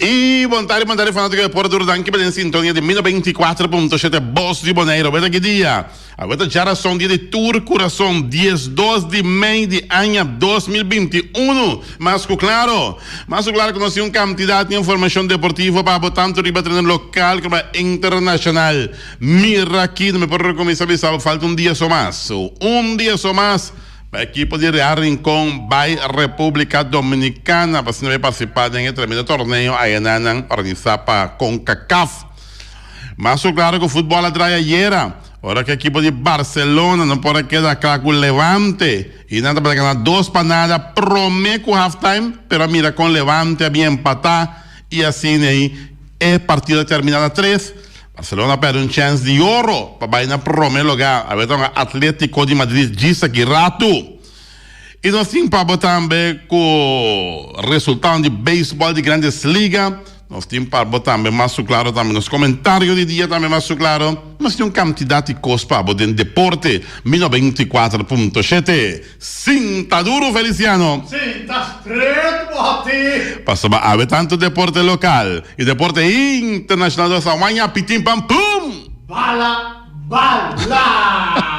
I bon tardi, bon tardi fanátiko di Deporte Duro. Danki pa den sintonia di 94.7 Bos di Boneiru. Aweta ki dia? Aweta djarason dia di tur kurason, 12 di mei di aña 2021. Mas ku klaro, mas ku klaro ku nos tin un kantidat di informashon deportivo pa bo tantu riba tereno lokal komo internashonal. Mira aki, no mi por kuminsá bisa bo falta un dia so mas. Un dia so mas. Pa ekipo di Real Rincon bai Republica Dominicana pa asina bai participa den e tremendo torneo ayanan organisa pa Concacaf. Mas cu claro cu futbol a draai ayera, ora cu ekipo di Barcelona no por a keda cla cu Levante y nan tabata gana 2-0 prome cu halftime, pero a mira con Levante a bin empata y asina ey e partido a termina na tres. Barcelona a perde un chèns di oro pa bai na prome lugá. Awe ta hunga Atlético di Madrid djis aki ratu. I nos tin pa bo tambe ku resultadonan di beisbòl di Grandes Liga. Nos tin pa bo tambe mas su klaro tambe nos komentario di dia tambe mas su klaro. Nos tin un kantidat di kos pa bo den deporte. Mi 94.7. Sinta duru Feliciano. Sinta stret bohati. Pasobra awe tantu deporte lokal i deporte internashonal nos a waña pitin pam pum! Bala bala!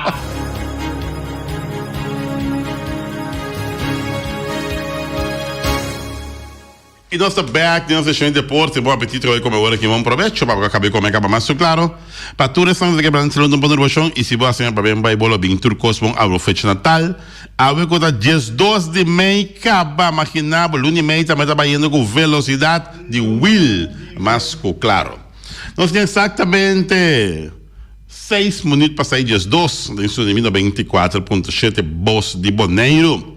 I nos ta bek den nos seshon di deporte. Bon apetito ku kome ora ki bon probecho pa bo ka kabe kome kaba mas su klaro. Pa tur esnan ku ta kebra nan salud un pone rubashon i si bo hasi pa ben bai bo lo bin tur kos bon awe fecha natal. Awe ku ta 12 di mei kaba magina bo luna di mei tambe ta bayendo ku velosidat di wil mas ku klaro. Nos tin eksaktamente seis minüt pasá i 12 den su 94.7 Bos di Boneiru.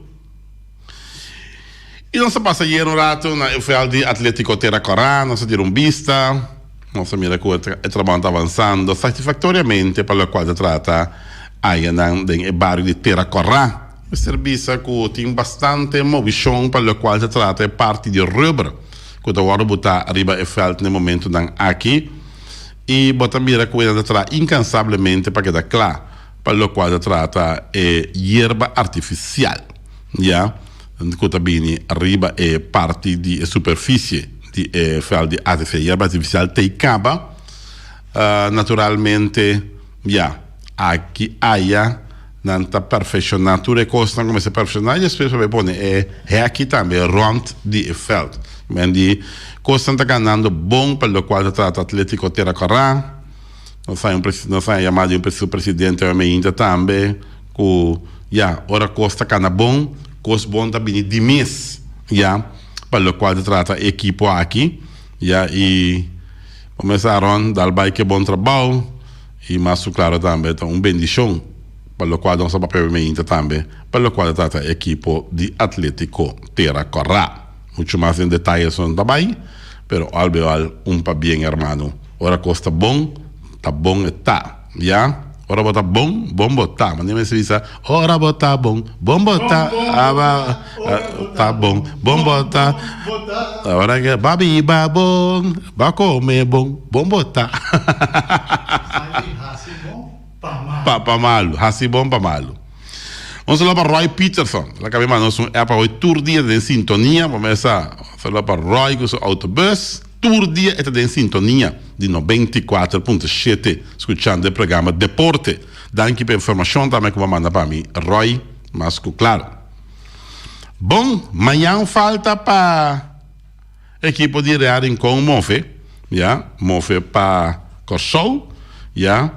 I nos a pasa ayer un rato na e veld di Atletico Tera Corá, nos a tira un bista, nos a mira ku e trabou ta avansando satisfaktoriamente pa lokual ta trata ayanan den e bario di Tera Corá. Mester bisa ku tin bastante movishon pa lokual ta trata e parti di rubber ku ta wòrdu butá riba e veld na e momentunan aki i bo ta mira ku nan ta traha inkansablemente pa keda kla pa lokual ta trata e yerba artifisial. Ya ku ta bini riba e parti di e superfisie di e veld di ATC. Yerba artifisial t'ei kaba. Naturalmente, ya, aki aya nan ta perfekshoná tur e kosnan ku mester perfekshoná i despues pa bai pone e hèki tambe rònt di e veld. Men di kosnan ta ganando bon pa lokual ta trata Atletico Tera Kòrá. Nos haña un nos haña yamada di un su presidente awe meinta tambe ku ya ora kos ta kana bon, kos bon ta bini di mes ya pa lokual ta trata e ekipo aki ya i bo mester Aaron dal bai ke bon trabou i mas ku klaro tambe ta un bendishon pa lokual nos a papia awe meinta tambe pa lokual ta trata e ekipo di Atletico Tera Kòrá. Muchu mas den detaye eso no ta bai pero al be al un pabien hermano. Ora kos ta bon, ta bon e ta. Ya? Ora bo ta bon, bon bo ta. Manera mester bisa, ora bo ta bon, bon bo ta. Aba, ta bon, bon bo ta. Ora ke ba biba bon, ba kome bon, bon bo ta. Pa, pa malu. Hasi bon pa malu. Un saludo pa Roy Peterson. El a kabe manda nos un app awe tur dia den sintonia. Bo mesa, un saludo pa Roy ku su autobus. Tur dia e ta den sintonia di 94.7 skuchando e programa Deporte. Danki pa e informashon tambe ku bo a manda pa mi Roy, mas ku klaro. Bon, mañan falta pa ekipo di Real Rincon move, ya, move pa Kòrsou, ya.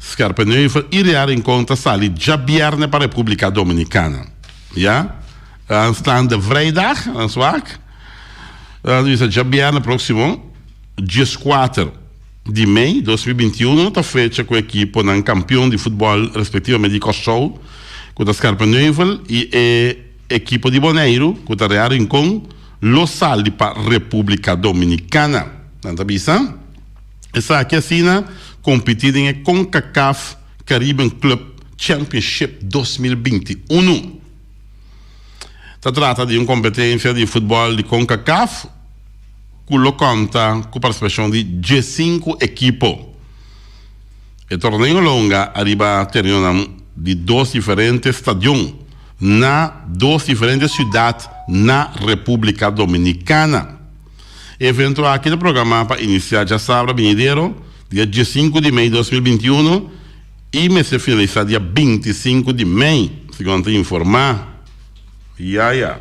Scherpenheuvel i Real Rincon ta sali djabièrnè pa Repúblika Dominikana, ya. Aanstaande vrijdag, swak. Ta bisa djabièrnè próksimo, 14 di mei 2021, ta fecha ku ekiponan kampion di futbòl respektivamente di Kòrsou, ku ta Scherpenheuvel, i e ekipo di Boneiru, ku ta Real Rincon, lo sali pa Repúblika Dominikana. Nan ta bisa esaki asina kompetí den e Concacaf Caribbean Club Championship 2021. Ta trata di un kompetensia di futbòl di Concacaf ku lo konta ku partisipashon di diesinku ekipo. E torneo lo hunga ariba terenonan di dos diferente stadion na dos diferente siudat na Repúblika Dominikana. E evento aki ta programá pa inisiá djasabra binidero, dia diesinku di mei 2021, i mester finalisá dia 25 di mei, segun nan ta informá. Ya ya.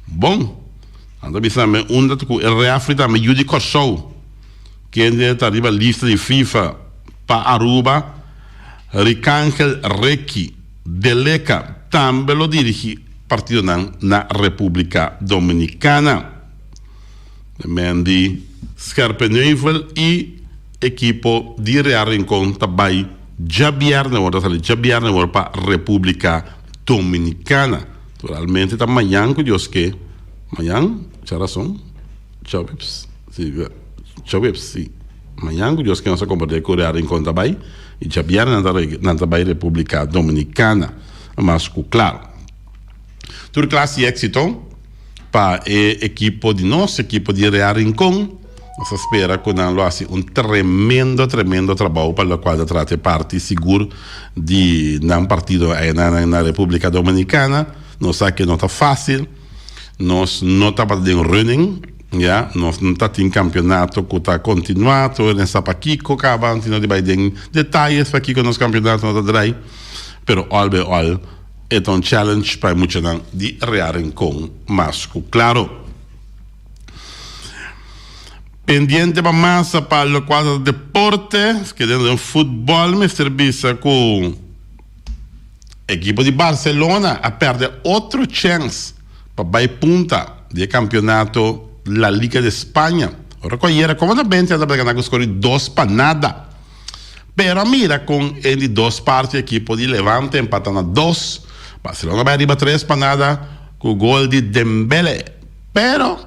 Bon, nan ta bisa tambe unda ku e rèfri tambe yu di Kòrsou, kende ta riba lista di FIFA pa Aruba, Ricangel Ricky Deleca tambe lo dirigí partidonan na Repúblika Dominikana. De men di Scherpenheuvel i ekipo di Real Rincon ta bai djabièrnè awor, ta sali djabièrnè awor pa Repúblika Dominikana. Naturalmente ta mañan ku Dios ke, mañan, djarason, djaweps, si, djaweps, si, mañan ku Dios ke nos ta komprendé ku Real Rincon ta bai i djabièrnè nan ta nan ta bai Repúblika Dominikana, mas ku klaro. Tur klas di éksito pa e ekipo di nos, ekipo di Real Rincon. Nos ta spera ku nan lo hasi un tremendo, tremendo trabou pa lokual ta trata e parti sigur di nan partido ayanan na Repúblika Dominikana. Nos sa ke no ta fásil. Nos no tabata den running, ya. Nos no ta tin kampionato ku ta kontinuá. Tur hende sa pakiko kaba, antes no di bai den detayes pakiko nos kampionato no ta drai. Pero òl bei òl. E ta un challenge pa e muchanan di Real Rincon mas cu claro. Pendiente pa masa pa locual ta deporte, keda den futbol mester bisa cu ekipo di Barcelona a perde otro chens pa bay punta di e campeonato La Liga de Spaña. Ora cu ayera como ta benti a tabata gana cu score di 2-0. Pero a mira con e di dos parti ekipo di Levante empata na dos. Barcelona bai riba 3-0 cu gol di Dembele. Pero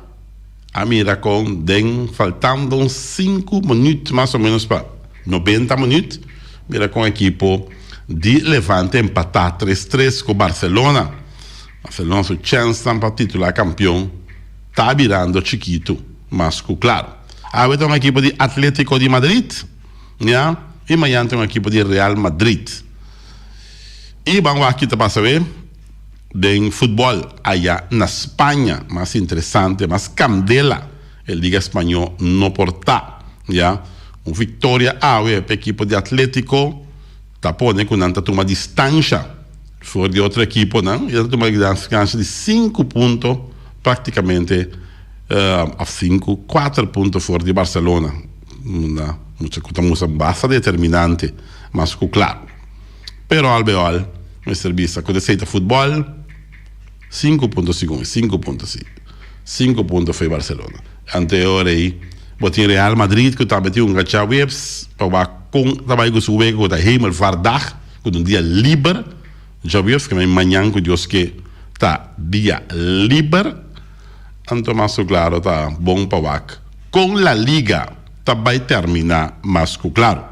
a mira con den faltando un sinku minuut mas o menos pa 90 minuut mira con ekipo di Levante empata 3-3 cu Barcelona. Barcelona su chensnan pa titula campeon ta birando chikito mas cu claro. Awe ta un ekipo di Atletico di Madrid. Ya, i mañan tin un ekipo di Real Madrid. I ban wak ki ta pasa awe den futbòl aya na Spaña. Mas interesante, mas kandela e liga spañó no por ta. Ya, un viktoria awe pa ekipo di Atletico ta pone ku nan ta tuma distansha for di otro ekiponan i nan ta tuma distansha di sinku punto praktikamente òf sinku, kuater punto for di Barcelona. Unda mucha cu ta mustra basta determinante, mas cu claro. Pero al be al, mester bisa cu esey ta futbol, cinco punto segun e cinco punto si, cinco punto fo'i Barcelona. Ante e ora ey, bo tin Real Madrid cu tambe tin un gacha webs pa wak con ta bay cu su wega cu ta Hemelvaartdag, cu ta un dia liber, djaweps, ke mañan cu Dios ke ta dia liber. Anto mas ku klaro ta bon pa wak kon La Liga ta bai terminá mas ku klaro.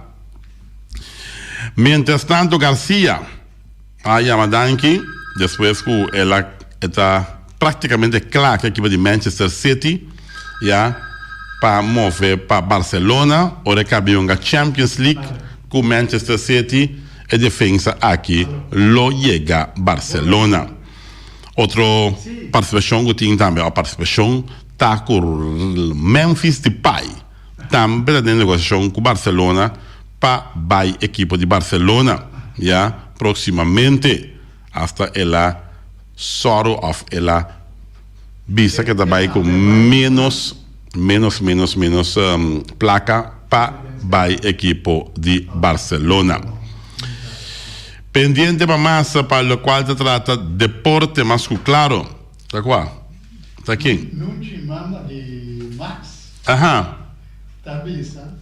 Mientras tanto Garcia a yama danki despues ku el a e ta praktikamente kla ku ekipo di Manchester City ya pa move pa Barcelona ora e kabi hunga Champions League ku Manchester City e defensa aki lo yega Barcelona. Otro partisipashon ku tin tambe òf partisipashon ta ku Memphis Depay tambe ta den negosiashon ku Barcelona pa bai ekipo di Barcelona ya proksimamente hasta el a sòru òf el a bisa ke ta bai ku menos menos menos menos plaka pa bai ekipo di Barcelona. Pendiente pa masa pa locual ta trata deporte mas cu claro. Ta cua? Ta ken? Nunchi mama di Max Aha. ta bisa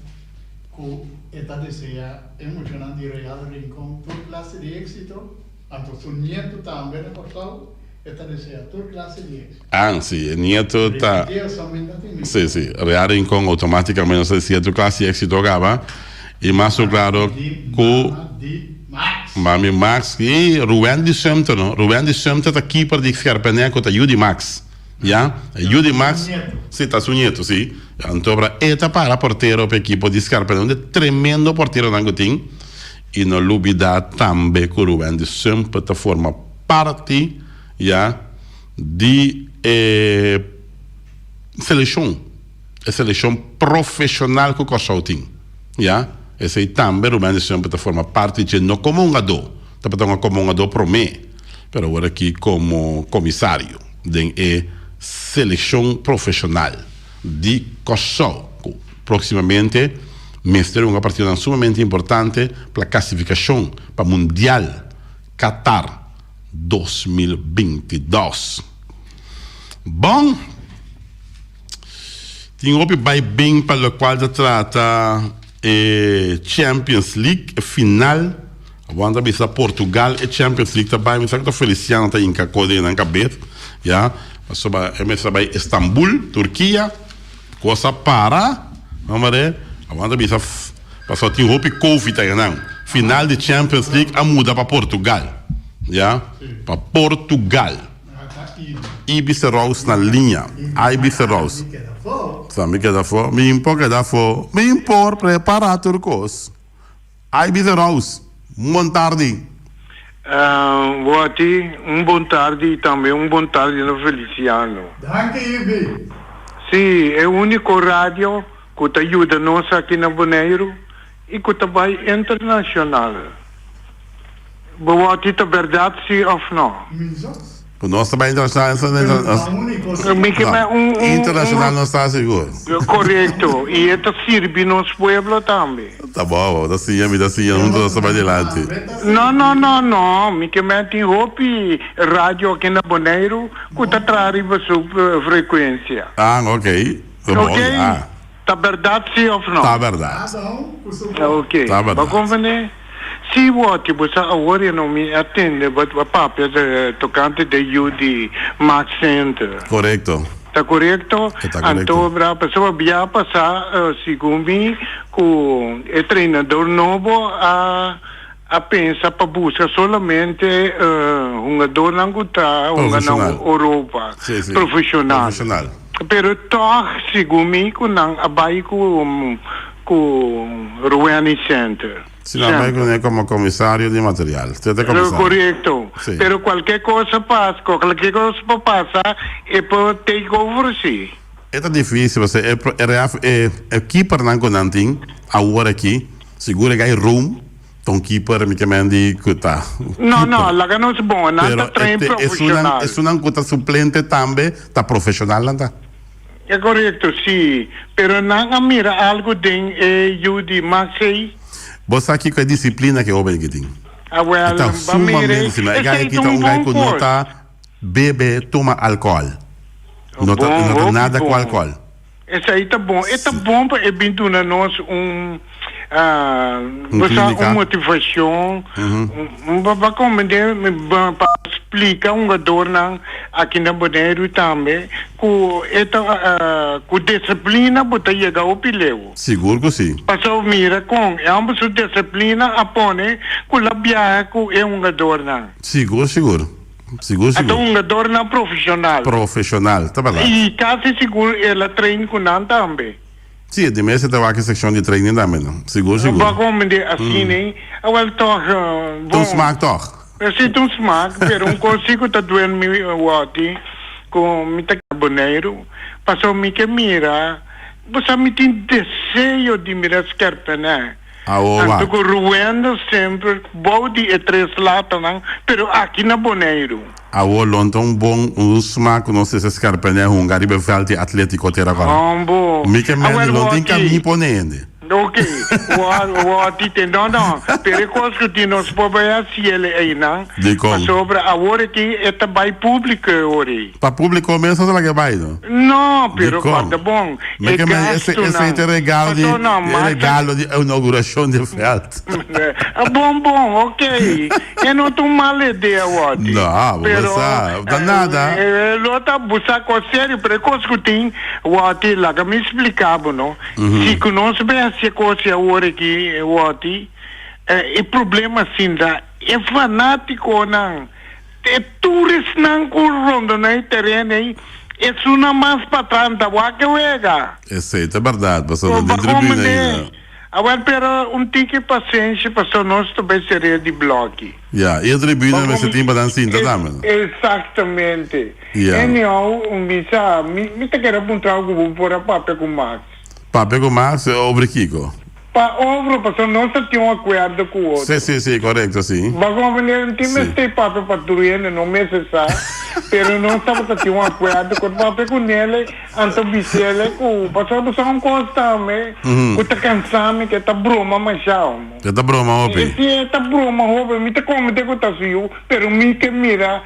cu e ta desea e muchanan di Real Rincon tur clase di exito, anto su nieto tambe na Corsou e ta desea tur clase di exito. Ah, si, e nieto ta. Repitié esaki mi ta tende. Si, si. Real Rincon automaticamente nos ta desea tur clase di exito caba. I mas su claro cu. Mama di Max. Mami Max i Ruwendy Sumter no. Ruwendy Sumter ta keeper di Scherpenhek cu ta yu di Max. Ya. E yu di Max. Si, ta su nieto, si. Anto ora e ta para portero pa ekipo di Scherpenhek. Un di tremendo porteronan cu tin. I no lubida tambe cu Ruwendy Sumter ta forma parti, ya, di e seleccion. e selekshon profeshonal ku Kòrsou tin. Ya, esei tambe Ruben Semper ta forma parti dje, no komo hungadó, tabata hunga komo hungadó promé, pero awor aki komo komisario den e selekshon profeshonal di Kòrsou ku próksimamente mester hunga partidonan sumamente importante pa klasifikashon pa Mundial Qatar 2022. Bon, tin hopi bai bin pa lokual ta trata e Champions League, e final. Awor ta bisa Portugal e Champions League ta bai, mi sa ku ta Feliciano ta hinka kos den nan kabes, ya, pasobra e mester a bai Estambul, Turkia, kos a para, hombre, awor ta bisa pasobra tin hopi covid ayanan. Final di Champions League a muda pa Portugal, ya, pa Portugal. Ibis Rous na liña. Ibis Rous. Sa mi keda afó. Mi por keda afó. Mi por prepará tur kos. Ibis Rous, un bon tardi. Wòti, un bon tardi i tambe un bon tardi na Feliciano. Danki Ibi. Sí, e úniko radio ku ta yuda nos aki na Boneiru i ku ta bai internashonal. Bo wòti ta bèrdat si òf nò? Ku nos ta bai internashonal Mi ke bai un un internashonal nos ta sigur. Korekto, i e ta sirbi nos pueblo tambe. Ta bon, bo ta siña, mi ta siña, huntu nos ta bai dilanti. No, no, no, no, mi ke men tin hopi radio aki na Boneiru ku ta traha riba su frekuensia. Ah, ok. Ta bon, ya. Ta bèrdat si òf nò? Ta bèrdat. Ok. Ta bèrdat. Bo komprendé? Si wòti bo sa awor e no mi a tende bo a papia tokante de yu di Max Center. Korekto. Ta korekto? E ta korekto. Anto bra pasobra bia pasá segun mi ku e trenador nobo a a pensa pa buska solamente hungadornan ku ta hunga na Europa, profeshonal. Pero tòg segun mi ku nan a bai ku ku Rueni Center. Si nan a bai kuné komo komisario di material. Te komisario. Korekto. Pero kualke kos a pasa, kualke kos por pasa e por take over si. E ta difícil pasobra e e keepernan ku nan tin awor aki, sigur e gai room ta un keeper mi ke men di ku ta No, no, laga nos bon, nan ta train profesional. Pero esunnan ku ta suplente tambe ta profesional nan ta. E korekto, si, pero nan a mira algu den e yu di Maxey. Bo sa kiko e disiplina ku e hoben aki tin? Awel, E ta ba mira, sumamente disiplina. E gai esei aki ta ta un un gai bon ku no kos. ta Bebe, tuma alcohol. No ta Bon, no ta hopi nada cu bon. alcohol. Esei ta bon. E ta bon pa e bin duna nos un, Un bo sa, clinica. un motivacion. Un pa pa comprende, pa splica hungadornan aki na Boneiru tambe cu e ta cu disciplina bo ta yega hopi leu. Sigur cu si. Pasobra mira con e homber su disciplina a pone cu la biaha cu e hungadornan. Sigur, sigur. Sigur A ta sigur. hungadornan profesional. Profesional, ta berdad. I casi sigur el a train cu nan tambe. Si, e di mes e ta wak e seccion di training tambe no. Sigur sigur. Bo a comprende asina ei? Awel toch, Ta bon. un smaak toch? Si ta un smaak, pero un cos si cu ta duel mi wòti cu mi ta Boneiru, pasobra mi ke mira, bo sa mi tin deseo di mira Skerpenè. Awo Anto wak. ku Ruwendo semper bou di e tres latanan, pero aki na Boneiru. Awo lo ta un bon un smaak ku nos mester skarpene hunga riba e vèlt di Atletico tera kòrda. Hombo. Mi ke Awel mende lo tin wòti. kami pone hende. Oke, wòti te no no, pero e kos ku tin nos por bai hasi el einan, Dikon? pasobra awor aki e ta bai públiko e ora ei. Pa públiko mes nos a laga e bai no. No, pero Dikon? kòrda bon, Mi e ke mende ese ese gastunan. ta e regalo di Paso no, e mas regalo di inauguracion di veld. Bon bon, ok. E no ta un mal idea wòrdi. No, bo Pero sa, ta nada. lo ta busa kos serio, pero e kos ku tin wòrdi, laga mi splika bo no. Si ku nos bai hasi e kos awor aki wòrdi, e problema sinta e fanatikonan. E tur esnan ku rondoná e tereno ei, esunnan mas patras ta wak e wega. Esei ta bèrdat, pasobra Bo den tribuna komprendé? ainda. Awel pero un tiki pasenshi paso nos ta bay seria di bloki. Ya, y e tribuna mester tin pa nan sinta tambe no? Exactamente. Ya. Anyhow, mi sa, mi mi ta kere puntra cu bo por a papia cu Max. Papia cu Max over kico? Pa over, pasobra nos ta tin un akuerdo ku otro. Sí, sí, sí, korekto, sí. Bo komprendé? No tin mester papia pa tur hende, no mester sa, pero nos tabata tin un akuerdo ku papia ku Nele, anto bis'ele ku pasobra bo sa un kos tambe ku ta kansa mi, ku e ta broma masha homo. E ta broma hopi. Sí, e ta broma hopi. Mi ta komprendé ku ta su yu, pero mi ke mira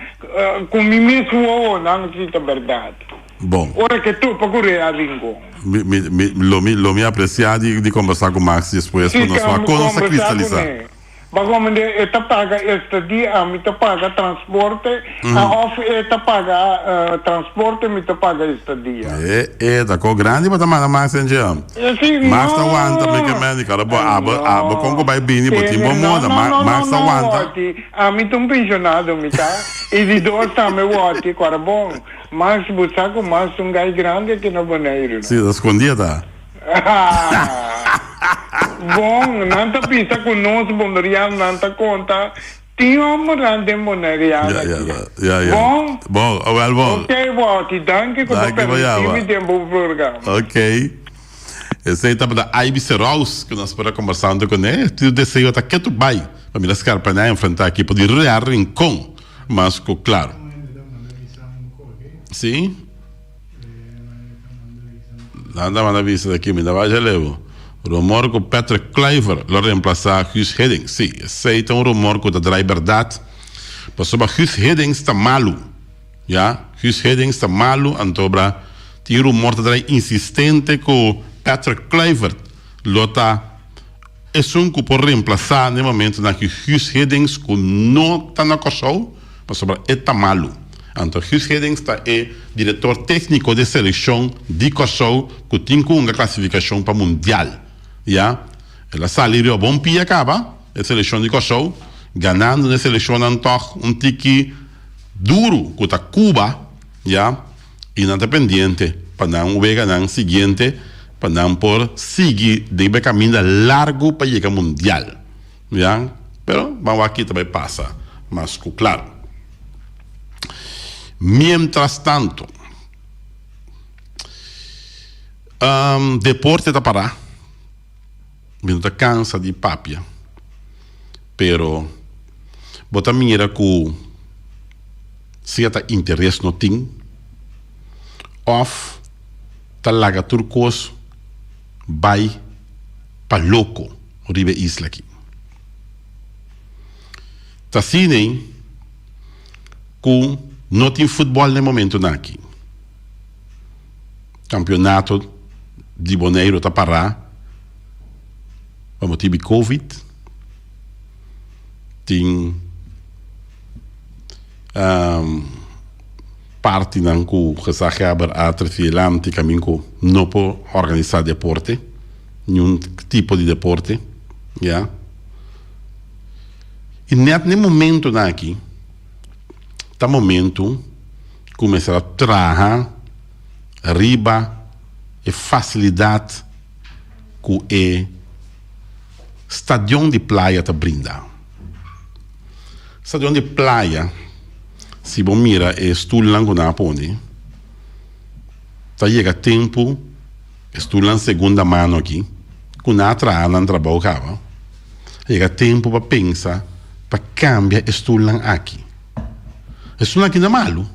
ku mi mes wowonan si ta bèrdat. Bon. Ora ke topa ku Real Rincon. Mi, mi, mi, lo mi, lo mi aprecia di, di combersa cu Max despues Si, pa nos wak kam, con nos ta combersa cristaliza. kuné. Ba komende e ta paga estadia, ami ta paga transporte, a of e ta paga transporte, mi ta paga estadia. E, e ta ko grandi bo ta manda Max en dje. E si, Max ta wanta, mi ke no! men di kara bo, abo, abo No. con ku bai bini, bo tin Tene, bo no, moda, no, Ma, no, no, Max ta no, wanta. Woti. Ami ta un pensionado mi ta. I di dos tambe Woti, kora bon. Mas bo sa ku mas un gai grandi aki na Boneiru no. Si, ta skondí ta. Bon, nan ta bisa ku nos Boneriano nan ta konta tin hombernan den Boneriano Ya, ya, aki. ya, ya. Bon? Bon, awel bon. Ok, Wouty, danki ku bo Danki pa permití yama. mi den bo programa. Ok. Esei tabata Ivy Serous ku nos por a kombersando kuné. Tur deseo ta ketu bai pa mira Scarpaná enfrentá ekipo di Real Rincon. Mas ku klaru. Sí. Nan ta manda bisa aki, mi ta basha leu. Rumor ku Patrick Kluivert lo remplasá Guus Hiddink. Sí, esei ta un rumor ku ta drai bèrdat. Pasobra Guus Hiddink ta malu. Ya, Guus Hiddink ta malu, antobra tin rumor ta drai insistente ku Patrick Kluivert lo ta Esun ku por remplasá n'e momentunan ku Guus Hiddink ku no ta na Kòrsou pasobra e ta malu. Anto Guus Hiddink ta e direktor tékniko di selekshon di Kòrsou ku tin ku hunga klasifikashon pa mundial. Ya, el a sali riba bon pia kaba e selekshon di Kòrsou, ganando n'e selekshonnan tòg un tiki duru ku ta Cuba, ya. I nan ta pendiente pa nan weganan siguiente pa nan por sigui den e kaminda largu pa yega mundial. Ya, pero ban wak ki ta bai pasa mas ku klaru. Mientras tanto, deporte ta pará. Mi no ta kansa di papia, pero bo ta mira ku sea ta interes no tin òf ta laga tur kos bai pa loko riba e isla aki. Ta asina ku no tin futbòl na e momentunan aki. Kampionato di Boneiru ta pará pa motibu di covid. Tin partinan ku gezaghebber a trese dilanti kamin ku no por organisá deporte, niun tipo di deporte, ya. I nèt na e momentunan aki ta momentu ku mester a traha riba e fasilidat ku e stadion di playa ta brinda. Stadion di playa, si bo mira e stulnan ku nan a pone, ta yega tempu e stulnan segunda mano aki ku nan a traha nan trabou kaba, a yega tempu pa pensa pa kambia e stulnan aki. E stulnan aki na malu,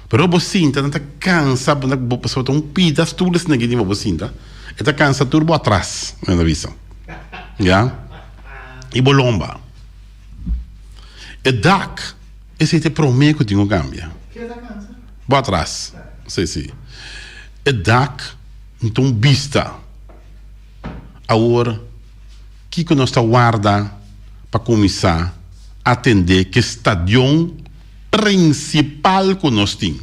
pero bo sinta nan ta kansa bo bo pasobra ta un pida stul esnan aki bo sinta, e ta kansa tur bo atras, nan ta bisa, ya, i bo lomba. E dak, esei ta e prome ku tin ku kambia. Bo atras, si si. E dak no ta un bista. Awor, kiko nos ta warda pa kuminsá atendé ku e stadion prinsipal ku nos tin?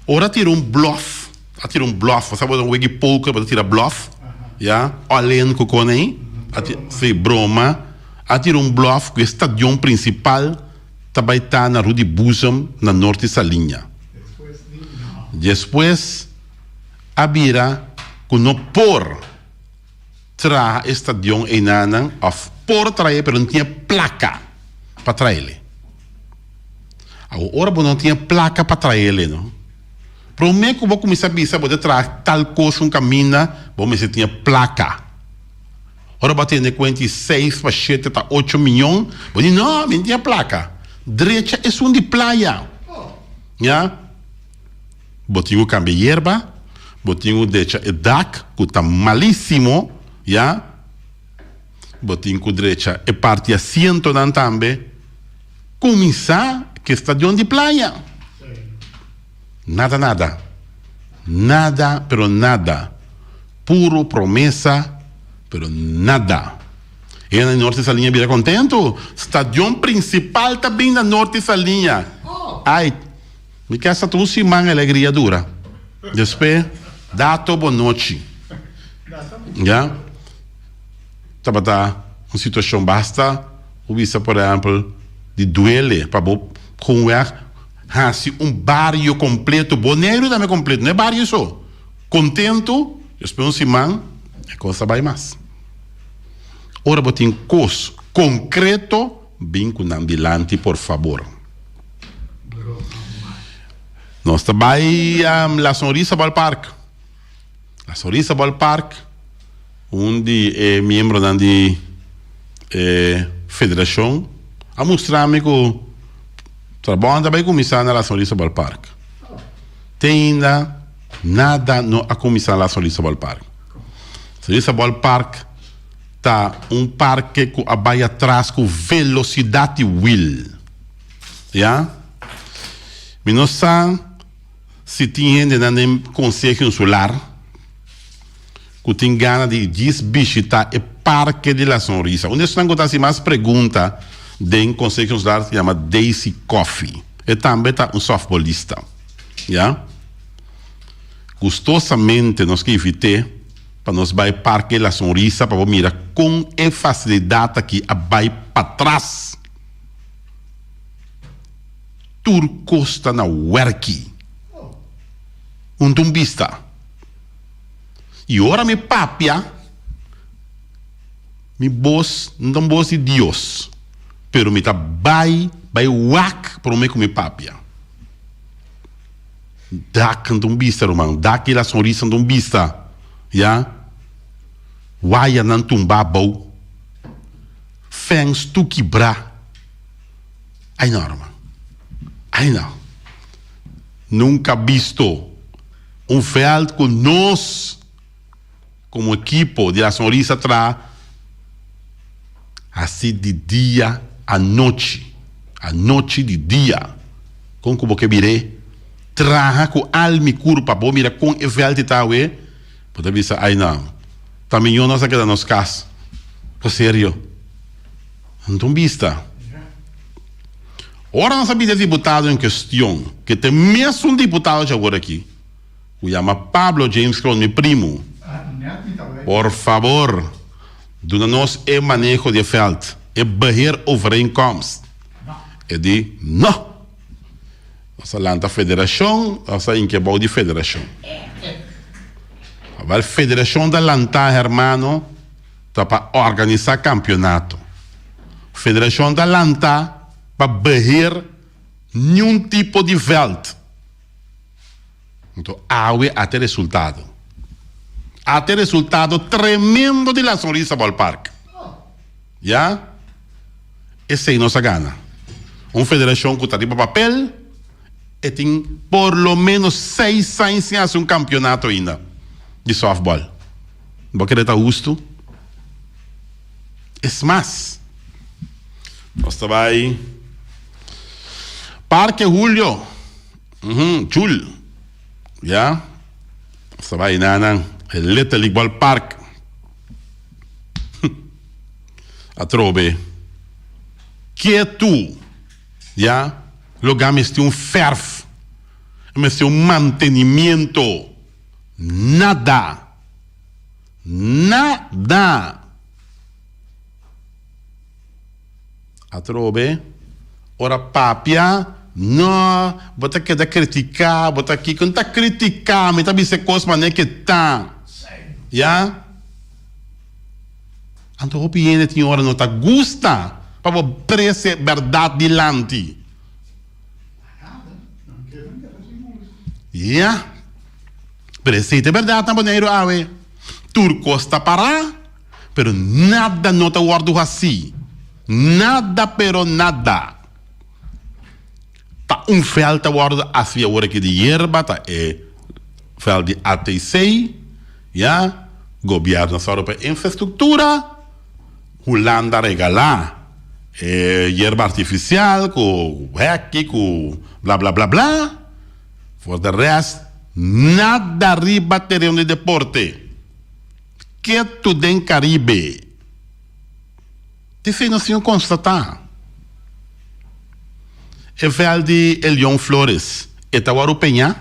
Ora a tira un blòf, a tira un blòf, bo sa bo ta wega poker, bo ta tira blòf, ya, all-in ku kon ei, a tira, si, broma, a tira un blòf ku e stadion prinsipal ta bai ta na Rudi Boezem na Norte Saliña. Despues a bira ku no por. traha e stadion einanan of por trae pero no tin e placa pa traele. Awor ora bo no tin e placa pa traele no, prome cu bo cuminsa bisa bo ta traha tal cos un caminda bo mester tin e placa. Ora bo a tene cuenta di seis pa shete ta ocho miyon bo di no mi no tin e placa. Drecha esun di playa. Ya. Bo tin ku kambia yerba, bo tin ku drecha e dak ku ta malisimo, ya. Bo tin ku drecha e parti asientonan tambe. Kuminsá ku e stadion di playa. Nada nada. Nada pero nada. Puro promesa pero nada. Hende na Norte Saliña bira kontentu. Stadion prinsipal ta bin na Norte Saliña. Ai. Mi casa ta un siman alegria dura. Despues dato bo nochi. Ya. Tabata un situacion basta bo bisa por ehempel di duele pa bo gewoonweg haci un bario completo, Boneiru tambe completo, no e bario so, contento, despues un siman e cos a bay mas. Ora bo tin cos concreto bin cu nan dilanti por fabor. Nos ta bai La Sonrisa Ballpark. La Sonrisa Ballpark, un di e miembronan di e federashon a mustra mi ku trabou ta bai kuminsá na La Sonrisa Ballpark. Te ainda nada no a kuminsá na La Sonrisa Ballpark. Sonrisa Ballpark ta un parke ku a bai atras ku velosidat di wil. Ya. Mi no sa si tin hendenan den Konseho Insular ku tin gana di djis bishita e Parke di la Sonrisa. Un di esnan ku ta hasi mas pregunta den Konseho Insular ta yama Daisy Coffie. E tambe ta un softbolista. Ya. Gustosamente nos ke invit'é pa nos bai Parke La Sonrisa pa bo mira kon e fasilidat aki a bai patras. Tur kos ta na wèrki. Un ta un bista. I ora mi papia, mi bos no ta un bos di Dios, pero mi ta bai bai wak promé ku mi papia. Dak no ta un bista, ruman. Dak i la sonrisa no ta un bista. Ya. Wayanan tumbá abou. Fans tur kibrá. Ay no ruman. Ay no. Nunca bisto un veld cu nos como equipo di La Sonrisa traha haci di dia anochi. Anochi di dia. Con cu bo ke bir'é? Traha cu al mi curpa. Bo mira con e veld ta awe. Bo ta bisa ay no. Ta miñó nos a keda nos cas. Bo serio. Anto bista. Ora nos a bira e diputado en kestion, ke ta e mesun diputado dje awor aki, ku yama Pablo James Kroon, mi primu, por fabor, duna nos e maneho di e vèlt, e beheerovereenkomst. E di, No! Nos a lanta federashon, nos a hinka bou di federashon. Awèl federashon ta lantá, hermano. Ta pa organisá kampionato. Federashon ta lantá pa beheer niun tipo di vèlt. Anto awe a te resultado. A te resultado tremendo di La Sonrisa Ballpark. Ya? Esei nos a gana. Un federashon ku ta riba papel e tin por lo menos seis aña sin hasi un kampionato ainda di sòftbòl. Bo kere ta hustu? Es mas, nos ta bai Parke Julio, uhum, Jul, ya, nos ta bai na e Little League Ball Park. Atrobe, ketu, ya, loga mester un ferf, mester un mantenimiento. Nada! Nada! Atrobe, ora papia, no, bo ta keda kritiká, bo ta kiko. No ta kritiká, mi ta bisa e kos manera ke ta. Ya? Anto hopi hende tin ora no ta gusta pa bo trese bèrdat dilanti. Ya. Pero esei ta e bèrdat na Boneiru awe. Tur kos ta pará, pero nada no ta wòrdu hasí. Nada pero nada. Ta un vèlt ta wòrdu hasi awor aki di yerba, ta e vèlt di ATC, ya. Gobièrnu a sòru pa e infrastruktura, Hulanda a regalá e yerba artifisial ku hèki ku bla bla bla bla. For de rest, nada riba tereno di deporte. Ketu den Caribe. T'esei nos tin constatá. E veld di Elion Flores, e ta wòrdu peñá?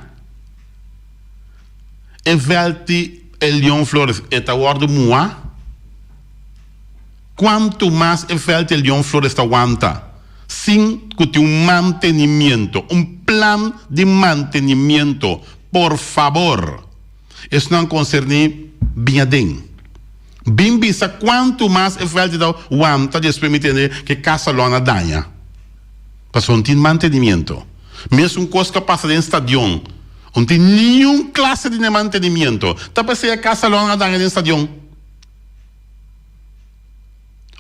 E veld di Elion Flores, e ta wòrdu muá? Cuantu mas e veld di Elion Flores ta wanta sin cu tin un mantenimiento, un plan di mantenimiento? Por fabor, esnan concerní bin aden. Bin bisa cuantu mas e veld ta wanta despues mi tende ke casa lo a daña. Pasobra no tin mantenimiento. Mesun cos cu a pasa den stadion. No tin niun clase di mantenimiento. Ta pesey e casa lo a daña den stadion.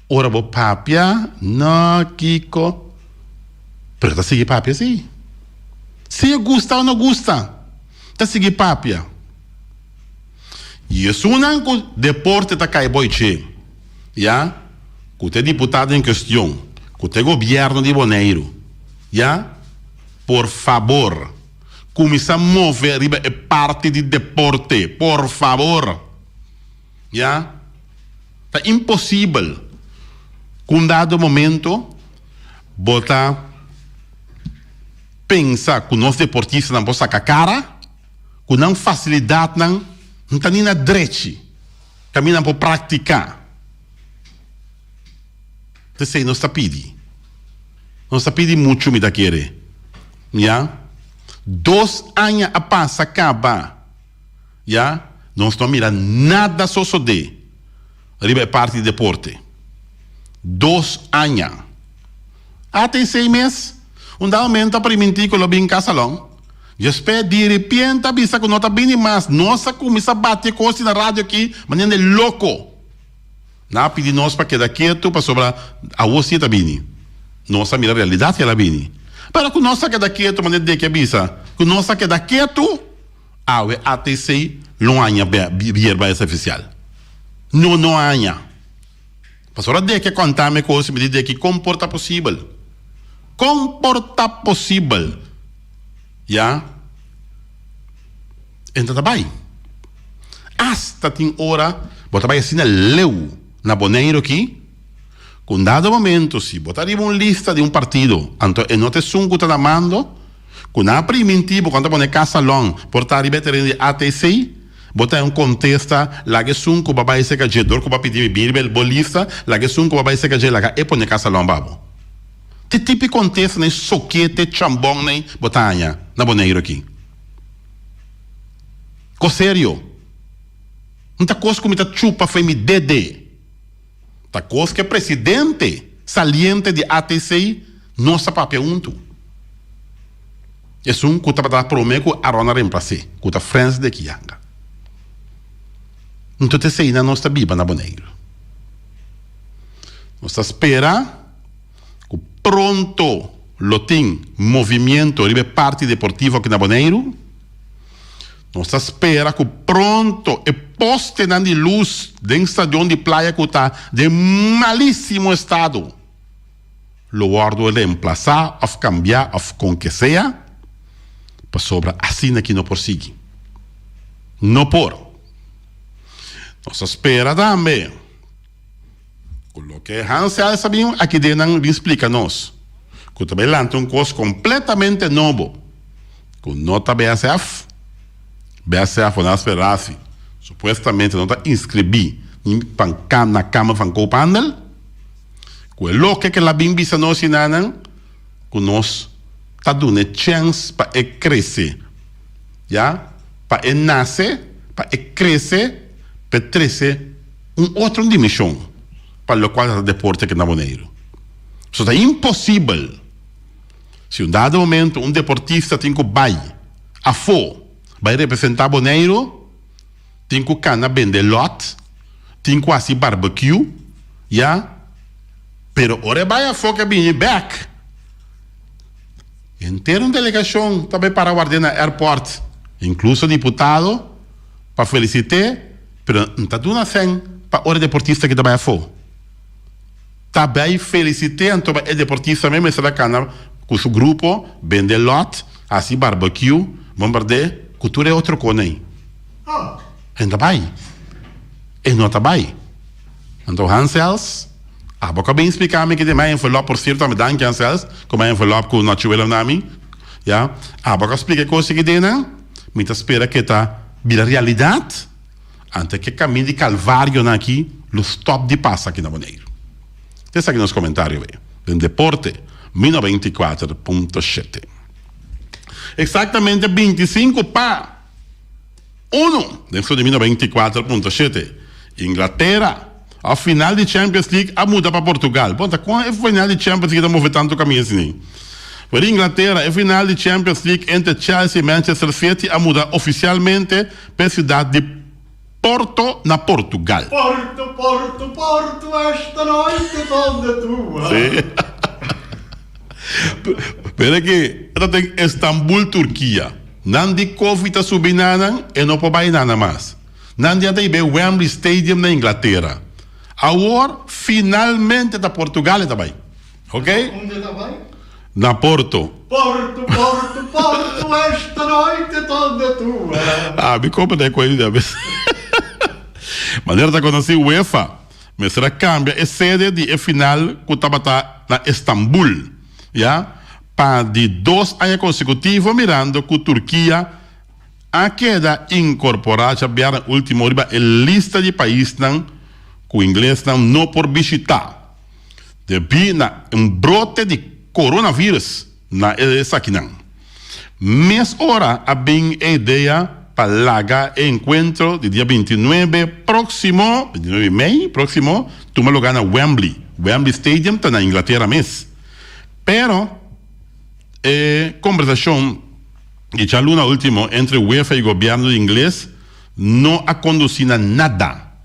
Ora bo papia, no, kico. Pero ta sigui papia si. Sea gusta o no gusta, ta sigui papia. I esunnan ku deporte ta kai boi dje, ya, ku ta e diputado en kestion, ku ta e gobièrnu di Boneiru, ya, por fabor, kuminsá move riba e parti di deporte, por fabor, ya. Ta imposibel ku un dado momento bo ta pensa ku nos deportistanan por saka kara. Ku nan fasilidatnan no ta ni na drechi kaminda nan por praktiká. P'esei nos ta pidi. Nos ta pidi muchu mi ta kere. Ya. Dos aña a pasa kaba. Ya. Nos no a mira nada sosodé riba e parti di deporte. Dos aña. ATC mes un dado momento a primintí ku lo bin Casalon. Djespé diripiente a bisa ku no ta bini mas. Nos a kuminsá bati e kos na radio aki manera di loko. Nan a pidi nos pa keda ketu pasobra awor sí e ta bini. Nos a mira realidat ku el a bini. Pero ku nos a keda ketu manera Deki a bisa ku nos a keda ketu, awe ATC lo haña yerba artifisial. No no haña. Pasobra Deki a konta mi e kos i mi di Deki kon por ta posibel? Kon por ta posibel? Ya e no ta bai. Asta tin ora bo ta bai asina leu na Boneiru aki ku un dado momento si bo ta riba un lista di un partido anto e no ta esun ku ta na mando ku nan a priminti bo ku nan ta pone kasa lòn por ta riba e tereno di ATC bo ta un kontesta laga esun ku bo a bai serka dje dor ku bo a pidi mi bin riba bo lista laga esun ku bo a bai serka dje laga e pone kasa lòn pa bo. Te tipi kontesta na e sokete chambon nei bo ta haña na Boneiru aki? Kos serio. No ta kos ku mi ta chupa fo'i mi dede. Ta kos ku e presidente saliente di ATC nos a papia huntu. Esun ku tabata promé ku Aron a remplas'é, ku ta Frens de Kianga. Nto ta eseinan nos ta biba na Boneiru. Nos ta spera. Ku pronto lo tin movimiento riba e parti deportivo aki na Boneiru. Nos ta spera ku pronto e postenan di lus den stadion di Playa ku ta den malisimo estado lo wòrdu remplasá òf kambiá òf kon ke sea, pasobra asina aki no por sigui. No por. Nos ta spera tambe. Ku loke Hans Elsa bin aki den nan bin splika nos, ku ta bai lanta un kos kompletamente nobo, ku no ta BSF, BSF bo nan a spera si, supuestamente no ta inskribí ni pan na Kamer van Koophandel, ku e loke ke la bin bisa nos hinanan, ku nos ta duna e chèns pa e krese, ya, pa e nase, pa e krese, pa e trese. Un otro dimension. pa lokual ta deporte aki na Boneiru. So ta imposibel si un dado momento un deportista tin ku bai afó bai representá Boneiru, tin ku kana bende lòt, tin ku hasi barbecue, ya, pero ora e bai afó ke bini bèk, henter un delegashon ta bai para ward'é na airport, inkluso diputado, pa felisit'é, pero n ta duna sèn pa ora e deportista ki ta bai afó. Ta bai felisit'é anto e deportista mes mester a kana ku su grupo, bende lòt, hasi barbecue, bombard'é ku tur e otro kos ei. E no ta bai. E no ta bai. Anto Hansels, abo ka bin splika mi kende mi envelop, por sierto ami danki Hansels ku mi envelop ku Nochi Willem na mi, ya. Abo ka splika e kos aki den nan, mi ta spera ku e ta bira realidat ante ku e kaminda di kalvarionan aki lo stop di pasa aki na Boneiru. Esaki nos komentario ei den Deporte mi 94.7. Eksaktamente 25 pa. Uno den su di mi 94.7. Inglatera, a final di Champions League a muda pa Portugal. Bon, ta kon e final di Champions League ta move tantu kaminda asina? For Inglatera, e final di Champions League entre Chelsea i Manchester City a muda ofisialmente pa e siudat di Porto na Portugal. Porto, Porto, Porto, esta noite toda tua. Sí. Pero aki ta den Estambul, Turkia. Nan di kofi ta subi nanan, e no por bai nana mas. Nan di a ta ibe Wembley Stadium na Inglatera. Awor finalmente ta Portugal e ta bai. Ok? Unda ta bai? Na Porto. Porto, Porto, Porto, esta noite toda tua. Ah, mi kopa ta e koe di abes. Manera ta konosí UEFA mester a kambia e sede di e final ku tabata na Estambul, ya. Pa di dos aña konsekutivo mirando ku Turkia a keda inkorporá djabièrnè último riba e lista di paisnan ku inglesnan no por bishitá debí na un brote di coronavirus na esakinan. Mes ora a bin e idea pa laga e enkuentro di dia 29 próksimo, 29 di mei próksimo, tuma lugá na Wembley. Wembley Stadium ta na Inglatera mes. Pero e kombersashon di djaluna ultimo entre UEFA i gobièrnu di ingles no a kondusí na nada.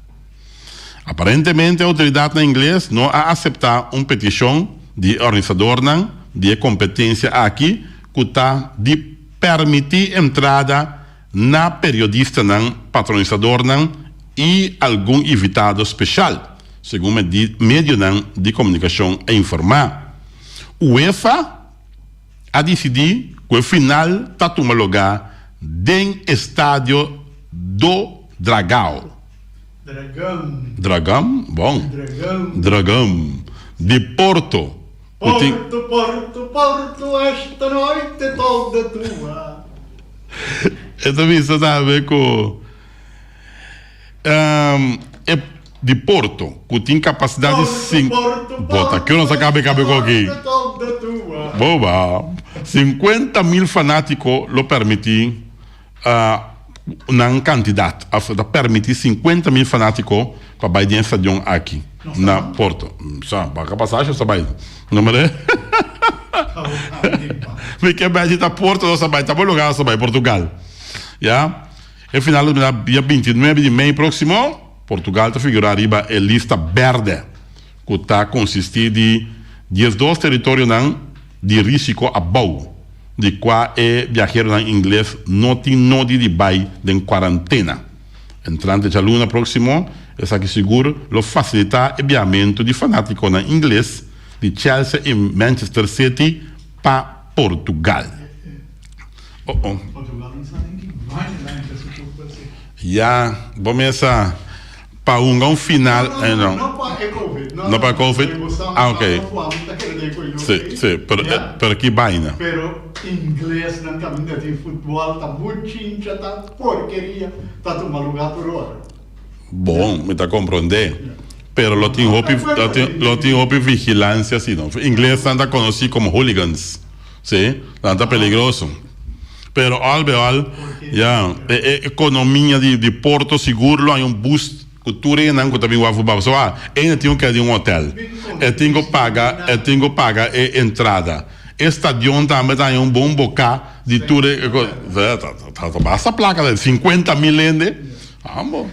Aparentemente outoridatnan ingles no a aseptá un petishon di e organisadornan di e kompetensia aki ku ta di pèrmití entrada na periodistanan, patronisadornan i algun invitado speshal, segun medionan di komunikashon a informá. UEFA a disidí ku e final ta tuma lugá den Estadio do Dragao. Dragão. Dragão? Bon. Dragão. Dragão. Di Porto. Ku tin. Porto, Porto, Porto, esta noite toda tua. E ta bisa tambe ku e di Porto ku tin kapasidat di sin. Porto, Porto, Bota, ke nos a kabe kabe ku aki? Toda tua. Boba. 50.000 fanátiko lo permití nan kantidat of ta permití 50.000 fanátiko pa bai den e stadion aki na Porto. Sa, baka pasashi nos ta bai. No mane? Mi ke bai si ta Porto nos ta bai, ta bo lugar nos ta bai, Portugal. Ya. E final lo bira dia 29 di mei próksimo. Portugal ta figurá riba e lista bèrdè ku ta konsistí di 12 teritorionan di rísiko abou, di kua e biaheronan ingles no tin nodi di bai den kuarantena. Entrante djaluna próksimo, esaki sigur lo fasilitá e biahamentu di fanátikonan ingles di Chelsea i Manchester City pa Portugal. Oh oh. Ya, bo mesa pa hunga un final. No, no, no, no pa e covid. No, no pa e covid. Ah, ok. Si, si, pero, pero ki baina? Pero inglesnan caminda tin futbol ta buchincha ta porkeria ta tuma lugar tur ora. Bon, mi ta comprende. Pero lo tin hopi, lo tin, lo tin hopi vigilancia si no. Inglesnan ta conoci como hooligans. Si, nan ta peligroso. Pero al be al, ya, e, e economia di, di Porto sigur lo hay un boost. Ku tur enan ku ta bin wak futbal. Pasobra ene tin ku keda den un hotel. E tin ku paga, e tin ku paga e entrada. E stadion tambe ta haña un bon boká di tur e kos. Ta basta plaka ta, 50.000 hende. Ambo.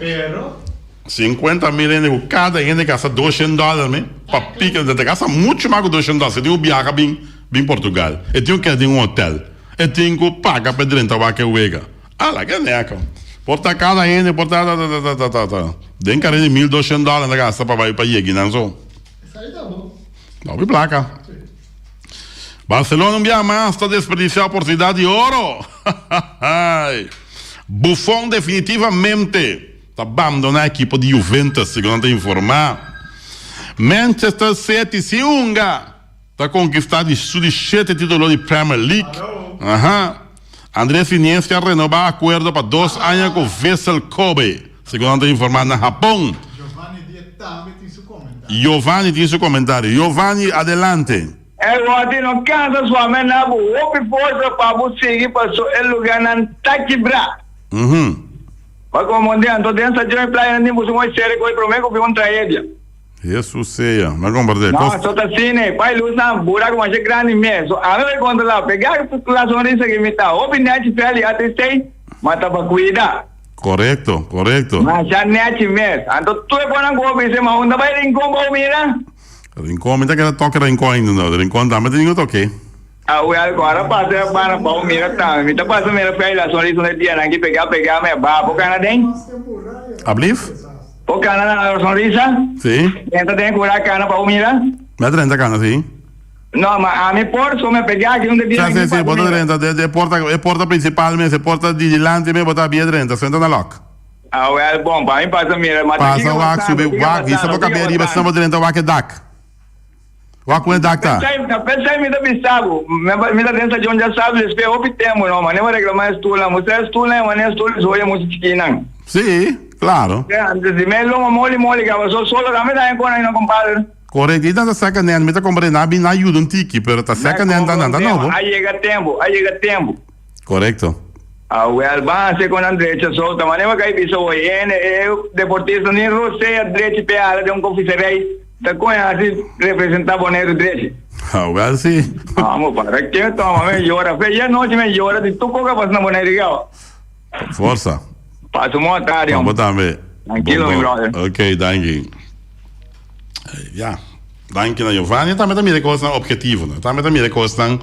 50.000 hende ku kada hende gasta 200 dòler me pa pika. Ta gasta muchu mas ku 200 dòler. Si e tin ku biaha bin bin Portugal. E tin ku keda den un hotel. E tin ku paga pa e drenta wak e wega. Ala ke neka. Por ta kada hende por ta ta ta ta ta ta. Den kare di 1200 dòler nan ta gasta pa bai pa yegi nan so. Esai ta bo. Hopi plaka. Barcelona un bia mas ta desperdiciá oportunidad di oro. Buffon definitivamente ta bandoná ekipo di Juventus, segun nan ta informá. Manchester City sin hunga. Ta konkistá di su di shete título di Premier League. Aha. Andrés Iniesta a renobá akuerdo pa dos aña ku Vissel Kobe, segun nan ta informá na Hapon. Giovanni die tambe tin su komentario. Giovanni tin su komentario. Giovanni, adelante. E wòrdu no kansa suame na bo hopi forsa pa bo sigui paso e lugánan ta kibrá. Pa komo den anto den stashon e playa nan tin boso mooi sere koe promé ku bin un tragedia. Hesus sea, mi a komprendé. No, Kos. so ta asina, pai lus nan buraku masha grandi mes. So ami bai kontrolá, pegá ku la sonrisa ki mi ta. Hopi nèchi feli a tristei, ma ta pa kuida. Korekto, korekto. Masha nèchi mes. Anto tur e konan ku bo bisa, ma unda bai Rincon pa bo mira? Rincon, mi ta keda toke Rincon ainda no. Rincon tambe tin ku toke. Awel, ku ora pasa e bana pa bo mira tambe. Mi ta pasa mira feli la sonrisa un dianan ki pegá pegá me ba. Bo kana den? Ablief? Bo cana na sonrisa? Sí. Drenta den cura cana pa bo mira? Mi a drenta cana, sí. No, ma ami por, so mi a pega aki un dia Sí, sí, sí, bo ta drenta de, de porta, e porta principal mes, e porta di dilanti mes, bo ta bia drenta, senta na lock. Ah, wel, bon, pa mi pasa mira, ma ta Pasa kiko wak, pasando, subi kiko wak, hisa pasando, bo kiko cabia riba, pasando. sina bo drenta wak e dak. Wak ku e dak ta. Na pensai mi ta bisa bo, mi ta den stadion dja sabi despe hopi tempo no, mane bo reclama e stulnan, mustra e stulnan e mane e stul soya mucha chikinan. Sí, claro. Antes di me loma moli moli caba so solo tambe ta encona no compadre. Correcto, y nan ta second hand, mi ta compra nan a bin nan yuda un tiki, pero ta second hand ta nan ta nobo. A yega tempo, a yega tempo. Correcto. Awel, ban haci con nan drecha so, ta mane bo cay bisa hoy, e e deportista ni rosea drechi pe hala den un kofiserij. Ta con e haci representa Boneiru drechi? Awel si. Amo para ke toma me yora fe y anochi me yora di tur cosa pasa na Boneiru gao. Forsa. Pasa un bon tarde Abo tambe. Tranquilo mi brother. Ok, danki. Ya. Danki na Giovanni. Tambe ta mira cosnan objetivo. No? Tambe ta mira cosnan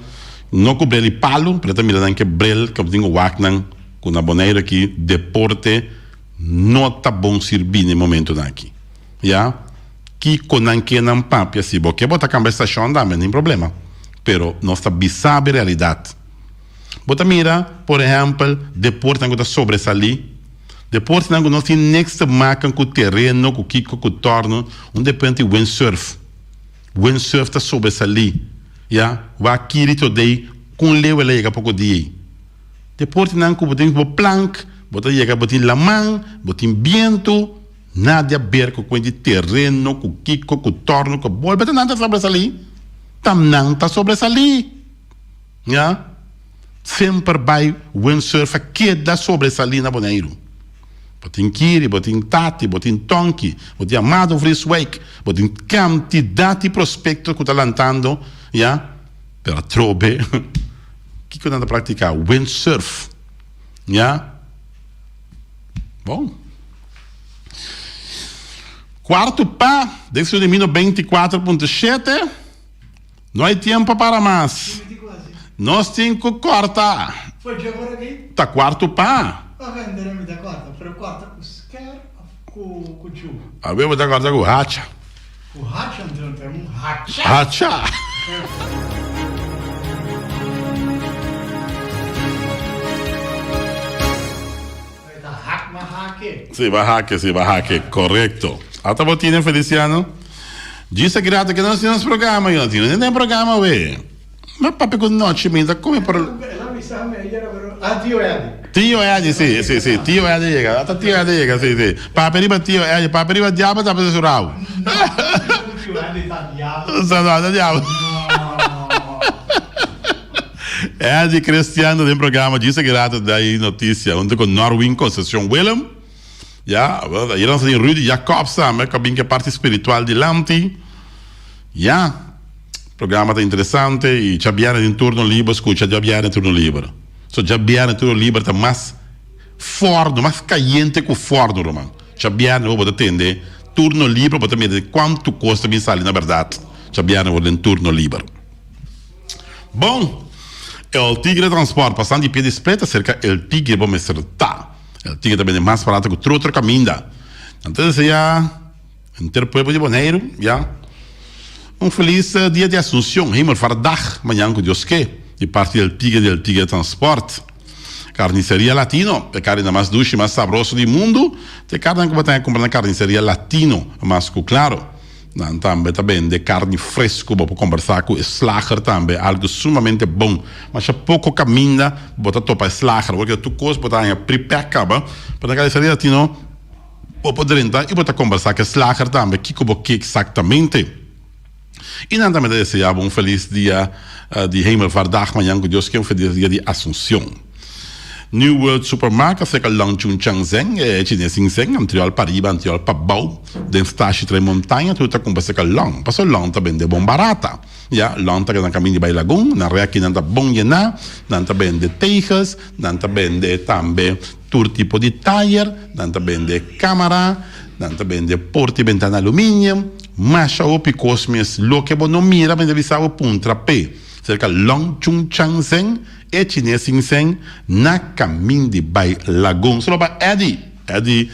no cu bril y palo, pero ta mira nan ke bril ke tin wak nan cu na Boneiru aki deporte no ta bon sirbi na e momentonan aki. Ya. Kiko nan ke nan papia si bo ke bo ta kambia stashon tambe nin problema pero nos ta bisa bo e realidat bo ta mira por ehempel deportenan ku ta sobresali deportenan ku no tin niks te maken ku tereno ku kiko ku torno un depende windsurf windsurf ta sobresali ya wak kiri todei kon leu el a yega poko dia ei. Deportenan ku bo tin bo plank bo ta yega bo tin laman bo tin bientu. Nada di aber ku kuent di tereno, ku kiko, ku torno, ku bolbe ta nan ta sobresalí. Ta nan ta sobresalí. Ya. Semper bai windsurf a keda sobresalí na Boneiru. Bo tin Kiri, bo tin Tati, bo tin Tonki, bo tin Amado Vrieswijk, bo tin kantidat di prospekto ku ta lantando, ya. Pero atrobe, kiko nan ta praktiká? Windsurf. Ya. Bon. Cuarto pa, den su di mino 24.7. No hay tiempo para mas. Nos tin cu corta. Ta cuarto pa. Awe bo ta corta cu hacha. Hacha. Si, ba hake, si, ba hake. Correcto. Ata bo tine, Feliciano. Djis a grata ke nos tin nos programa. Yo no tine den programa we. Ma papia ku nochi mi ta come por. Tio Eddie, si, si, si. Tio Eddie yega. Ata Tio Eddie yega, si, si. Papia riba Tio Eddie. Papia riba diablo ta pasa su rabo. Sa no, diablo. Eddie Cristiano den programa Djis a Grato dai noticia hunto cu Norwin Concepcion Willem. Ya, ayera nos a tin Rudy Jacobs tambe ku a bin ku e parti spiritual dilanti. Ya, programa ta interesante i djabièrnè tin turno liber, skucha djabièrnè turno liber. So djabièrnè turno liber ta mas fòrnu, mas kayente ku fòrnu, ruman. Djabièrnè bo ta tende turno liber, bo ta mira di kuantu kos ta bin sali na bèrdat djabièrnè bo den turno liber. Bon, El Tigre Transport, pasando di pie di split aserka El Tigre bo mester ta. El Tigre ta bende mas barato ku tur otro kaminda. Nan ta desea henter pueblo di Boneiru, ya, un felis dia di Asunción, Hemelvaartdag, mañan ku Dios ke, di parti di El Tigre di El Tigre Transport. Carniceria Latino, e carni mas dushi, mas sabroso di mundu, ta e carninan ku bo ta haña kumpra na Carniceria Latino, mas ku klaro. Nan tambe ta bende carni fresco, bo por combersa cu e slager tambe, algo sumamente bon. Masha poco caminda bo ta topa e slager, porque tur cos bo ta haña pre-pack caba, pero na Carniceria Latino bo por drenta y bo ta combersa cu e slager tambe kico bo ke exactamente. Y nan tambe ta desea bo un feliz dia di Hemelvaartdag mañan cu Dios ke, un feliz dia di Asuncion. New World Supermarket serka Long Chun Chang Zeng, e chines sin zeng, antriol pariba, antriol pabou, den stashi Tres Montaña, tur ta kumpra serka Long. Paso Long ta bende bon barata. Ya, Long ta na kamin di bai Lagun, nan rekinan ta bon yená, nan ta bende tegels, nan ta bende tambe tur tipo di tayer, nan ta bende kamara, nan ta bende porta i bentana aluminium, masha hopi kos mes. Loke bo no mira, mi ta bisa bo puntra p'e. Serka Long Chun Chang Zeng. E chines sin sen na kamin di bai Lagun. Solo pa Eddy. Eddy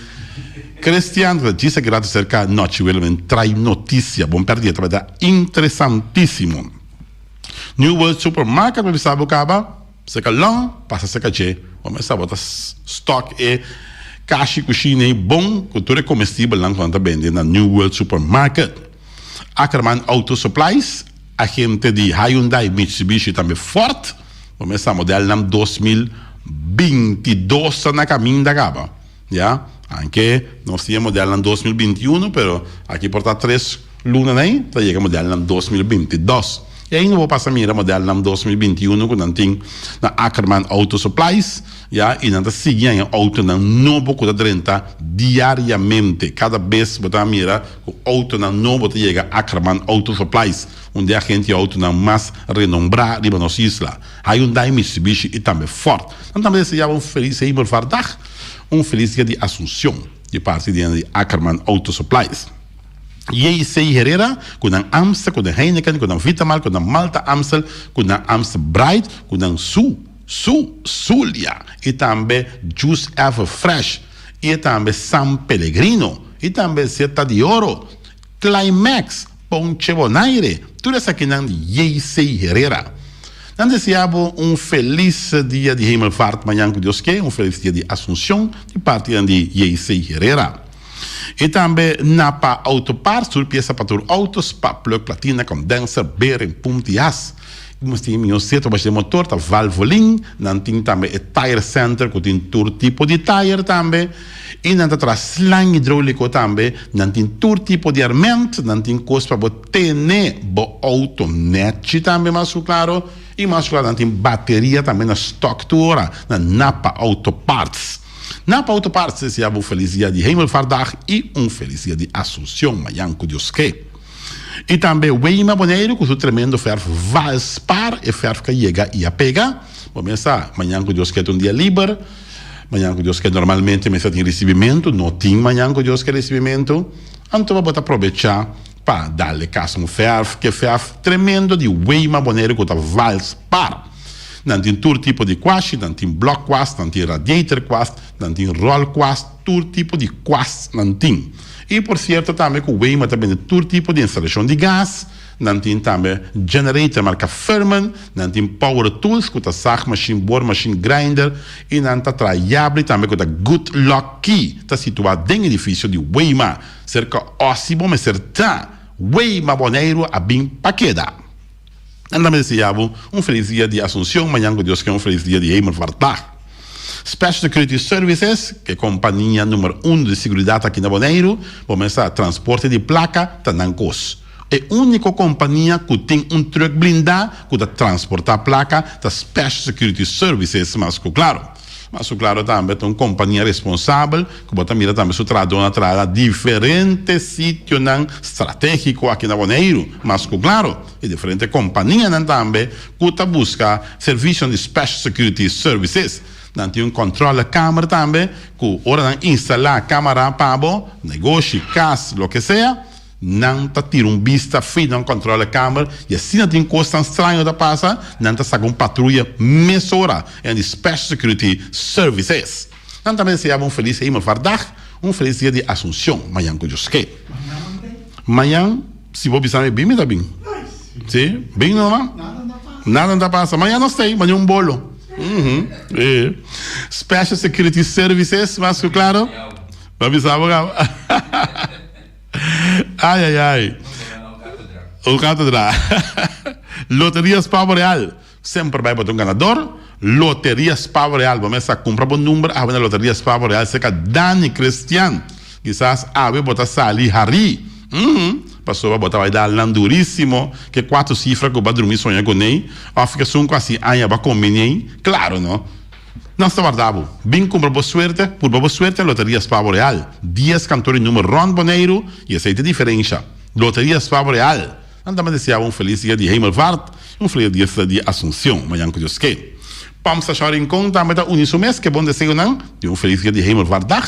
Christian ta djis aki rato serka nochi Willem trai noticia. Bon perdi e tabata interesantisimo. New World Supermarket pa bisa bo kaba serka long pasa serka dje. Bo mester bo ta stock e kashi kushina ei bon ku tur e comestibelnan ku nan ta bende na New World Supermarket. Ackerman Auto Supplies. Agente di Hyundai, Mitsubishi tambe Ford bo mester sa modelnan 2022 ta na caminda caba ya anke nos tin e modelnan 2021 pero aki por ta tres luna nei ta yega modelnan 2022 y ainda bo pasa mira modelnan 2021 cu nan tin na Ackerman Auto Supplies ya y nan ta sigui haña autonan nobo cu ta drenta diariamente cada bes bo ta mira Ku outonan nobo ta yega Ackerman Auto Supplies, un di e agente di outonan mas renombrá riba nos isla. Hyundai, Mitsubishi i tambe Ford. Nan tambe deseá bo un felis Hemelvaartdag, un felis dia di Asunción, di parti di di Ackerman Auto Supplies. JC Herrera, ku nan Amstel, ku nan Heineken, ku nan Vitamalt, ku nan Malta Amstel, ku nan Amstel Bright, ku nan Su, Su, Zulia i tambe Juice Ever Fresh i tambe San Pellegrino. I tambe Zeta di Oro, Climax, Ponche Bonaire, tur esakinan di JC Herrera. Nan desea bo un felis dia di Hemelvaart mañan ku Dios ke, un felis dia di Asuncion di partinan di JC Herrera. I tambe Napa Auto Parts, tur piesa pa tur auto, spark plug, platina, condenser, bearing, pump di as. I nos tin e mihó seto pa haci motor ta Valvoline, nan tin tambe e Tire Center ku tin tur tipo di tire tambe i nan ta traha slang hidroliko tambe, nan tin tur tipo di arment, nan tin kos pa bo tene bo outo nechi tambe mas ku klaro i mas ku klaro nan tin bateria tambe na stock tur ora na Napa Auto Parts. Napa Auto Parts desea bo felis dia di Hemelvaartdag i un felis dia di Asuncion mañan ku Dios ke. I tambe Weima Boneiru ku su tremendo fèrf Valspar, e fèrf ku a yega i a pega. Bo mes sa, mañan ku Dios ke ta un dia liber, mañan ku Dios ke normalmente mester tin risibimentu, no tin mañan ku Dios ke risibimentu, anto bo ta probechá pa dal e kas un fèrf, ke fèrf tremendo di Weima Boneiru ku ta Valspar. Nan tin tur tipo di kwashi, nan tin blòk kwast, nan tin radiator kwast, nan tin ròl kwast, tur tipo di kwast nan tin. I por sierto tambe ku Weima ta bende tur tipo di instalashon di gas, nan tin tambe generator marka Firman, nan tin power tools ku ta zaagmachine, boormachine, grinder i nan ta traha yabri tambe ku ta Good Lock Key ta situá den edifisio di Weima serka Ossie bo mester ta. Weima Boneiru a bin pa keda. Nan tambe desea bo un felis dia di Asuncion, mañan ku Dios ke un felis dia di Hemelvaartdag. Special Security Services, ke kompania numer uno di siguridat aki na Boneiru, bo mester sa transporte di plaka ta nan kos. E úniko kompania ku tin un trùk blindá ku ta transportá plaka ta Special Security Services, mas ku klaro. Mas su claro tambe ta un compania responsabel cu bo ta mira tambe su trahadornan traha na diferente sitionan strategico aki na Boneiru. Mas cu claro e diferente companianan tambe cu ta busca servicionan di Special Security Services. Nan tin un controle kamer tambe cu ora nan instala camara pa bo negoshi, cas, loke sea, Nan ta tira un bista fi nan controle kamer y asina tin cosnan straño ta pasa, nan ta saca un patruya mesora en di Special Security Services. Nan tambe deseaba un feliz Hemelvaartdag, un feliz dia di Asuncion, mañan cu Dios ke. Mañan si bo bisa mi bin mi ta bin. Si, bin noma. Nada no ta pasa. Mañan nos ta ey, mañan un bolo. Special Security Services, mas cu claro. Bo a bisa bo caba. Ai ai ai. Un katedra. Loteria Spavo Real. Semper bai bo ta un ganador. Loteria Spavo Real. Bo mester a kumpra bo number awe na Loteria Spavo Real serka Dani Christian. Kisas awe bo ta sali harí. Uhum. Pasobra bo ta bai dal nan durísimo ke kuatro sifra ku bo a drumi soña kuné òf kesun ku hasi aña bo a kombiné. Klaro no. Nos ta warda bo. Bin kumpra bo suerte, purba bo suerte na Loteria Spavo Real. Dies kantor di numer rònt Boneiru i esei ta e diferensha. Loteria Spavo Real! Nan ta deseá bo un felis dia di Hemelvaart i un felis dia di Asunción, mañan ku Dios ke. Pòmp Stashon Rincon tambe ta uni su mes ku e bon deseonan di un felis dia di Hemelvaartdag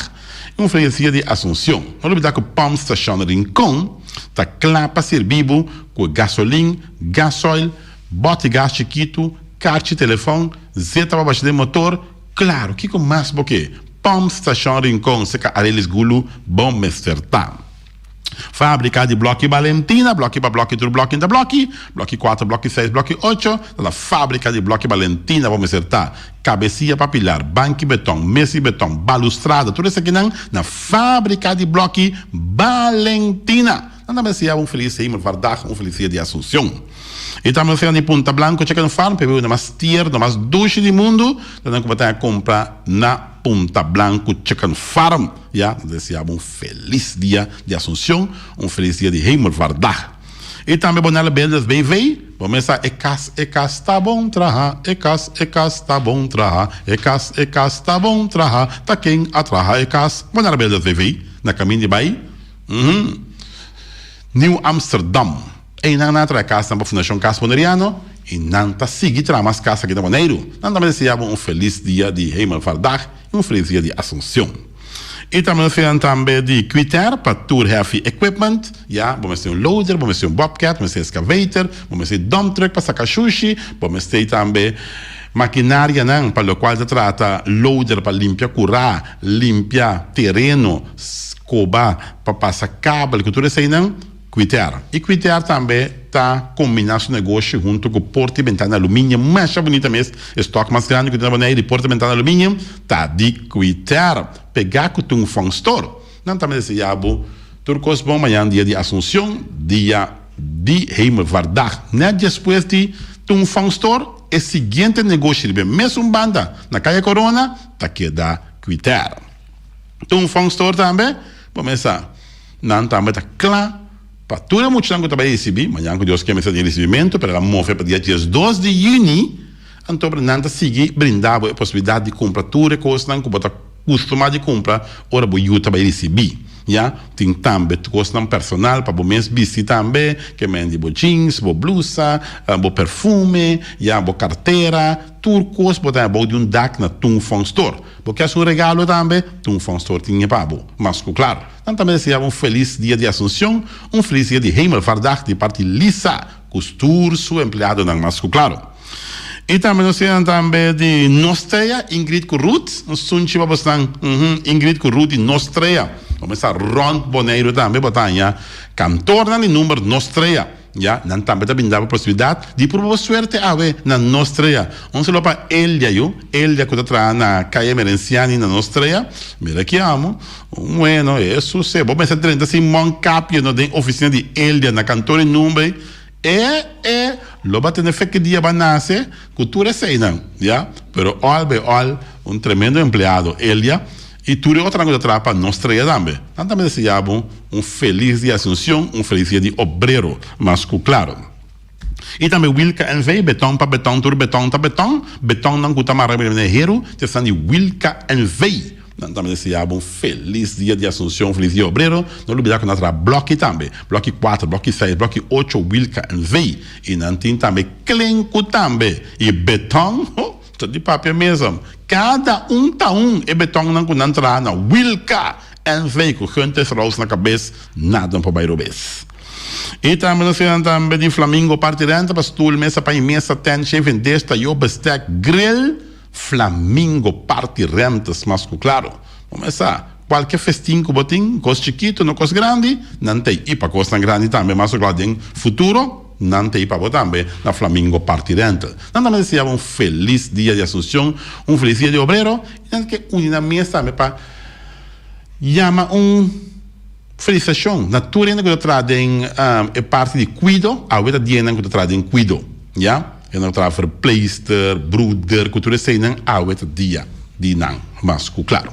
i un felis dia di Asunción. No lubidá ku Pòmp Stashon Rincon ta kla pa sirbi bo ku gasolin, gasoil, bòti gas chikitu, Karchi telefòn, zeta pa basha den motor, klaro, kiko mas bo ke? Pòmp Stashon Rincon seka Arelis Gulu bo mester ta. Fábrika di blòki Balentina, blòki pa blòki tur blòki ta blòki, blòki kuater, blòki seis, blòki ocho, ta na fábrika di blòki Balentina bo mester ta. Kabesia pa pilar, banki beton, mesi beton, balustrada, tur esakinan na fábrika di blòki Balentina. Nan ta mester un felis Hemelvaartdag, un felis dia di Asunción. I tambe nos di Punta Blanco Chicken Farm, p'e bebida mas tierno, mas dushi di mundu, ta nan ku bo ta kumpra na Punta Blanco Chicken Farm. Ya, nan ta deseá bo un felis dia di Asunción, un felis dia di Hemelvaartdag. I tambe Bonella Builders BV, bo mes sa e kas, e kas ta bon traha, e kas, e kas ta bon traha, e kas, e kas ta bon traha, ta ken a traha e kas? Bonella Builders BV, na kamin di bai. Nieuw Amsterdam. Einan nan a traha kasnan pa Fundashon Kas Boneriano i nan ta sigui traha mas kas aki na Boneiru. Nan tambe deseá bo un felis dia di Hemelvaartdag i un felis dia di Asunción. I tambe nos fenan tambe di Quitair pa tur heavy equipment. Ya, bo mester un loader, bo mester un bobcat, bo mester excavator, bo mester dump truck pa saka shushi, bo mester tambe makinarianan pa lokual ta trata loader pa limpia kurá, limpia tereno, Koba pa pasa kabel ku tur eseinan, Quitair. I Quitair tambe ta kombiná su negoshi huntu ku Porta i Bentana Aluminium. Masha bunita mes, e stok mas grandi ku tin na Boneiru di Porta i Bentana Aluminium ta di Quitair. Pegá ku Tung Fong Store. Nan tambe deseá bo tur kos bon mañan dia di Asunción, dia di Hemelvaartdag. Nèt despues di Tung Fong Store, e siguiente negoshi riba e mesun banda na Kaya Korona ta keda Quitair. Tung Fong Store tambe, bo mesa nan tambe ta kla pa tur e muchanan ku ta bai risibí, mañan ku Dios ke mester tin risibimentu, pero el a move pa dia diesdos di yüni, anto nan ta sigui brinda bo e posibilidat di kumpra tur e kosnan ku bo ta kustumá di kumpra ora bo yu ta bai risibí. Ya, tin tambe kosnan personal pa bo mes bisti tambe, ke men di bo jeans, bo blusa, bo perfume, ya, bo kartera, tur kos bo ta haña bou di un dak na Tung Fong Store. Bo kier su regalo tambe? Tun Fonstor tin e pa bo. Mas ku klaru. Nan tambe desea bo un felis dia di Asunción, un felis dia di Hemelvaartdag di parti Lisa ku tur su empleadonan mas ku klaru. I tambe nos tin nan tambe di Nostrea, Ingrid ku Ruth. Un sunchi pa bosnan. Uhum, Ingrid ku Ruth di Nostrea. Bo mester rònt Boneiru tambe bo ta haña kantornan di number Nostrea. Ya, nan tambe ta brinda bo posibilidat di purba bo suerte awe na Nos Trea. Un saludo pa Eldia yu, Eldia ku ta traha na Kaya Emerenciani na Nos Trea. Mira ki amo. Un weno, e suse. Bo mester drenta sin mon kapio no den ofisina di Eldia na kantor di number. E, e, lo ba tene fe ki dia ba nase ku tur eseinan, ya. Pero all by all, un tremendo empleado, Eldia. I tur e otronan ku ta traha pa nos strea tambe. Nan tambe deseá bo un felis dia Asunción, un felis dia di Obrero, mas ku klaro. I tambe Wilka NV, beton pa beton, tur beton ta beton, betonnan ku ta mara riba e heru, ta esnan di Wilka NV. Nan tambe desea bo un felis dia di Asuncion, felis dia obrero. No lubida ku nan traha bloki tambe, bloki kuater, bloki seis, bloki ocho, Wilka NV. I nan tin tambe klenku tambe i beton, ho, ta di papia mesem. Kada un ta un e betonnan ku nan traha na Wilka NV ku Gunther Roos na kabes, nada no por bai robes. I tambe nos tin nan tambe di Flamingo parti renta pa stoel, mesa, paña mesa, tent, shaving dish, tayo, bestek, grill. Flamingo parti rentes mas ku klaro. Bo mes sa, kualke festin ku bo tin, kos chikitu no kos grandi, nan ta i pa kosnan grandi tambe mas ku klaro den futuro, nan ta i pa bo tambe na Flamingo Party Rental. Nan tambe ta desea bo un felis dia di Asuncion, un felis dia di Obrero i nan ke uni nan mes tambe pa yama un felisitashon na tur hende ku ta traha den e parti di kuido, awe ta dianan ku ta traha den kuido, ya. E nan traha verpleegster, broeder, ku tur eseinan awe ta dia di nan mas ku klaro.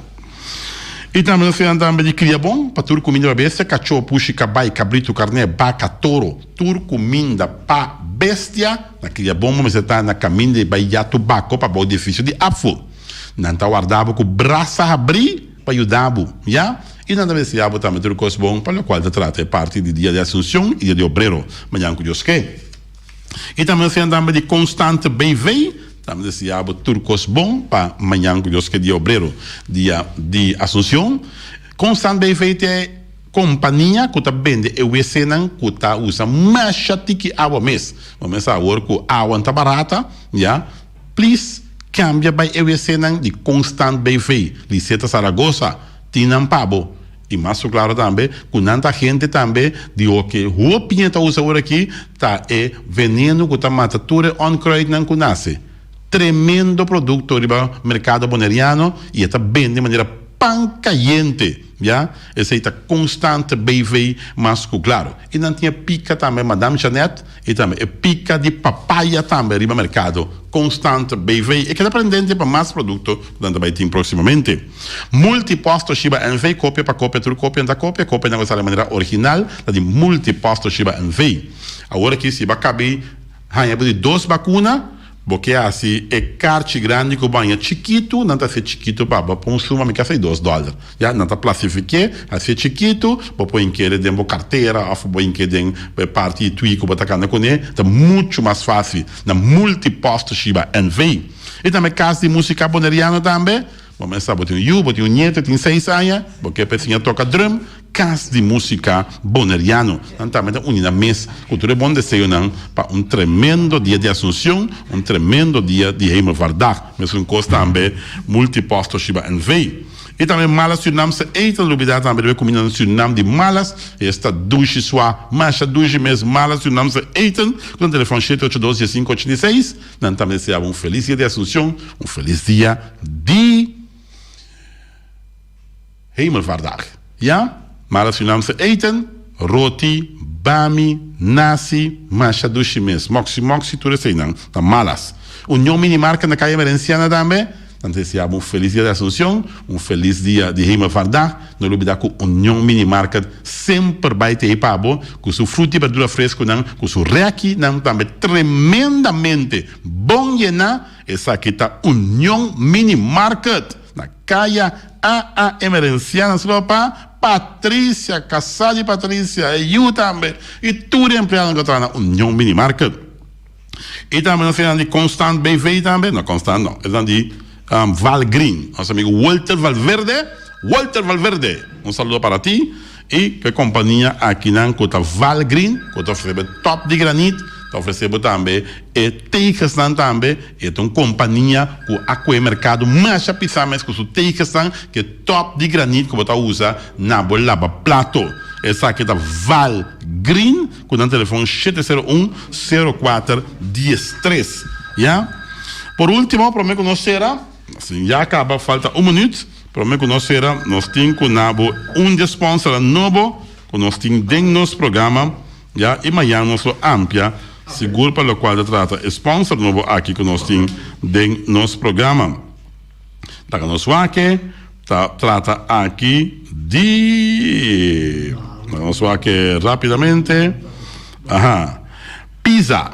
I tambe nos nan tambe di kria bon pa tur kuminda pa bestia, kachó, pushi, kabai, kabritu, karné, baka, toro, tur kuminda pa bestia na kria bon bo mester ta na kaminda di bai ya tobako pa bou di edifisio di Apfel. Nan ta warda bo ku brasa habrí pa yuda bo, ya. I nan ta deseá bo tambe tur kos bon pa lokual ta trata e parti di dia di Asunsion i dia di Obrero mañan ku Dios ke. I tambe nos siña tambe di Constante BV. Tambe deseá bo tur kos bon pa mañan ku Dios ke dia obrero, dia di Asuncion. Constant BV ta e kompania ku ta bende e wc-nan ku ta usa masha tiki awa mes. Bo mes sa awor ku awa ta barata, ya. Please kambia bai e wc-nan di Constant BV. Liseta Zaragoza tin nan pa bo. I mas su klaro tambe ku nan ta hende tambe di oke hopi ña ta usa ora aki ta e veneno ku ta mata tur e onkruidnan ku nase. Tremendo produkto riba merkado boneriano i e ta bende manera pan kayente ya. Esei ta Constante BV mas ku klaro. I nan tin e pika tambe Madame Jeanette i tambe e pika di papaya tambe riba merkado. Constant BV e keda prendente pa mas produkto ku nan ta bai tin próksimamente. Multipost Toshiba NV Kopia pa kopia tur kopia ta kopia kopia nan ku sali manera original ta di Multipost Toshiba NV. Awor aki si bo a kabi haña bo di dos bakuna bo ke hasi e karchi grandi ku bo haña chikitu nan ta hasié chikitu pa bo pon suma mi kasa di dos dòler ya nan ta plasifiké hasié chikitu bo por hink'é den bo kartera òf bo hink'é den e parti di tui ku bo ta kanda kuné ta muchu mas fásil. Na Multipost Toshiba NV. I tambe Kas di Músika Boneriano tambe. Bo mester sa bo tin un yu, bo tin un nieto, e tin seis aña, bo ke pa e siña toka drum, Kas di Músika Boneriano. Nan tambe ta uni nan mes ku tur e bon deseonan pa un tremendo dia di Asunción, un tremendo dia di Hemelvaartdag. Mesun kos tambe Multipost Toshiba NV. I tambe Malas Surinaamse eten lubida tambe riba e kuminda na Surinam di Malas esta dushi swa masha dushi mes Malas Surinaamse eten ku nan telefon shete ocho dos dies sinku ochenta i seis nan tambe desea bo un felis dia di Asuncion un felis dia di Hemelvaartdag ya Malas Surinaamse eten roti bami nasi masha dushi mes moksi moksi tur eseinan ta Malas Union Mini Market na Kaya Emerenciana tambe. Nan ta desea bo un felis dia di Asuncion, un felis dia di Hemelvaartdag. No lubida cu Union Mini Market semper bay t'ey pa bo cu su fruta y berdura fresconan, cu su rekinan tambe tremendamente bon yena. Esaki ta Union Mini Market na Caya AA Emerenciana Sra. Pa Patricia, casa di Patricia, e yu tambe y tur e empleadonan cu ta traha na Union Mini Market. I tambe nos esnan di Constant BV tambe, no Constant no, esnan di Valgreen, nos amigo Walter Valverde, Walter Valverde, un saludo para ti i ku e kompania akinan ku ta Valgreen ku ta ofrese bo e top di granit, ta ofrese bo tambe e tegesnan tambe, e ta un kompania ku a kohe merkado masha pisa mes ku su tegesnan ku e top di granit ku bo ta usa na bo laba plato. Esaki ta Valgreen. Ku nan telefon shete sero un, sero kuater, dies tres. Ya. Por ultimo, prome ku nos sera, si ya kaba falta un minuut, prome ku nos sera nos tin ku na bo un dje sponsornan nobo ku nos tin den nos programa, ya, i mañan nos lo ampia sigur pa lokual ta trata e sponsor nobo aki ku nos tin den nos programa. Laga nos wak e ta trata aki di. Laga nos wak e rapidamente. Aha. Pizza.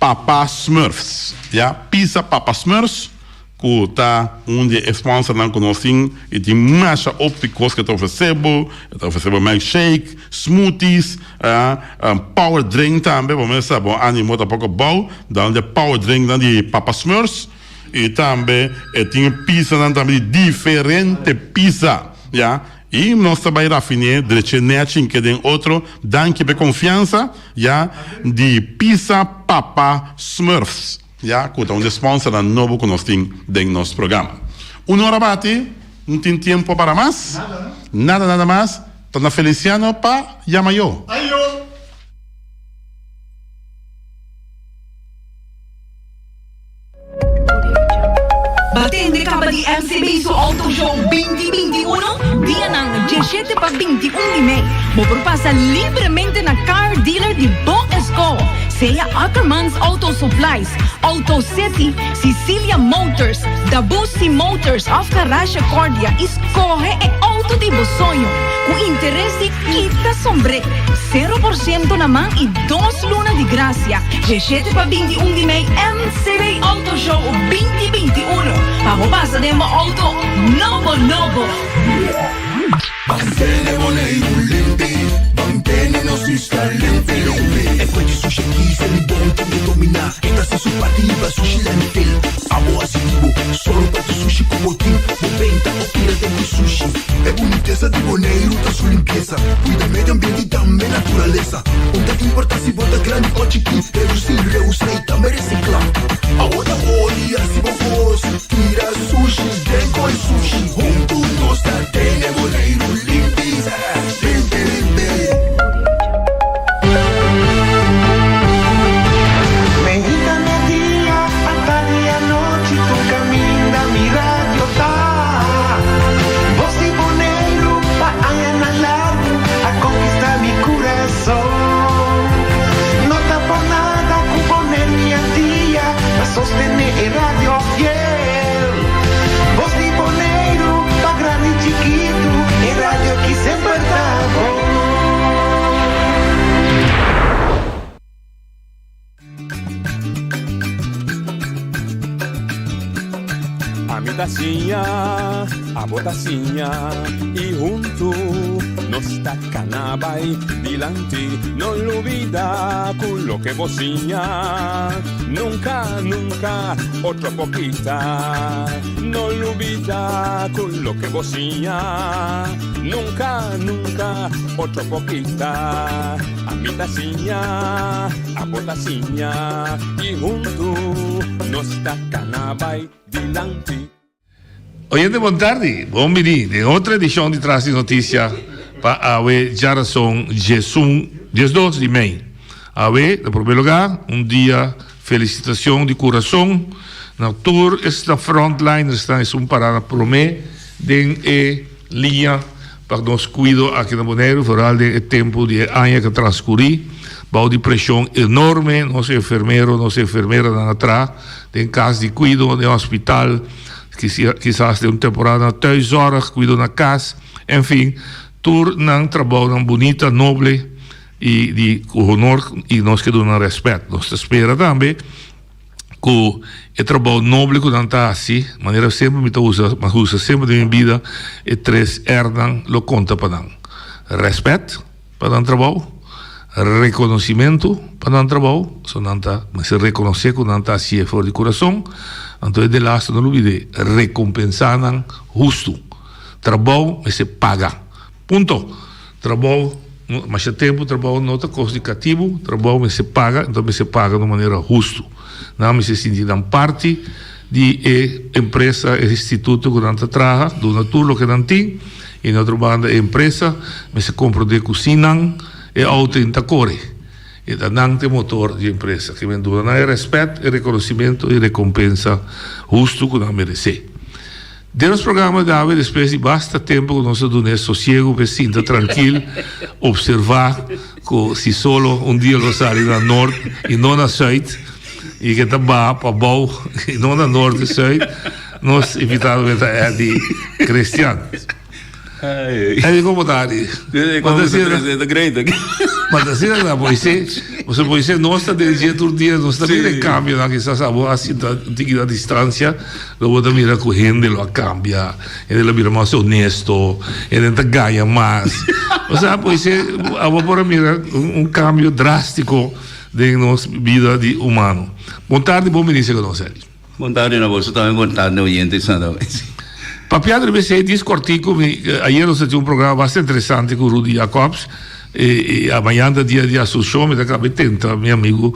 Papa Smurfs, ya, Pizza Papa Smurfs, ku ta un di e sponsornan ku nos tin i tin masha hopi kos ku e ta ofresé bo, e ta ofresé bo milkshake, smoothies, power drink tambe, bo mester sa bo animo ta poko abou, dan di e power drinknan di Papa Smurfs, i tambe e tin pizzanan tambe di diferente pizza, ya, i nos ta bai rafiné dreché nèchi in ke den otro, danki pa e konfiansa, ya, di Pizza Papa Smurfs. Ya cu ta un di e sponsornan nobo cu nos tin den nos programa. Un ora bati, no tin tiempo para mas. Nada, nada mas. Ta na Feliciano pa yama yo. Ayo! Batende caba di MCB su Auto Show 2021, dianan 17 pa 21 di mei. Bo por pasa libremente na car dealer di bo escoho, sea Ackermans Auto Supplies, Auto City, Cecilia Motors, Dabusi Motors of Garage Cordia y scoge e auto di bo soño cu interes di kita sombré, cero por ciento na man y dos luna di gracia. Diecisiete pa 21 di mei MCB Auto Show 2021 pa bo pasa den bo auto nobo nobo. Mantene Boneiru limpi, mantene nos isla limpi limpi. E fuente sushi aki se mi bon tin ke dominá. E ta hasi su parti liba sushi landfill. Abo hasi di bo, sòru pa tur sushi ku bo tin. Bo benta òf tira den ku sushi. E bunitesa di Boneiru ta su limpiesa. Kuida medio ambiente i tambe naturalesa. Un ta importá si bo ta grandi òf chikí, redusí, reusá i tambe resiklá. Awo ta holi hasi bo kos, tira sushi den koi sushi. Huntu nos ta tene Boneiru limpi, limpi limpi. Meinta media, atardi anochi, tur kaminda mi radio ta. Bos di Boneiru pa añanan largu a konkistá mi kurason. No ta por nada ku Boneiru i Antia ta sostené e radio fiel. Bos di Boneiru pa grandi i chikitu, e radio ki semper ta bon. Ami ta siña, abo ta siña y huntu nos ta cana bay dilanti. No lubida cu loke bo siña nunca, nunca otro por kita. No lubida cu loke bo siña nunca, nunca otro por kita. Ami ta siña, abo ta siña i huntu nos ta kana bai dilanti. Oyente bon tardi, bon bini den otro edicion di Tras di Noticia pa awe djarason diesun, diesdos di mei. Awe, na prome lugar, un dia felicitacion di curason na tur esnan frontlinersnan, esun para na prome den e liña Pa nos kuido aki na Boneiru, vooral den e tempu di e aña ku a transkurí, bou di preshon enorme nos enfermero, nos enfermeranan a traha den kas di kuido, den hospital, kisas den un temporada na thuiszorg, kuido na kas, enfin, tur nan trabounan bunita, noble i di ku honor i nos ke duna nan rèspèt. Nos ta spera tambe. Ku e trabou noble ku nan ta hasi, manera semper mi ta usa, mi a usa semper den mi bida e tres Rnan lo konta pa nan, rèspèt pa nan trabou, rekonosimentu pa nan trabou, so nan ta mester rekonosé ku nan ta hasié for di kurason, anto e delaste no lubid'é, rekompensá nan hustu. Trabou mester paga. Punto! Trabou, masha tempu trabou no ta kos di katibu, trabou mester paga, enton mester paga na un manera hustu. Nan mester sinti nan parti di e empresa, e instituto ku nan ta traha, duna tur loke nan tin, i na otro banda e empresa mester komprondé ku sin nan e outo in ta kore. E ta nan ta e motor di e empresa. Ke men duna nan e rèspèt, e rekonosimentu i rekompensa hustu ku nan meresé. Den nos programa djawe despues di basta tempo ku nos a dun'é sosiego p'e sinta trankil, observá ku si solo un dia lo sali na nort i no na sùit i ke ta baha pabou i no na nort i sùit, nos invitado ta Eddy Christian. Ei kon bo ta ari? Ma ta asina ta Moisés. Pasobra Moisés nos ta den dje tur dia, nos ta mira e kambionan. Kisas abo a sinta un tiki na distansia, lo bo ta mira ku hende lo a kambia, hende lo a bira mas honesto, hende ta gaña mas. Osea Moisés abo por a mira un kambio drástiko den nos bida di humano. Bon tardi, bon bini ku nos, Eli. Bon tardi na boso tambe, bon tardi na oyentes nan tambe. Papiando riba esei dis kortiku, mi ayer nos a tin un programa basta interesante ku Rudy Jacobs i mañan ta dia di Asunshon, mi ta kaba e tenta mi amigu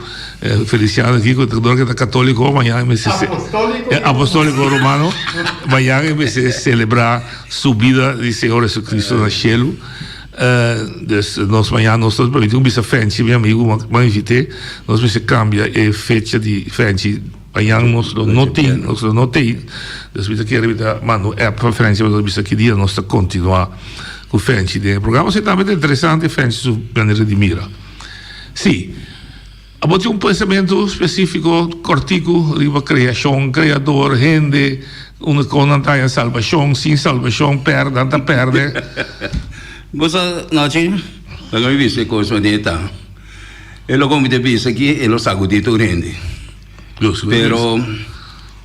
Feliciano aki ku ta dor ke ta katoliko mañan e mester apostoliko romano mañan e mester selebrá subida di Señor Jesucristo na shelu. Dus nos mañana nos ta permiti un bisa Fenchi mi amigu m'a invit'é nos mester kambia e fecha di Fenchi mañan nos lo no tin nos lo no tin dus mi ta kere mi ta manda un app pa Fenchi pa nos bisa ki dia nos ta kontinuá ku Fenchi den e programa esei tambe ta interesante Fenchi su manera di mira si. Abo tin un pensamentu spesífiko kòrtiku riba kreashon, Kreador, hende, unda kon nan ta haña salbashon, sin salbashon, pèrdè, nan ta pèrdè? Bo sa, Nachi, laga mi bisa e kos manera e ta. E loke mi ta bisa aki, e lo sagudí tur hende. Pero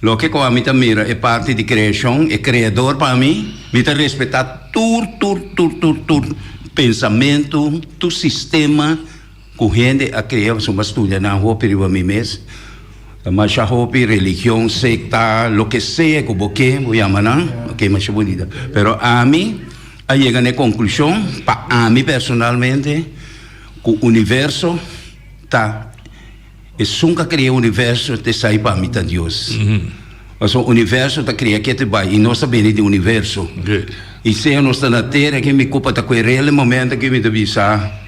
loke ku ami ta mira e parti di kreashon, e Kreador pa mi, mi ta respetá tur, tur, tur, tur, tur pensamentu, tur sistema. Ku hende a krea pasobra mi a studia nan hopi riba mi mes. Ta masha hopi religion, sekta, loke sea ku bo ke bo yama nan, ok masha bunita. Pero ami a yega na e konklushon, pa ami personalmente, ku universo ta esun ku a krea universo ta esai pa mi ta Dios. Pasobra universo ta krea ke ta bai i nos ta bini di universo. I sea nos ta na tera ke mi kupa ta kue rel e momento ke mi ta bisa.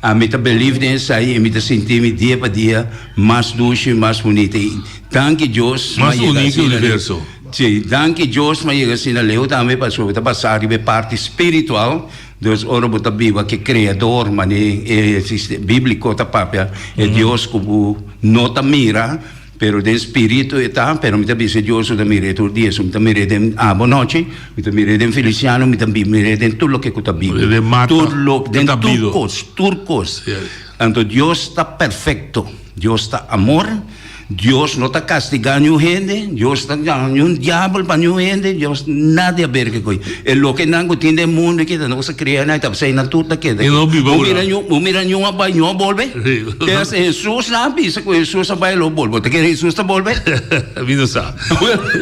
Ami ta believe den esai i mi ta sinti mi dia pa dia mas dushi, mas bunita i danki Dios Mas m'a yega uní ki asina leu. universo. Si, danki Dios m'a yega asina leu tambe pasobra bo ta basa riba e parti spiritual, dus ora bo ta biba ku e Creador mane e bíblico ta papia, e Dios ku bo no ta mira, Pero den spiritu e ta, pero mi ta bisa Dios ku ta mir'é tur dia, so mi ta mir'é den abo nochi, mi ta mir'é den Feliciano, mi ta mir'é den tur loke ku ta biba. Den mata, Tur lo, den den tur bido. kos, tur kos. Yes. Anto Dios ta perfekto, Dios ta amor, Dios no ta kastigá niun hende, Dios ta niun diabel pa niun hende, Dios nada di aber ku e. E lokenan ku tin den mundu aki ta nos a krea nan, ta p'esei nan tur ta keda I aki. no biba Bo ora. mira niun, bo mira niun a bai, niun a bolbe? Te hasta Hesus nan a bisa ku Hesus a bai lo bolbe. Bo ta kere Hesus ta bolbe? Mi no sa.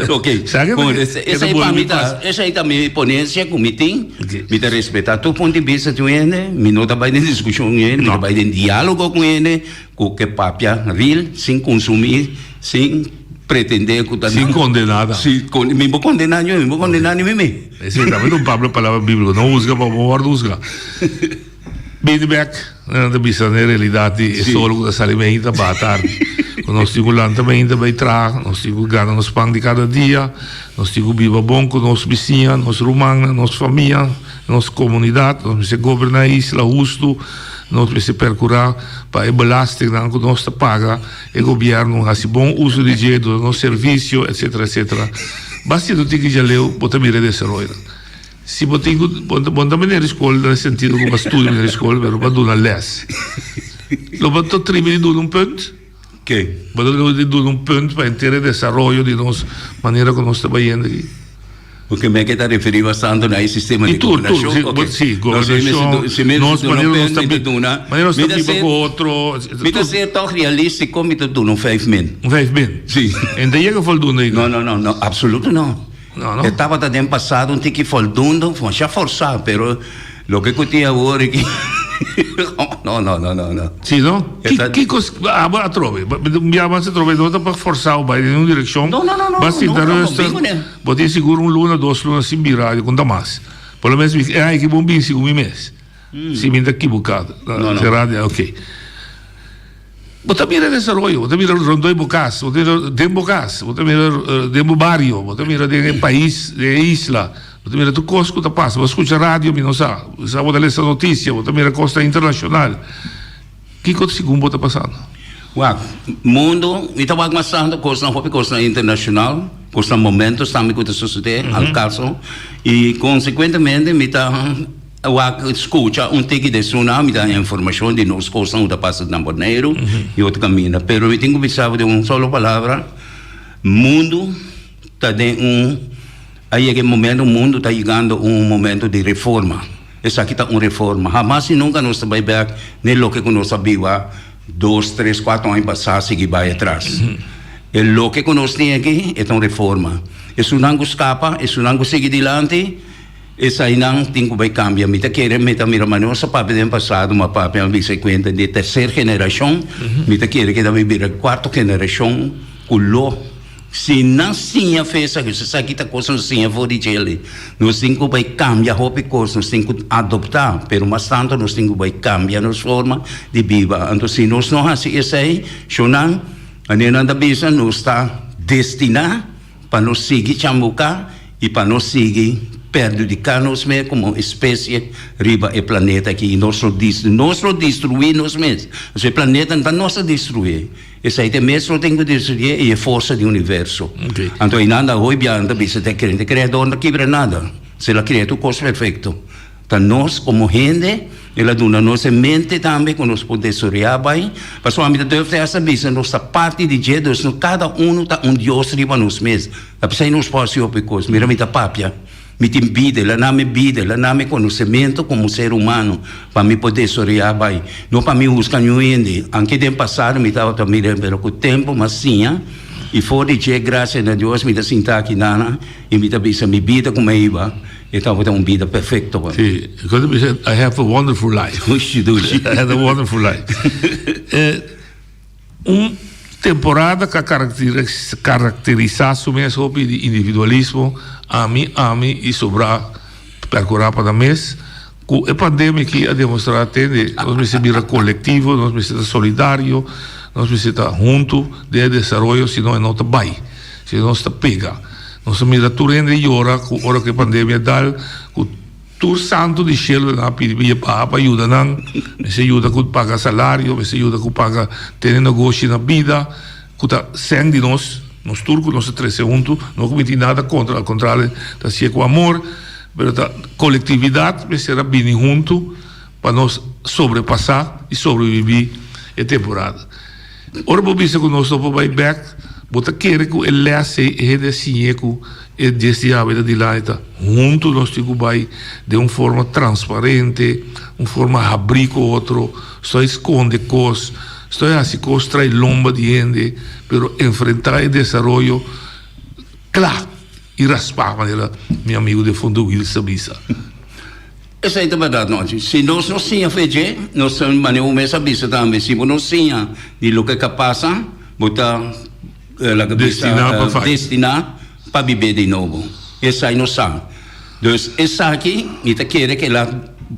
Ok. Sa ke ta Bon, ke ese ta esei pa bolbe mi ta, pas. esei ta mi ponencia ku mi tin. Ok. Mi ta respeta tur punto di bista di un hende. Mi no ta bai den diskushon ku hende, mi ta No. bai den dialogo ku hende ku ke papia real, sin kunsumí, sin pretende ku ta Sin kondena ta. Si, kon, mi bo kondena niun, mi bo kondena ni mi mi. Esei tambe ta un Pablo palabra bíbliko, no husga pa bo wòrdu husga. Bini bek, nan ta bisa na e realidat di e solo ku ta sali mainta baha tardi. Ku nos tin ku lanta mainta bai traha, nos tin ku gana nos pan di kada dia, nos tin ku biba bon ku nos bisiña, nos rumannan, nos famia, nos komunidat, nos mester goberná e isla hustu, nos mester perkurá pa e belastingnan ku nos ta paga e gobièrnu hasi bon uso di dje, duna nos servisio, etsetera, etsetera. Basta tin tiki djaleu bo ta mira e desaroyonan. Si bo tin ku, bo bo no ta meneer di skol den e sentido ku bo a studia meneer di skol, pero bo a duna lès. Lo bo ta tribi di duna un punt? Ke? Bo ta tribi di duna un punt pa henter e desaroyo di nos manera ku nos ta bayendo aki? Porque mi ke ta referí bastante na e sistema Di di tur, tur, gobernashon. si, Oké. bo, si, No, si mi mester gobernashon, du- si mi nos mester duna manera un nos punt, ta mi ta bi, duna. manera nos Mi ta ta biba ser, ku otro, mi ta tur. ser tòg realístiko, mi ta duna un vijf min. Un vijf min? Si. En ta yega voldoende No, no, no, no, absoluto no. No, no. E tabata den pasado un tiki voldoende, masha forsá, pero loke ku tin awor aki, no, no, no, no, no. Sí, no? E ta- Kiko abo atrobe? Un bia mas atrobe no ta pa forsá bo bai den un direkshon. No, no, no, no, Bo a sinta no, no, rustig, bingo ne. bo tin sigur un luna, dos luna sin bira radio, konta mas. Por lo menos mi, e aña aki bo bin sigur mi mes. Si mi ta kibuká. No, no. Radio, ok. Bo ta mira desaroyo, bo ta mira rondó di bo kas, bo ta mira den bo kas, bo ta mira den bo bario, bo ta mira den e pais, den e isla, bo ta mira tur kos ku ta pasa, bo skucha radio mi no sa, bo sa bo ta lesa notisia, bo ta mira kosnan internashonal. Kiko segun bo ta pasando? Wak, mundo, mi ta wak mas tanto kosnan, hopi kosnan internashonal, kosnan momentos tambe ku ta sosodé, al kaso, i konsekuentemente mi ta wak, skucha un tiki di esunnan, mi ta haña informashon di nos kosnan ku ta pasa na Boneiru i otro kaminda. Pero mi tin ku bisa bo den un solo palabra, mundo ta den un, a yega e momento, mundo ta yegando un momento di reforma. Esaki ta un reforma. Hamas i nunka nos ta bai bèk n'e loke ku nos a biba dos, tres, kuater aña pasá sigui bai atras. E loke ku nos tin aki e ta un reforma. Esunnan ku skapa, esunnan ku sigui dilanti, esainan tin ku bai kambia. Mi ta kere, mi ta mira manera nos a papia den pasado, mi a papia, mi a bisa e kuenta di terser generashon, mi ta kere ku ta bai bira kuarto generashon ku lo. Si nan siña fe esaki, esaki ta kos nos siña for di djele. Nos tin ku bai kambia hopi kos, nos tin ku adoptá, pero mas tantu nos tin ku bai kambia nos forma di biba. Anto si nos no hasi esei, shownan, manera nan ta bisa, nos ta destiná pa nos sigui chambuká i pa nos sigui perhudiká nos mes komo espesie riba e planeta aki. I nos lo nos lo destruí nos mes. Pasobra e planeta no ta nos ta destruí. Esei ta e mes lo tin ku destruye i e forsa di universo. Anto einan ta hoy biaha nan ta bisa ta e krente Kreador no ta kibra nada. Si el a krea tur kos perfekto. Ta nos komo hende el a duna nos e mente tambe ku nos por desoreá bai. Pasobra mi ta durf te hasta bisa nos ta parti di dje, dus no kada unu ta un Dios riba nos mes. Ta p'esei nos por hasi hopi kos. Mira mi ta papia. Mi tin bida, el a na mi bida, el a na mi konosementu komo ser humano pa mi por desaroyá bai. No pa mi huska niun hende. Anke den pasado mi tabata mira, pero ku tempu mi a siña i for di dje, grasia na Dios, mi ta sinta aki nana i mi ta bisa mi bida ku mi a hiba e tabata un bida perfekto pa mi. Sí, ku ta bisa I have a wonderful life. Dushi, dushi. I had a wonderful life. Un temporada ku a karakterisá su mes hopi di individualismo, ami, ami i sobrá perkurá pa nan mes. Ku e pandemia aki a demostrá tende nos mester bira kolektivo, nos mester ta solidario, nos mester ta huntu den e desaroyo sino e no ta bai, sino nos ta pega. Nos a mira tur hende yora ku ora ku e pandemia dal ku. Tur santu di shelu nan a pidi pa Jebaha pa yuda nan. Mester yuda ku paga salario, mester yuda ku paga tene negoshi na bida, ku ta sèn di nos, nos tur ku nos a trese huntu. No ku mi tin nada kontra, al kontrario, ta hasié ku amor, pero ta kolektividat mester a bini huntu pa nos sobrepasá i sobrebibí e temporada. Ora bo bisa ku nos no por bai bèk, bo ta kere ku e lès ei e hende a siñ'é ku e dies di awe ta dilanti ta huntu nos tin ku bai den un forma transparente, un forma habrí ku otro, stoi skonde kos, stoi hasi kos trai lomba di hende, pero enfrentá e desaroyo kla i raspá manera mi amigu defuntu Wiels ta bisa. Esei ta bèrdat nochi. Si nos no siña fe dje, nos ta manera bo mes a bisa tambe, si bo no siña di loke ka pasa, bo ta laga bisa destiná pa bibé di nobo. Esei nos sa. Dus esaki mi ta kere ke el a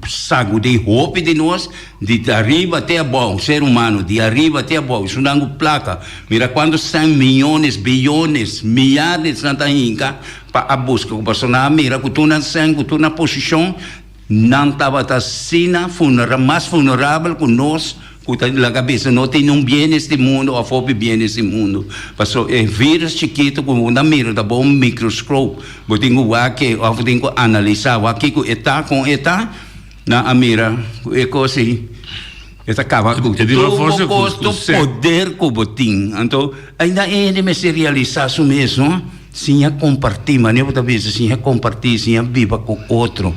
sagudí hopi di nos di ariba te abou, ser humano di ariba te abou, esunnan ku plaka. Mira kuantu sèn miyones, biyones, miyares nan ta hinka Pa a buska ku pasobra nan a mira ku tur nan sèn, ku tur nan posishon, nan tabata asina mas vulnerabel ku nos ku ta laga bisa no tin un bienes di mundu òf hopi bienes di mundu. Pasobra e virus chikitu ku bo ta mira ta bo un microscope, bo tin ku wak e òf bo tin ku analisá wak kiko e ta, kon e ta. Nan a mira ku e kos ei e ta kaba ku tur bo kos, tur poder ku bo tin. Anto ainda e hende mester realisá su mes, no? Siña kompartí, manera bo ta bisa, siña kompartí, siña biba ku otro.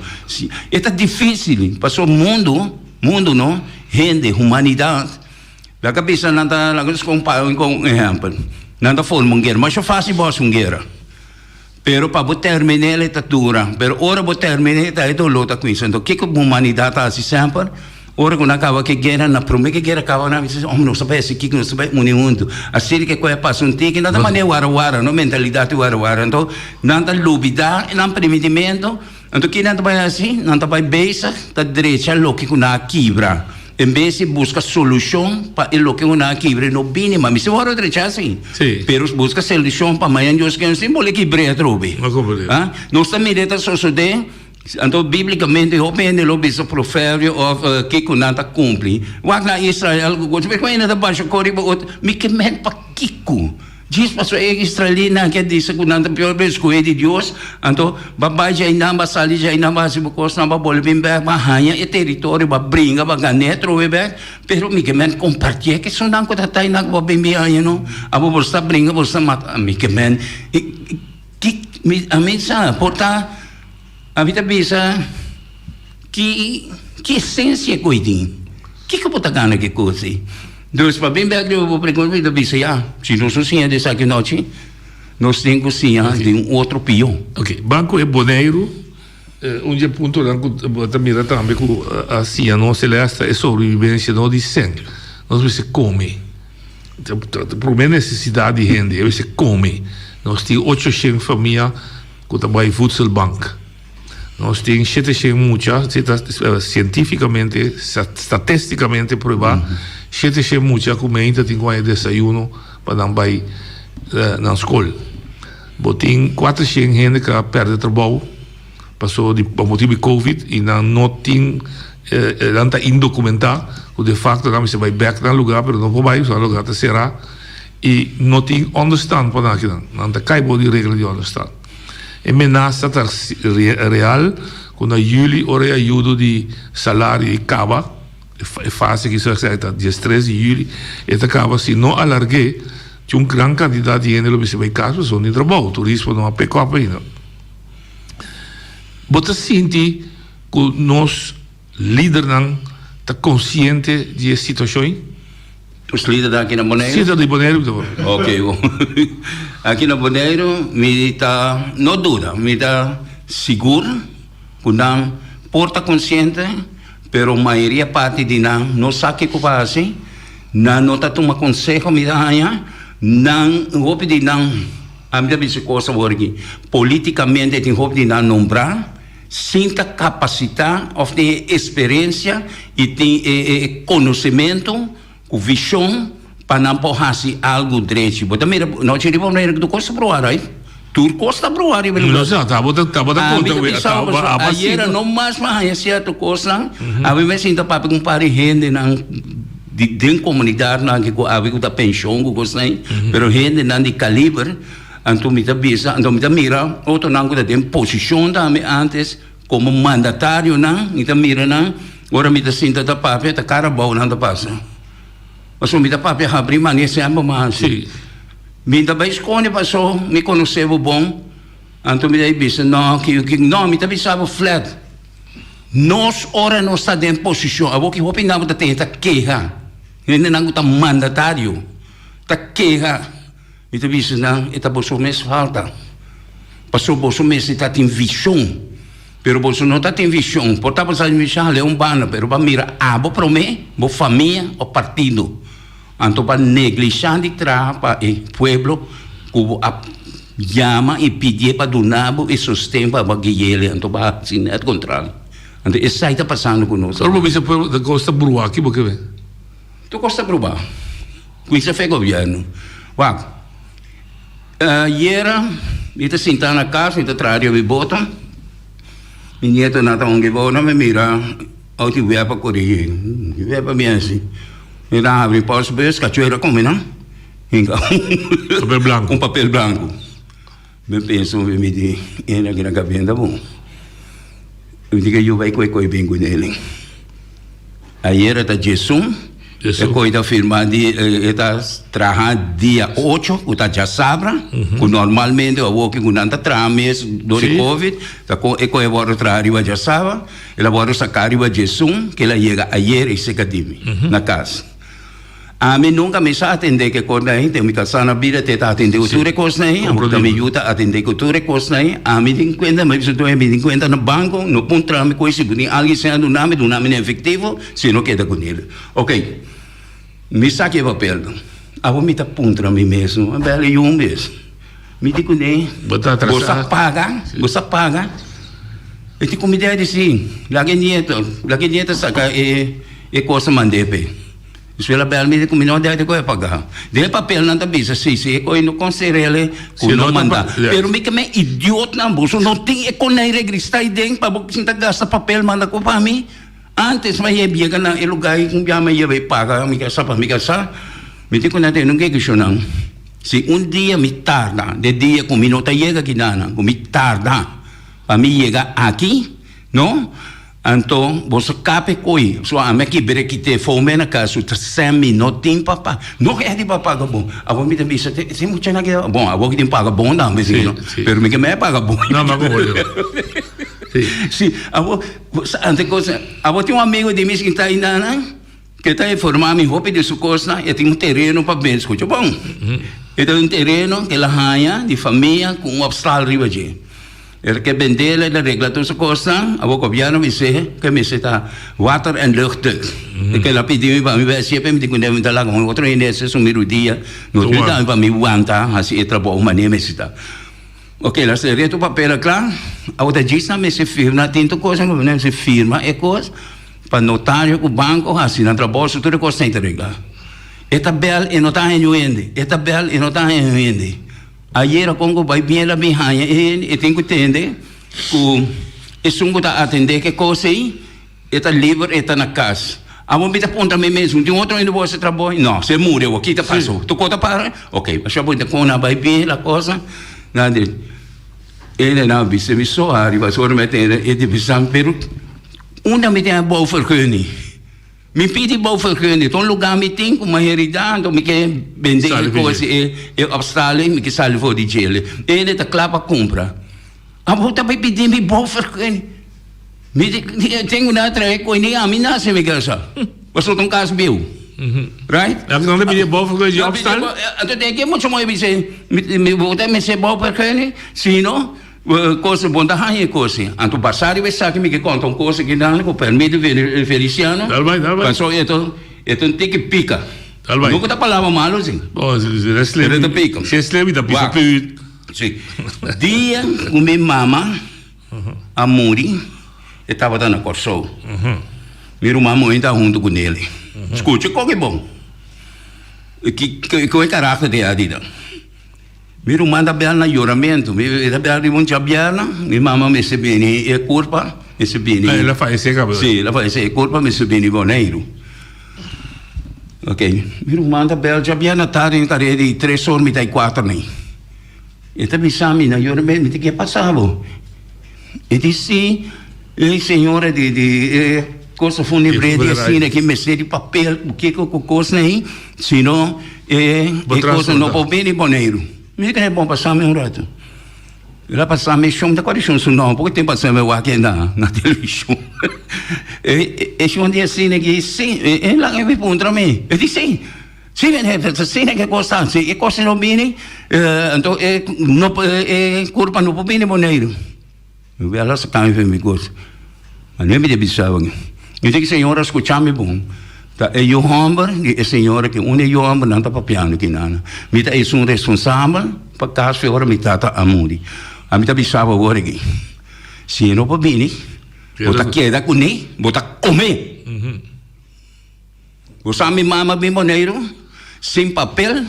E ta difísil, pasobra mundu, mundu no, hende, humanidat, laga bisa nan ta, laga nos kompará ku un ehèmpel, nan ta forma un guera, masha fásil bo hasi un guera. Pero pa bo termin'el e ta dura. Pero ora bo termin'e ta e doló ta kuminsá. Enton kiko humanidat ta hasi semper? Ora ku nan kaba ku e guera, na promé ku e guera kaba nan bisa, oh nos ta bai hasi kiko, nos ta bai uni huntu. Asina ke ku a pasa un tiki, nan ta manera wara wara, no mentalidat di wara wara. Enton nan ta lubidá nan primitimentu. Anto ki nan ta bai hasi? Nan ta bai bezig ta drecha loke ku nan a kibra. En bes di buska solushon pa e loke ku nan a kibra e no bini mas. Mi wòrdu drecha asi. Pero buska solushon pa mañan Dios ke nos tin bole kibr'é atrobe. Nos ta mira e ta sosodé. Anto bíblikamente hopi hende lo bisa proverbio òf kiko nan ta kumpli. Wak na Israel ku gochi, pero hende ta basha kor riba otro. Mi ke men pakiko? Djis pasobra e israelitnan aki a bisa ku nan ta pior bes skohe di Dios, anto ba bai djainan, ba sali djainan, ba hasi bo kosnan, ba bolbe bin bèk, ba haña e teritorio, ba bringa, ba gan'é atrobe bèk. Pero mi ke men kompartié ku esunnan ku ta tainan ku bo bin bin haña no. Abo bo sta bringa, bo sta mata. Mi ke men, ki, mi, ami sa por ta. Ami ta bisa, Ki ki esensia ku e tin? Kiko bo ta gana ku e kos ei? Dus pa bin bek riba bo pregunta, mi ta bisa, Ya, si nos no siña di esaki nochi, nos tin ku siña di un otro pió. Ok, ban ku e Boneiru, un dje puntonan ku bo ta mira tambe ku a siña nos Celeste ta e sobrevivencia no di sèn. Nos mester kome. Ta promé nesesidat di hende, e mester kome. Nos tin ocho shen famia. Ku ta bai voedselbank. Nos tin 700 mucha, si ta sientífikamente, statéstikamente pruebá, 700 mucha ku meinta tin ku haña desayuno pa nan bai nan skol. Bo tin 400 hende ku a pèrdè trabou paso di pa motibu di covid i nan no tin, nan ta indokumentá, ku de fakto nan mester bai bèk nan lugá pero no por bai pasobra nan lugá ta será. I no tin onderstand pa nan akinan. Nan ta kai bou di regla di onderstand. E menasa ta real ku na yüli ora e ayudo di salario ei kaba, e fase aki so ta diestres di yüli, e ta kaba si no alarg'é tin un gran kantidat di hende lo mester bai kas pasobra no tin trabou, turismo no a pick up ainda. Bo ta sinti ku nos lidernan ta konsiente di e situashon ei? Nos lidernan aki na Boneiru? Si, ta di Boneiru mi ta papia. Ok, bon. Aki na Boneiru mi ta no duda, mi ta sigur ku nan por ta konsiente, pero mayoria parti di nan no sa kiko pa hasi, nan no ta tuma konseho mi ta haña, nan hopi di nan, ami ta bisa kos awor aki, politikamente tin hopi di nan nombrá, Sin ta kapasitá òf tin e eksperensia i tin e konosementu ku vishon pa nan por hasi algu drechi. Bo ta mira nochi riba manera ku tur kos ta proba right? Tur kos ta proba riba e lugar. No sa, tabata tabata Ami konta ta we bisa bo pasobra ayera no mas mi a haña sierto kosnan, ami me sinta papia ku un par di hendenan di den komunidatnan aki ku abi ku ta penshon ku kosnan ei, pero hendenan di kaliber. Anto mi ta bisa, anto mi ta mira otronan ku ta den posishon tambe antes komo mandatarionan, mi ta mira nan ora mi ta sinta ta papia ta kara abou nan ta pasa. Pasobra mi ta papia habri manera semper mi hasi. Mi ta bai skonde paso mi konosé bo bon, anto mi ta bisa no, no mi ta bisa bo flat, nos ora nos ta den posishon, awor ki hopi nan bo ta tene ta keha, hendenan ku ta mandatario ta keha. Mi ta bisa nan, e ta boso mes falta, pasobra boso mester ta tin vishon, pero boso no ta tin vishon. Por ta boso ta tin vishon hal'é un banda, pero bo a mira abo promé, bo famia òf partido. Anto bo a neglishá di traha pa e pueblo ku bo a yama i pidié pa duna bo e sosten pa bo a gui'é. Anto bo a hasi nèt kontrario. Anto esei ta pasando ku nos. Ora bo bisa pueblo ta kos ta bruá, ki bo ke ven? Tur kos ta bruá. Kuinsa fe gobierno. Wak, ayera mi ta sinta na kas, mi ta traha riba mi boto, mi nietonan ta hunga e boto, mi mira outi web a kore yega. Ki web a bin asi? Mi ta habri postbus, kachuera a kome nan, hinka Papel blanco. un papel blanco. Mi pensa mi di, e aki na kabenta bon. Mi di ke yu bai koe koe bin ku nelen. Ayera ta djesun, e koe ta firma di e ta traha dia ocho ku ta djasabra, ku normalmente awoki ku nan ta traha mes dor di covid, ta kon e koe a wòrdu traha riba djasabra, el a wòrdu saka riba djesun, ke el a yega ayer e seka di mi na kas. Ami nunka mi sa atendé ku e kosnan ei, den mi kasá na bida te ta atendé ku tur e kosnan ei, amo ta mi yu ta atendé ku tur e kosnan ei, ami tin kuenta, mi bisa tur mi tin kuenta na banko, no puntra mi ku si bo tin algu esei a duna mi, duna mi na efektivo, si no keda ku nel. Ok, mi saki e papelnan, abo mi ta puntra mi mes, mi a bèl e yu un bes, mi di kuné, Bo ta bo sa atrasá. paga, bo sa paga? E tin ku mi debe di si, laga e nieto, laga e nieto saka e e kos a mand'é p'e. Despues el a bel mi di ku mi no debe di kohe paga. Den e papelnan ta bisa si, si e kohe no konsider'el ku no manda. Pero mi ke men idiotnan, boso no tin e konai regristá aiden pa bo sinta gasta papel manda ku pa mi. Antes mi a yega na e lugar ei ku mi a yega e paga mi kasa pa mi kasa, mi tin ku nan tene un kekishonnan. Si un dia mi tarda, de dia ku mi no ta yega kidanan, ku mi tarda pa mi yega aki, no? Anto boso kape koe so ami a kibra kite fou me na kas su ta sèn mi no tin pa paga no ke di pa paga bon awor mi ta bisa te si muchanan ke bon awor ki tin paga bon tambe si no pero mi ke me paga bon No ma komo yo si si awor ante kos awor tin un amigo di mi sinta ainda nan ke ta informa mi hopi di su kosnan e tin un tereno pa bende skucha bon e tin un tereno ke el a haña di famia ku un opstal riba dje. El ke bendel, el a regla tur su kosnan, awor gobièrnu bis'é ke mester ta water en luchtduk. E ke el a pidi mi pa mi bai hasié, mi di kuné mi ta laga un otro hende hasié su mi rudia, no tin tambe pa mi wanta hasi e trabou manera mester ta. Oke, el a sere tur papel a kla, awor ta djis nan mester firma, tin tur kos nan mester firma e kos pa notario ku banko hasi nan trabou, su tur e kos ta regla. E ta bèl e no ta haña niun hende, e ta bèl e no ta haña niun hende. Ayera kon ku bai bien la bin haña e hende e tin ku tende ku esun ku ta atendé ke kos ei e ta liber e ta na kas. Abo mi ta puntra mi mes un tin otro hende bo hasi trabou? No, se muri awor kita paso? Tur kos ta para? Ok, asha bo ta kon a bai bien la cosa nan di e nan a bisa mi so ariba ora mi a tende e di bisa mi pero unda mi tin a bouwvergunning? Mi pidi bouwvergunning, ta un lugar mi tin ku mi a heridá, anto mi ke bende e kos e e opstaling, mi ke sali for di djele. Ene ta kla pa kumpra. Abo ta bai pidi mi bouwvergunning. Mi di, tin ku nan a trahe koi ni ami nase mi kasa. Pasobra ta un kas bieu. Right? Nan ta pidi bouwvergunning di opstal? Anto den ke mucha moe bisa, mi bo ta mester bouwvergunning, sino. Kos bon ta haña e kos ei. Anto basá riba esaki mi ke konta un kos aki nan ku permit di Feliciano. Dal bai, dal bai. Paso e ta e ta un tiki pika. Dal bai. No ku ta palabra malo si. Oh, si si e slim. Pero e ta pika. Si e slim i ta pisa Wak. pui. Si. Dia ku mi mama a muri e tabata na Kòrsou. Mi ruman muhé ta huntu ku nele. Skucha koke bon. Ki ki e karakter di Adida. Mi ruman ta bel na yoramentu. Mi ta bel riba un djabièrnè, mi mama mester bini e kurpa mester bini. El a fayesé kaba? Sí, el a fayesé. E kurpa mester bini Boneiru. Ok, mi ruman ta bel djabièrnè tardi den kare di tres or mitad i kuater nei. E ta bisa mi na yoramentu, mi ta ke pasa bo? E di si, e señora di di e cosa fúnebre di asina ki mester di papel ku kiko ku kosnan ei, si no e e cosa no por bini Boneiru. Mi di kende bon pasa mi un rato. El a pasa mi shon, mi ta kòrda shon su nòmber, poko tempu a mi wak e na na televishon. E e shon di asina ki si, e laga mi puntra mi, e di si. Si meneer, ta asina ke kos ta. Si e kos no bini, anto e no e kurpa no por bini Boneiru. Mi wela sa kami fe mi kos. Ma mi a bisa bo. Mi di ki señora skucha mi bon. Ta e yu hòmber di e señora ki un di e yu hòmbernan ta papiando kinan. Mi ta esun responsabel pa kas fe ora mi tata a muri. Ami ta bisa bo awor aki, si e no por bini, bo ta keda kuné, bo ta kome. Bo sa mi mama bin Boneiru sin papel,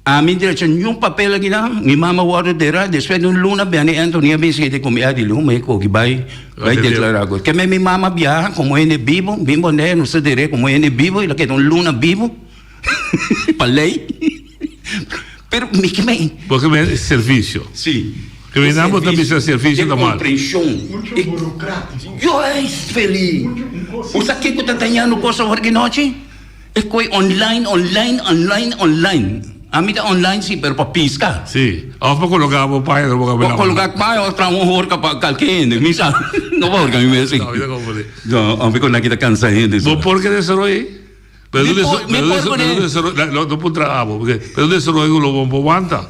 ami drecha niun papel akinan, mi mama wòrdu dera, despues di un luna Benny Anthony a bin skirbi ku mi Adi Lu, mi koki bai bai deklará ku keme mi mama biaha komo hende bibu bin Boneiru nos ta der'é komo hende bibu, el a keda un luna bibu pa lei. Pero mi ke men. Bo ke men servisio. Si. Ke men nan bo ta bisa servisio ta mal. E komprenshon. Mucho burocratico. Juist, Feli. Bo sa kiko ta dañando kos awor di nochi? E koe online, online, online, online. Ami ta online si, pero pa piska. Si. Of pa koloká bo paña bo Pa koloká paña of traha un horka pa kalke hende. Mi sa. No pa horka mi mes si. No, mi ta komprendé. No, ami ku nan kita kansa hende. Bo por ke desaroy'é? Pero Mi por, mi por cu ne. No puntra abo, porque pero desaroyo cu lo bon por wanta.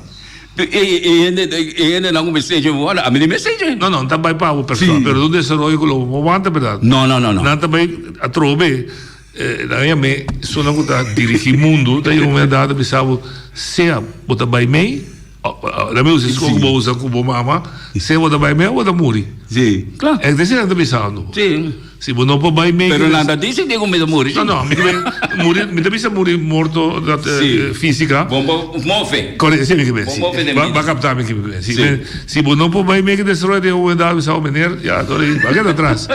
E e hende e hende nan cu message mi wanta, ami di message. No, no, ta bay pa abo persona, pero un desaroyo cu lo bon por wanta, verdad? No, no, no, no. Nan ta bay atrobe, nan yam'e esunnan cu ta dirigi mundo, ta yega un momento dado ta bisa bo, sea bo ta bay mey, nan mi usa e sco cu bo usa cu bo mama, sea bo ta bay mey o bo ta muri. Si, claro. E esey nan ta bisando. Si. Si bo no por bai mei. Pero nan ta disidí ku mi ta muri. No, no, mi ta muri, mi ta bisa muri morto dat Sí. físika. Bo bo mofe. Kore, si mi ke Bo si. mofe den Ba bida. ba kapta mi ke mi Si, Sí. si bo no por bai mei ke desaroyo den hubendat mi sa bo meneer, ya dor ei, ba keda atras.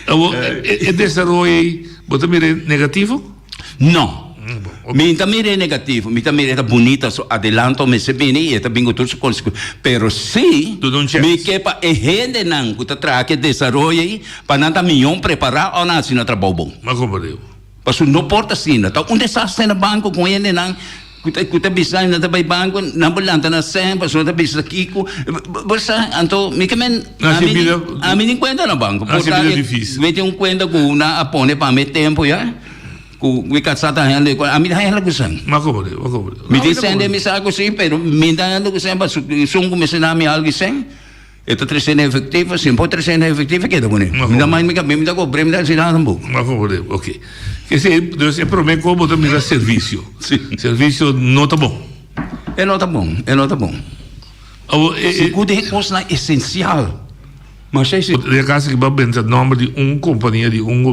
Awor, e e desaroyo ei, bo ta mira negativo? No. Mi ta mira e negativo, mi ta mira e ta bunita su adelanto mester bini y e ta bin cu tur su consecuencia. Pero si mi ke pa e hendenan cu ta traha cu e desaroyo ey, pa nan ta miyon prepara o nan haci nan trabou bon. Pasobra no por ta asina. Ta un desastre na banco cu hendenan cu ta cu ta bisa nan ta bay banco, nan por lanta nan cen pasobra nan ta bisa kico. Bo sa, anto mi ke men ami ami tin cuenta na banco. Por ta mi tin un cuenta cu nan a pone pa mi tempo ya. Ku mi kasá ta hende ku ami ta hende ku sen. Ma komo di, ma komo di. Mi tin sen den mi saku si, pero mi ta hende ku sen pasobra esun ku mester na mi algu sen, e ta trese na efektivo, si no por trese na efektivo e keda kuné. Mi ta mai mi kabes, mi ta kobr'é, mi ta hasi nada tampoco. Ma komo di, ok. Kese, dus e promé kos bo ta mira servisio. Si. Servisio no ta bon. E no ta bon, e no ta bon. Awor e. Sigur den e kosnan esensial. Masha si. Den e caso aki bo a benta nomber di un compania di un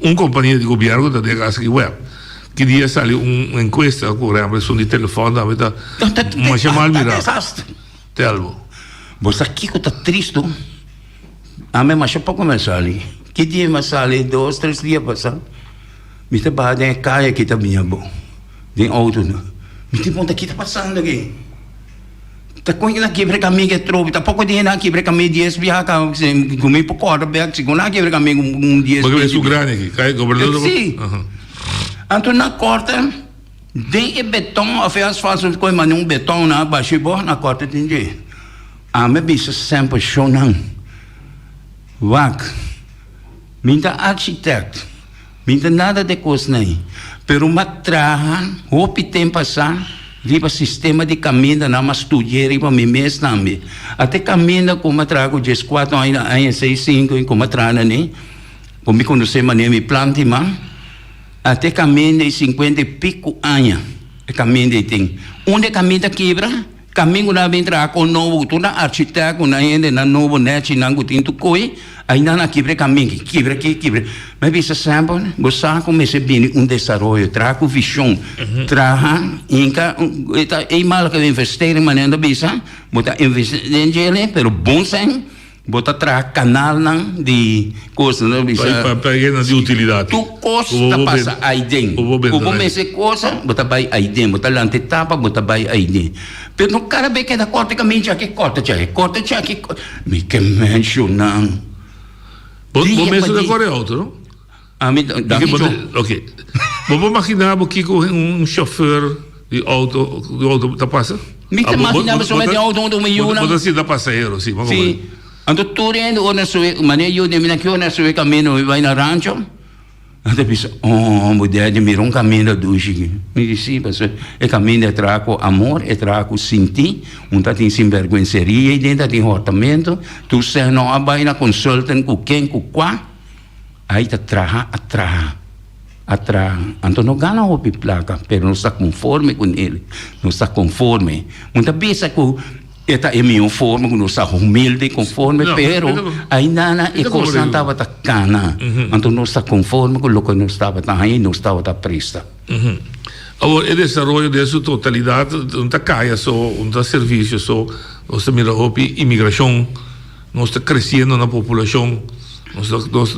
un compania di gobierno cu ta den e caso aki web. Ki dia sali un encuesta cu por ehempel esun di telefon tambe ta masha mal mira. Telbo. Bo sa kico ta tristo? Ami masha poco mi a sali. Ki dia mi a sali? Dos tres dia pasa. Mi ta baha den e caya aki ta bini abo den auto. Mi tin punta ki ta pasando aki? Ta kon nan kibra kaminda e tropi ta poko di nan kibra kaminda dies biaha ka ku mi por kòrda bèk si ku nan kibra kaminda un dies Porque su grandi aki kai gobernador si anto nan kòrta den e beton òf e asfalto su koi manda un beton nan a basha bo nan kòrta den dje ami a bisa semper shownan wak mi ta architect. Mi ta nada de kosnan ei, pero m'a traha hopi temp pasá riba sistema di kaminda nan m'a studi'é riba mi mes tambe. Ata e kaminda ku m'a traha ku dieskuatro aña na aña seis sinku ku m'a traha nan ei, ku mi konosé manera mi planta i man, ata e kaminda ei sinkuenta i piku aña e kaminda ei tin. Unda e kaminda a kibra? Kamin ku nan a bin traha kon nobo ku tur nan architect ku nan hendenan nobo nechinan ku tin tur koi, ainda nan a kibra e kamin ki, kibra aki, kibra. Mi a bisa semper, bo sa ku mester bini un desaroyo, traha ku vishon, traha hinka, e ta eenmalige investering manera nan ta bisa, bo ta investi den djele, pero bon sèn. Bo ta traha kanalnan di kos, nan ta bisa. Pa pa yena di utilidat. Tur kos ta pasa aiden. Ku bo Ku bo mester kosa, bo ta bai aiden. Bo ta lanta e tapa, bo ta bai aiden. Pero no kada bes keda kòrta e kaminda djaki, kòrta djaki, kòrta djaki. Mi ke menshonan. Bo bo mester ta kore outo, no? Ami danki Bo cho. Ok. Bo por magina bo kiko un chauffeur di auto di auto ta pasa? Mi ta magina bo solamente auto hunto ku mi yunan. Bo ta sinta pasahero, si. Si. Anto tur hende ora nan subi, manera yu di mi nan ki ora nan subi camino mi bai na rancho, nan ta bisa, oh bo daddy mira un caminda dushi aki. Mi di si, pasobra e caminda e traha ku amor, e traha ku sinti, un ta tin sinberguenseria ei den, ta tin hortamento, tur sèn no a bai na consultant ku ken ku kua. Ai ta traha, a traha, a traha. Anto no gana hopi plaka, pero nos ta konforme ku el. Nos ta konforme. Un ta bisa ku e ta e mihó forma ku nos ta humilde i konforme, pero ainda e kosnan tabata kana. Anto nos ta konforme ku loke nos tabata haña i nos tabata presta. Awor e desaroyo den su totalidat no ta kaya so, no ta servisio so. Nos ta mira hopi imigrashon. Nos ta creciendo na populacion. Nos ta, nos,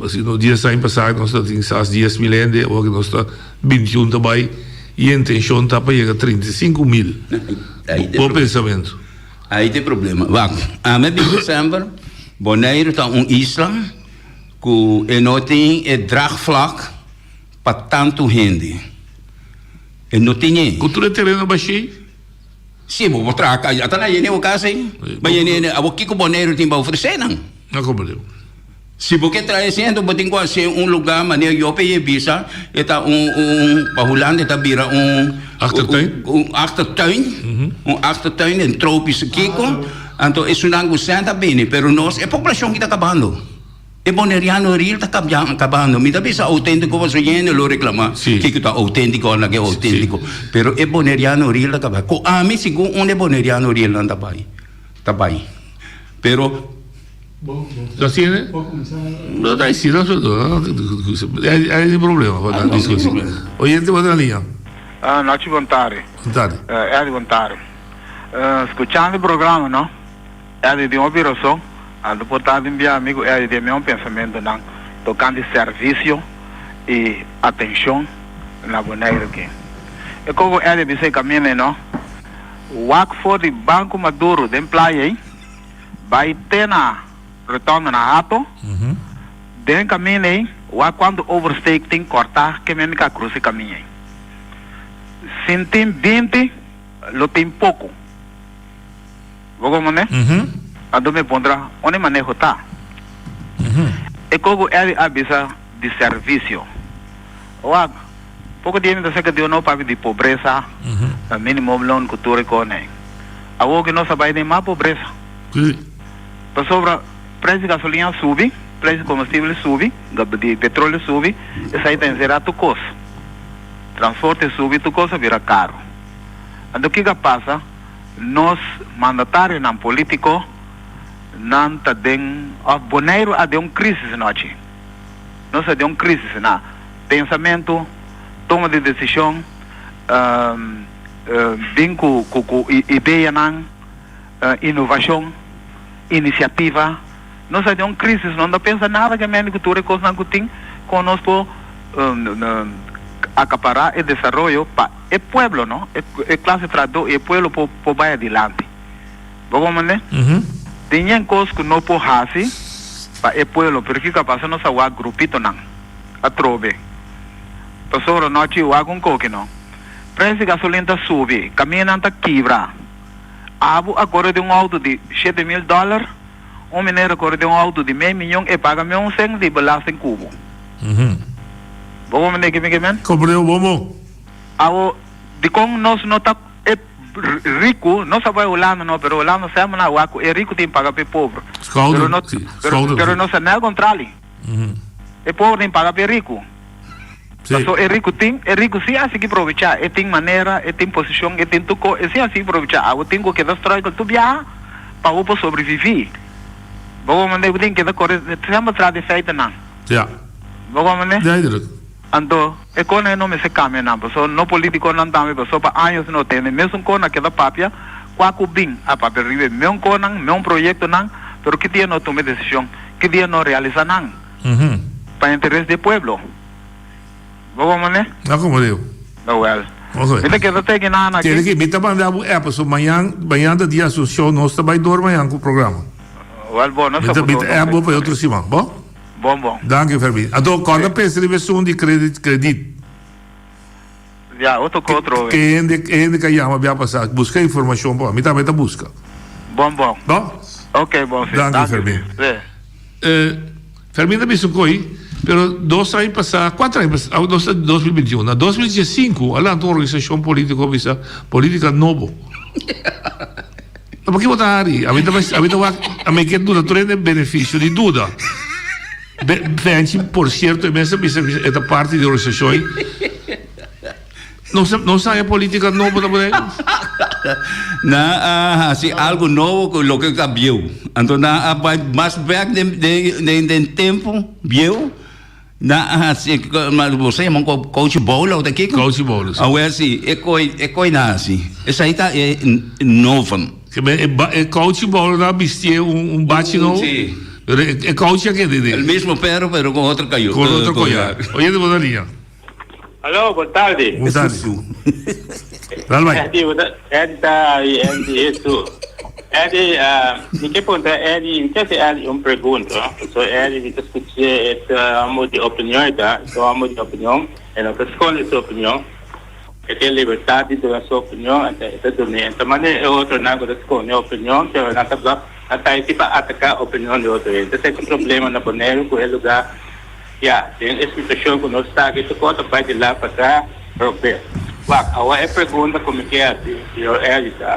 asina nos dies aña pasa nos ta tin sas 10.000 hende, awor ki nos ta 21 ta bai y e intencion ta pa yega 35.000. Bo pensamento? Ahí ta e problema. Wak, ami a bisa semper, Boneiru ta un isla ku e no tin e draagvlak pa tantu hende. E no tin e. Ku tur e tereno bashí? Si bo por traha cas, ata na yene bo cas ei. Ba yene, abo kico Boneiru tin pa ofrece nan? No comprende. Si bo ke traha esei, enton bo tin cu haci un lugar manera Joppe e bisa, e ta un, un, pa Hulanda e ta bira un. Achtertuin? Un achtertuin, un achtertuin den tropische kico, anto esunnan cu sèn ta bini, pero nos, e poblacion aki ta cabando. E boneriano real ta kabando. Mi ta bisa autentiko pasobra hende lo reklama kiko ta autentiko o no ke autentiko. Pero e boneriano real ta kaba. Ku ami segun unda e boneriano realnan ta bai, ta bai. Pero. Lo tiene? No ta si no hay ni problema pa ta discuti. Oyente bo ta na liña. Nochi bon tardi. Bon tardi. Eddy bon tardi. Scuchando e programa no, Eddy tin hopi razon, anto por ta tin bia mi cu Eddy tin e mismo pensamentonan tocante servicio y atencion na Bonaire aki. E coco Eddy a bisa e caminda no, wak for di Banco Maduro den playa ey, Bai te na rotonda na Hato, den kaminda ei wak kuantu oversteek tin kòrtá ke men ka krusa e kaminda ei. Sin tin binti lo tin poko. Bo komprendé? Anto mi puntra unda e maneho ta. E kos ku Eddy a bisa di servisio. Wak, poko dia mi ta seka di no papia di pobresa, minimum loon ku tur e kos ei. Awor ku nos a bai den mas pobresa. Pasobra prijs di gasolina a subi, prijs di kombustibel a subi, di petroleo a subi, esei ta enserá tur kos. Transporte a subi, tur kos a bira karu. Anto kiko a pasa? Nos mandatarionan polítiko nan ta den, òf Boneiru a den un krísis anochi. Nos ta den un krísis na pensamentu, toma di desishon, bin ku ku ideanan, inovashon, inisiativa. Nos ta den un krísis, no ta pensa nada ke mende ku tur e kosnan ku tin kon nos por akapará e desaroyo pa e pueblo, no? E klase trahadó i e pueblo por por bai adilanti. Bo komprendé? Tin yen kos ku no por hasi pa e pueblo, pero kiko a pasa nos a wak grupitonan atrobe. Pasobra nochi wak un koki no. Prijs di gasolin ta subi, kamindanan ta kibra. Abo a kore den un outo di 7000 dòler, un meneer a kore den un outo di mei miyon, e paga meun sen di belasting ku bo. Bo komprendé ke mi ke men? Komprendé bo bon bon. Awo, dikon nos no ta e riku, no sa bai Hulanda no, pero Hulanda semper nan a wak ku e riku tin paga pa e pober. Schouder, Pero no, si, pero, schouder, pero si. nos ta nel kontrali. E pober tin paga pa e riku. Si. Paso e riku tin, e riku si a sigui probecha, e tin manera, e tin posishon, e tin tur ko, e si a sigui probecha. Awo tin ku keda struikel tur biaha pa bo por sobrevivi. Bo komprende? Bo tin keda kore semper tras di feitenan. Ja. Bo komprende? Duidelijk. Anto e konan ei no mester kambia nan, pasobra no politikonan tambe, pasobra pa años no tende mesun konan keda papia, kua ku bin a papia riba e meun konan, meun proyektonan, pero ki dia no tuma e desishon, ki dia no realisa nan pa interes di e pueblo. Bo komprende? No komprende. No wèl. Mi ta keda teki nan aki. Tene ki, mi ta manda bo app, pasobra mañan, mañan ta dia Asunción, nos ta bai dor mañan ku programa. Wèl bo, nos Mi ta, mi ta app bo pa e otro siman, bo? Bon bon. Danki Fermin. Anto kòrda pensa riba esun di credit credit. Ya, otro ku otro Ke hende ke hende ka yama bia pasá buska informashon pa mi tambe ta buska. Bon bon. Bon? Ok bon si. Danki Fermin. Si. Fermin ta bisa un koi, pero dos aña pasá, kuater aña pasá, nos ta 2021, na 2015 a lanta un organisashon polítiko bisa Polítika Nobo. No paki bo ta hari? Ami ta ami ta wak ami ke duna tur hende benefisio di duda. Be Fenchi por sierto e mes a bisa ku e ta parti di organisashon ei. Nos nos haña politika nobo ta por Nan a hasi algo nobo ku loke ta bieu. Anto nan a bai mas bek den den den tempu bieu. Nan a hasi ma bo sa yama un kouchi boulo of ta kiko? Kouchi boulo si. Awel si e koi e koi nan hasi esei ta e novum. Ke men e ba e kouchi boulo nan a bistié un un bachi nobo Si. pero e e kouchi a keda den. El mismo perro pero con otro kayo Con otro koyar. Oye di bo ta liña. Aló, bon tardi. Bon tardi. Dal bai. Eddie, bo ta Eddie ta ahí, Eddie Hesu. Eddie, ah, mi ke puntra Eddie, mi ke hasi Eddie un pregunta. Pasobra Eddie, mi ta skuch'é, e ta amo di opinion e ta, e ta un amo di opinion, e no ta skonde su opinion. E tin libertad di duna su opinion, e ta, e ta dun'é. E ta manera e otronan ku ta skonde opinion, pero nan ta nan ta ahí pa ataká opinion di otro hende. Esei ta un problema na Boneiru ku e lugá. Ya, den e situashon ku nos ta aki tur kos ta bai di la pasa robes. Wak, awor e pregunta ku mi ke hasi señor Ellis ta,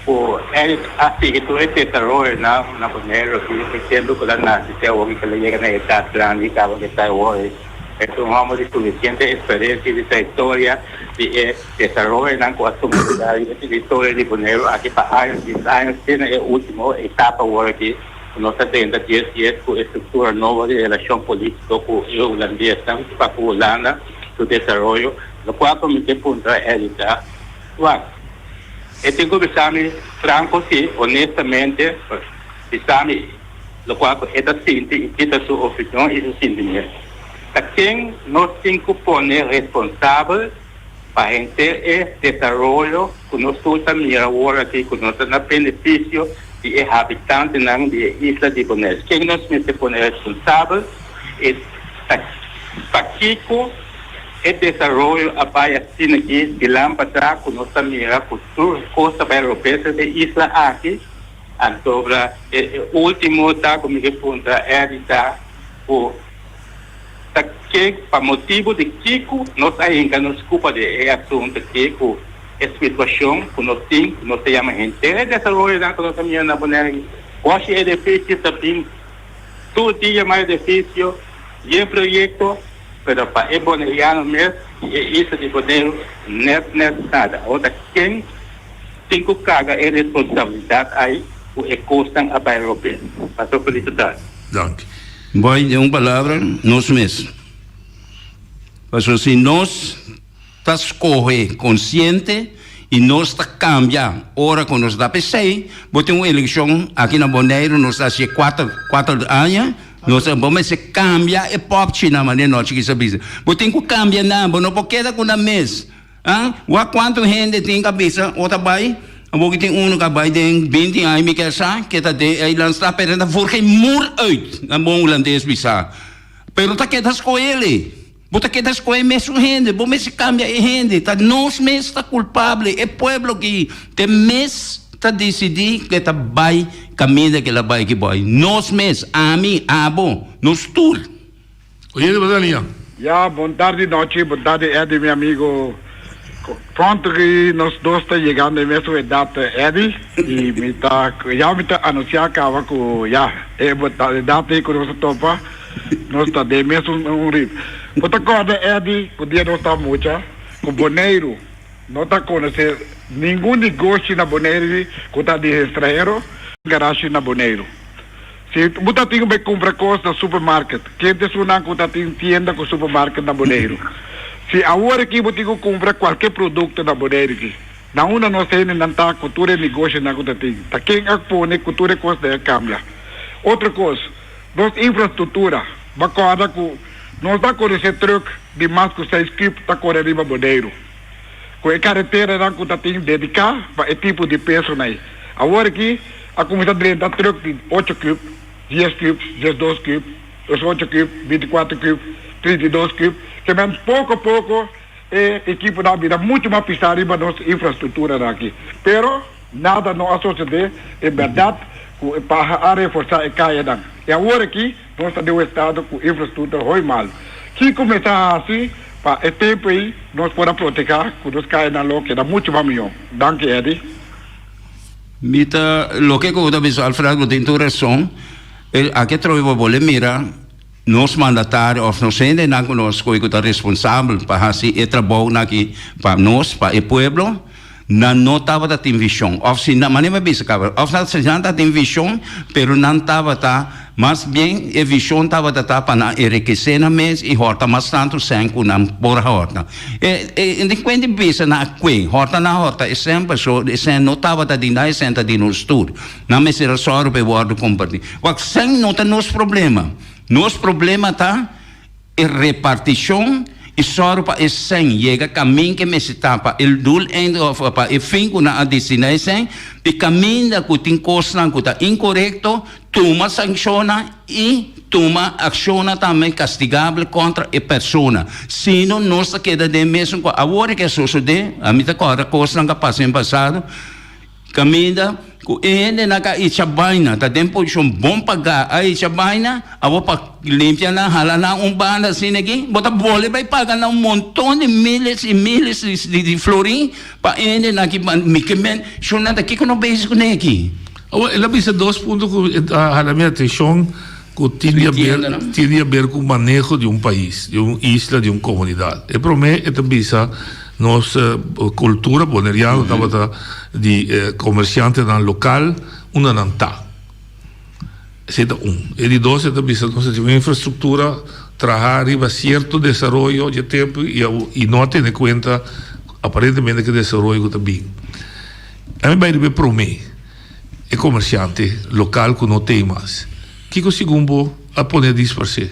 ku Ellis a sigui tur e desaroyonan na Boneiru aki e tempu ku el a nase te awor ku el a yega na edat grandi kaba ku ta awor e ta un hòmber di sufisiente eksperensia di trayektoria di e desaroyonan ku a tuma lugar riba e teritorio di Boneiru aki pa años, dies años te na e ultimo etapa awor aki. ku nos ta drenta dies dies ku e struktura nobo di relashon polítiko ku e hulandesnan pa ku Hulanda su desaroyo, lokual ku mi ke puntra Eddy ta, wak, e tin ku bisa mi franko si, honestamente, bisa mi lokual ku e ta sinti i kita su opinion i su sintimiento. Ta ken nos tin ku pone responsabel pa henter e desaroyo ku nos tur ta mira awor aki ku no ta na benefisio di e habitantenan di e isla di Bonaire. Ken nos mester pone responsabel i ta pakiko e desaroyo a bai asina aki di lan pasa ku nos ta mira ku tur kos ta bai robes riba e isla aki? Anto e ultimo ta ku mi ke puntra Eddy ta ku. Ta ke pa motibu di kiko nos a hinka nos kupa di e asuntu aki ku e situashon ku nos tin ku nos ta yama henter e desaroyonan ku nos ta mira na Bonaire Boshi edifisio ta bin tur dia mas edifisio yen proyekto pero pa e boneriano mes i e isla di Boneiru net net nada. Awor ta ken tin ku karga e responsabilidat ai ku e kosnan a bai robes? Paso felisidat. Danki. Boy, den un palabra, nos mes. Pasobra si nos ta skohe konsiente i nos ta kambia ora ku nos ta p'esei, bo tin un elekshon aki na Boneiru, nos ta hasié kuater, kuater aña, nos ta, bo mester kambia e pòpchinan, manera Nochi kis a bisa. Bo tin ku kambia nan, bo no por keda ku nan mes. Ah, wak kuantu hende tin ka bisa o ta bai, awor ki tin unu ka bai den binti aña mi ker sa ke ta den eilandstraat pero e ta voor geen moer uit, na bon hulandes bisa. Pero ta keda skohel e. Bo ta keda skohe mesun hende, bo mester kambia e hende, ta nos mes ta kulpable, e pueblo ki te mes ta disidí ke ta bai kaminda ke la bai ki bai. Nos mes, ami, abo, nos tur. Oyente bo ta liña. Ya, bon tardi nochi, bon tardi Eddy mi amigo. Pronto ki nos dos ta yegando e mesun edat Eddy y mi ta ya mi ta anuncia caba cu ya e edat ey cu nos a topa nos ta den mesun un rit. Bo ta corda Eddy cu dia nos ta mucha cu Boneiru no ta conoce ningun negoshi na Boneiru cu ta di extranhero garashi na Boneiru. Si bo ta tin bai kumpra kos na supermarket, ken ta esunnan ku ta tin tienda ku supermarket na Boneiru? Si awor aki bo tin ku kumpra kualke produkto na Boneiru aki, na unda nos hendenan ta ku tur e negoshonan ku ta tin? Ta ken a pone ku tur e kosnan a kambia? Otro kos, nos infrastruktura, bo a kòrda ku nos ta konosé trùk di mas ku seis kub ta kore riba Boneiru, ku e kareteranan ku ta tin dediká pa e tipo di pesonan ei. Awor aki a kuminsá drenta trùk di ocho kub, dies kub, diesdos kub, diesocho kub, bintikuater kub, trintidos kub. Ke men poko poko e ekiponan a bira muchu mas pisá riba nos infrastrukturanan aki. Pero nada no a sosodé en bèrdat ku e paha a reforsá e kayanan. I awor aki nos ta den un estado ku infrastruktura hopi mal. Kiko mester hasi pa e tempu ei nos por a protehá ku nos kayanan lo keda muchu mas mihó? Danki Eddy. Mi ta loke ku bo ta bisa Alfred bo tin tur rason e aki atrobe bo bole mira nos mandatario of nos hendenan ku nos koe ku ta responsabel pa hasi e trabounan aki pa nos pa e pueblo nan no tabata tin vision of si nan manera mi a bisa kaba of si nan ta tin vision pero nan tabata Mas bien, e vishon tabata ta pa nan enrikesé nan mes i hòrta mas tantu sèn ku nan por a hòrta. E e di kuenta di bisa nan a kue, hòrta nan a hòrta e sèn paso e sèn no tabata di nan, e sèn ta di nos tur. Nan mester a sòru pa e wòrdu kompartí. Wak, sèn no ta nos problema. Nos problema ta E repartishon i sòru pa e sèn yega kamin ke mester ta pa e doeleinde òf pa e fin ku nan a destiná e sèn i kaminda ku tin kosnan ku ta inkorekto tuma sankshonnan i tuma akshonnan tambe kastigabel kontra e persona. Sino nos ta keda den mesun ku awor ke a sosodé, ami ta kòrda kosnan ku a pasa den pasado. Kaminda ku e hendenan ka icha baina ta den posishon bon pagá a icha baina, awor pa limpia nan hala nan un banda asina aki, bo ta bole bai paga nan un monton di miles i miles di florin pa e hendenan aki mi ke men shon nan ta kiko no bezig kuné aki. Awor el a bisa dos punto ku a hala mi atenshon ku tin di haber tin di haber ku maneho di un pais, di un isla, di un komunidat. E promé e ta bisa. Nos cultura boneriano tabata di comerciantenan local unda nan ta. Esei ta un. E di dos e ta bisa nos tin un infrastruktura traha riba sierto desaroyo dje tempu i i no a tene kuenta aparentemente ku e desaroyo ku ta bin. Ami bai riba e promé, e komersiante lokal ku no tei mas. Kiko segun bo a pone disparsé?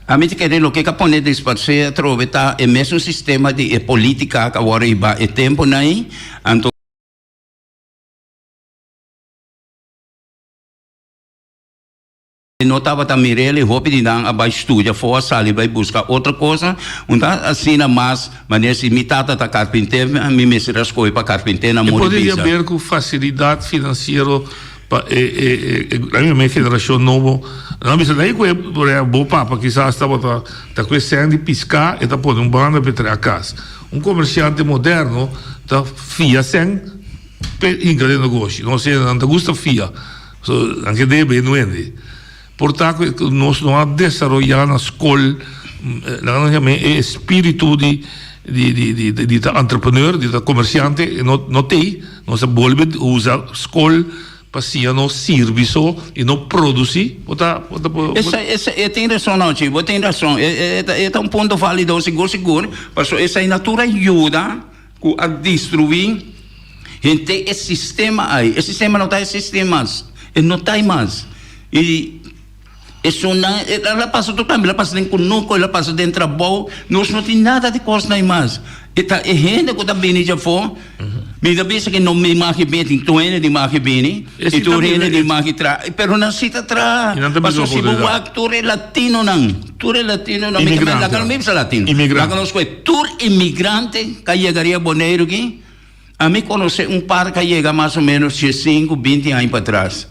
Ami ta kere loke ka pone disparsé atrobe ta e mesun sistema di e politika ku a wòrdu hiba e tempunan ei, anto. No tabata mir'el i hopi di nan a bai studia afó, a sali bai buska otro cosa. Un ta asina mas manera si mi tata ta karpinté, mi mester a skohe pa karpinté na E muri por bisa. haber ku fasilidat finansiero pa e e e e generashon nobo. Nan a bisa nan ku e por ehempel bo papa kisas tabata ta ku e sèn di piská e ta pone un banda pa e traha kas. Un komersiante moderno ta fia sèn p'e hinka den negoshi. No se nan ta gusta fia. So, nan ke debe no hende. Por ta ku nos no a desaroyá na skol, laga nos yam'é e espíritu di di di di di ta entrepreneur, di ta komersiante, no no t'ei. Nos a bolbe usa skol pa siña nos sirbi so i no produsí. Bo ta bo ta bo. Esei esei e tin rason Nochi, bo tin rason. E e ta un punto válido sigur sigur, pasobra esei na tur a yuda. Ku a destruí henter e sistema ai. E sistema no ta existí mas. E no ta ei mas. I esunnan, el a pasa tur kambio, el a pasa den kunuku, el a pasa den trabou. Nos no tin nada di kosnan ei mas. E ta e hende ku ta bini djafó. Mi ta bisa ku no mi maki bini, tin tur hende di maki bini, i tur hende di maki traha. Pero nan si ta traha. Pasobra si bo wak tur e latinonan, tur e latinonan, mi ta laga no mi bisa latino, laga nos kohe. Tur inmigrante ka yega riba Boneiru aki, ami konosé un par ka yega mas o ménos diesinku, binti aña patras.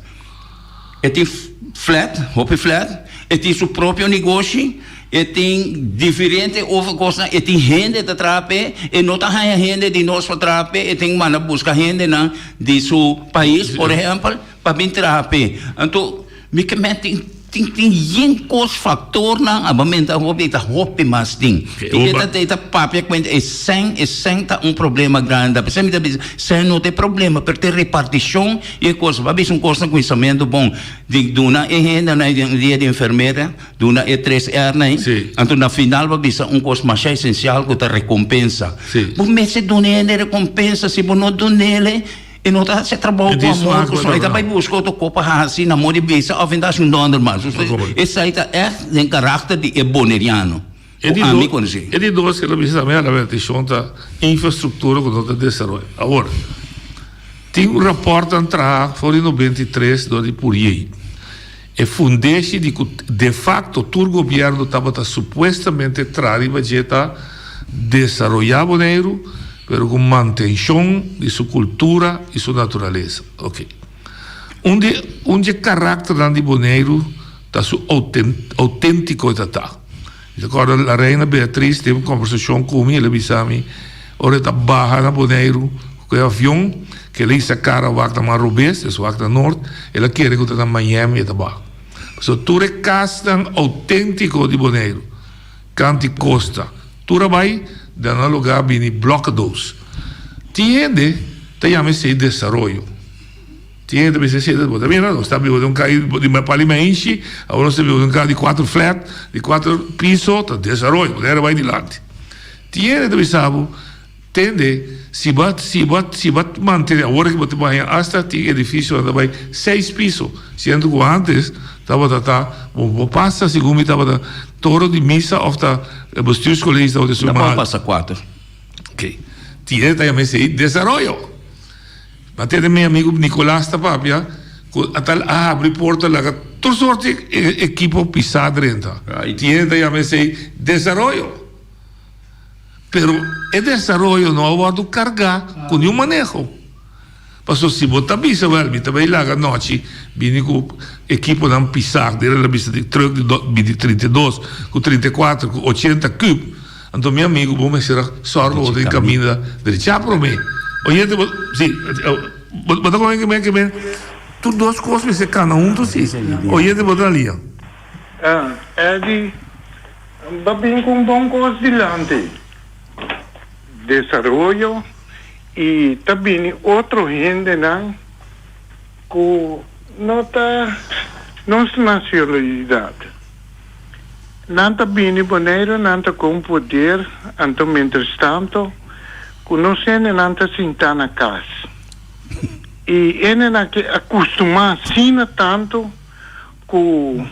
E tin flat, hopi flat, e tin su propio negoshi, e tin diferente otro kosnan, e tin hende ta traha p'e, e no ta haña hende di nos pa traha p'e, e tin manda buska hendenan di su pais, por ehèmpel, pa bin traha p'e. Anto mi ke men tin tin tin yen kos faktornan aba menta hopi ta hopi mas tin. I e ta e ta papia kuenta e sèn e sèn ta un problema grandi apesar mi ta bisa sèn no ta e problema pero ta e repartishon i e kos. Bo a bisa un kos na kuminsamentu bon di duna e hendenan den dia di enfermera duna e tres R nan anto na final bo a bisa un kos masha esensial ku ta rekompensa. Bo mester duna e hende rekompensa si bo no dunele. E no ta hasi e trabou ku amor ku so e ta bai buska otro kos pa hasi na modo di bisa òf e ta hasi un dònder mas. Esei ta ègt den karakter di e boneriano ku ami konosé. E di dos ke lo bisa tambe a la atenshon ta infrastruktura ku no ta desaroya. Awor, tin un rapòrtnan traha for di 93 dor di Pourier. E fundeshi di ku defakto tur gobièrnu tabata supuestamente traha riba dje ta desaroyá Boneiru, pero ku mantenshon di su kultura i su naturalesa. Oke. Un di un dje karakternan di Boneiru ta su outéntiko e ta ta. Mi ta kòrda la reina Beatriz den un kòmbersashon ku mi el a bisa mi ora e ta baha na Boneiru ku e avion ku el a hisa kara wak na mar robes, es wak na nort, el a kere ku ta na Miami e ta baha. Pasobra tur e kasnan outéntiko di Boneiru, kanti kosta, tur a bai den nan lugá bini blòkedoos. Tin hende ta yama esei desaroyo. Tin hende ta bisa esei, bo ta mira, nos ta biba den un kas di pali maishi, awor nos ta biba den un kas di kuater flat, di kuater piso, ta desaroyo, bo ta bai dilanti. Tin hende ta bisa bo, tende, si bo a, si bo a, si bo a mantene, awor aki bo ta baña asta tin edifisionan ta bai seis piso, siendo ku antes tabata ta, bo por pasa segun mi tabata toro di misa of ta bestuurscollege tabata esun No por mahal. pasa kuater. Ok. Tin hende ta yama esei desaroyo. Ma tende mi amigu Nicolas ta papia ku a tal a habri porta laga tur sorti ekipo pisá drenta. Tin hende ta yama esei desaroyo. Pero e desaroyo no a wòrdu kargá ku niun maneho. Pasobra si bo ta bisa wèl mi ta bai laga anochi bini ku ekiponan pisá, dera el a bisa di trùk di binti 32 ku 34 ku ochenta kub. Anto mi amigu bo mester a sòrg pa bo ta den kaminda drechá promé. Oyente bo, si, bo ta komen kimen kimen tur dos kos mester kana huntu si. Oyente bo ta na liña. Eddie, bo bin ku un bon kos dilanti. Desaroyo i ta bini otro hendenan ku no ta. Nos nacionalidad. Nan ta bini Boneiru, nan ta con poder, anto mientrastanto cu nos hendenan ta sinta na cas. Y hendenan ke a custuma asina tanto cu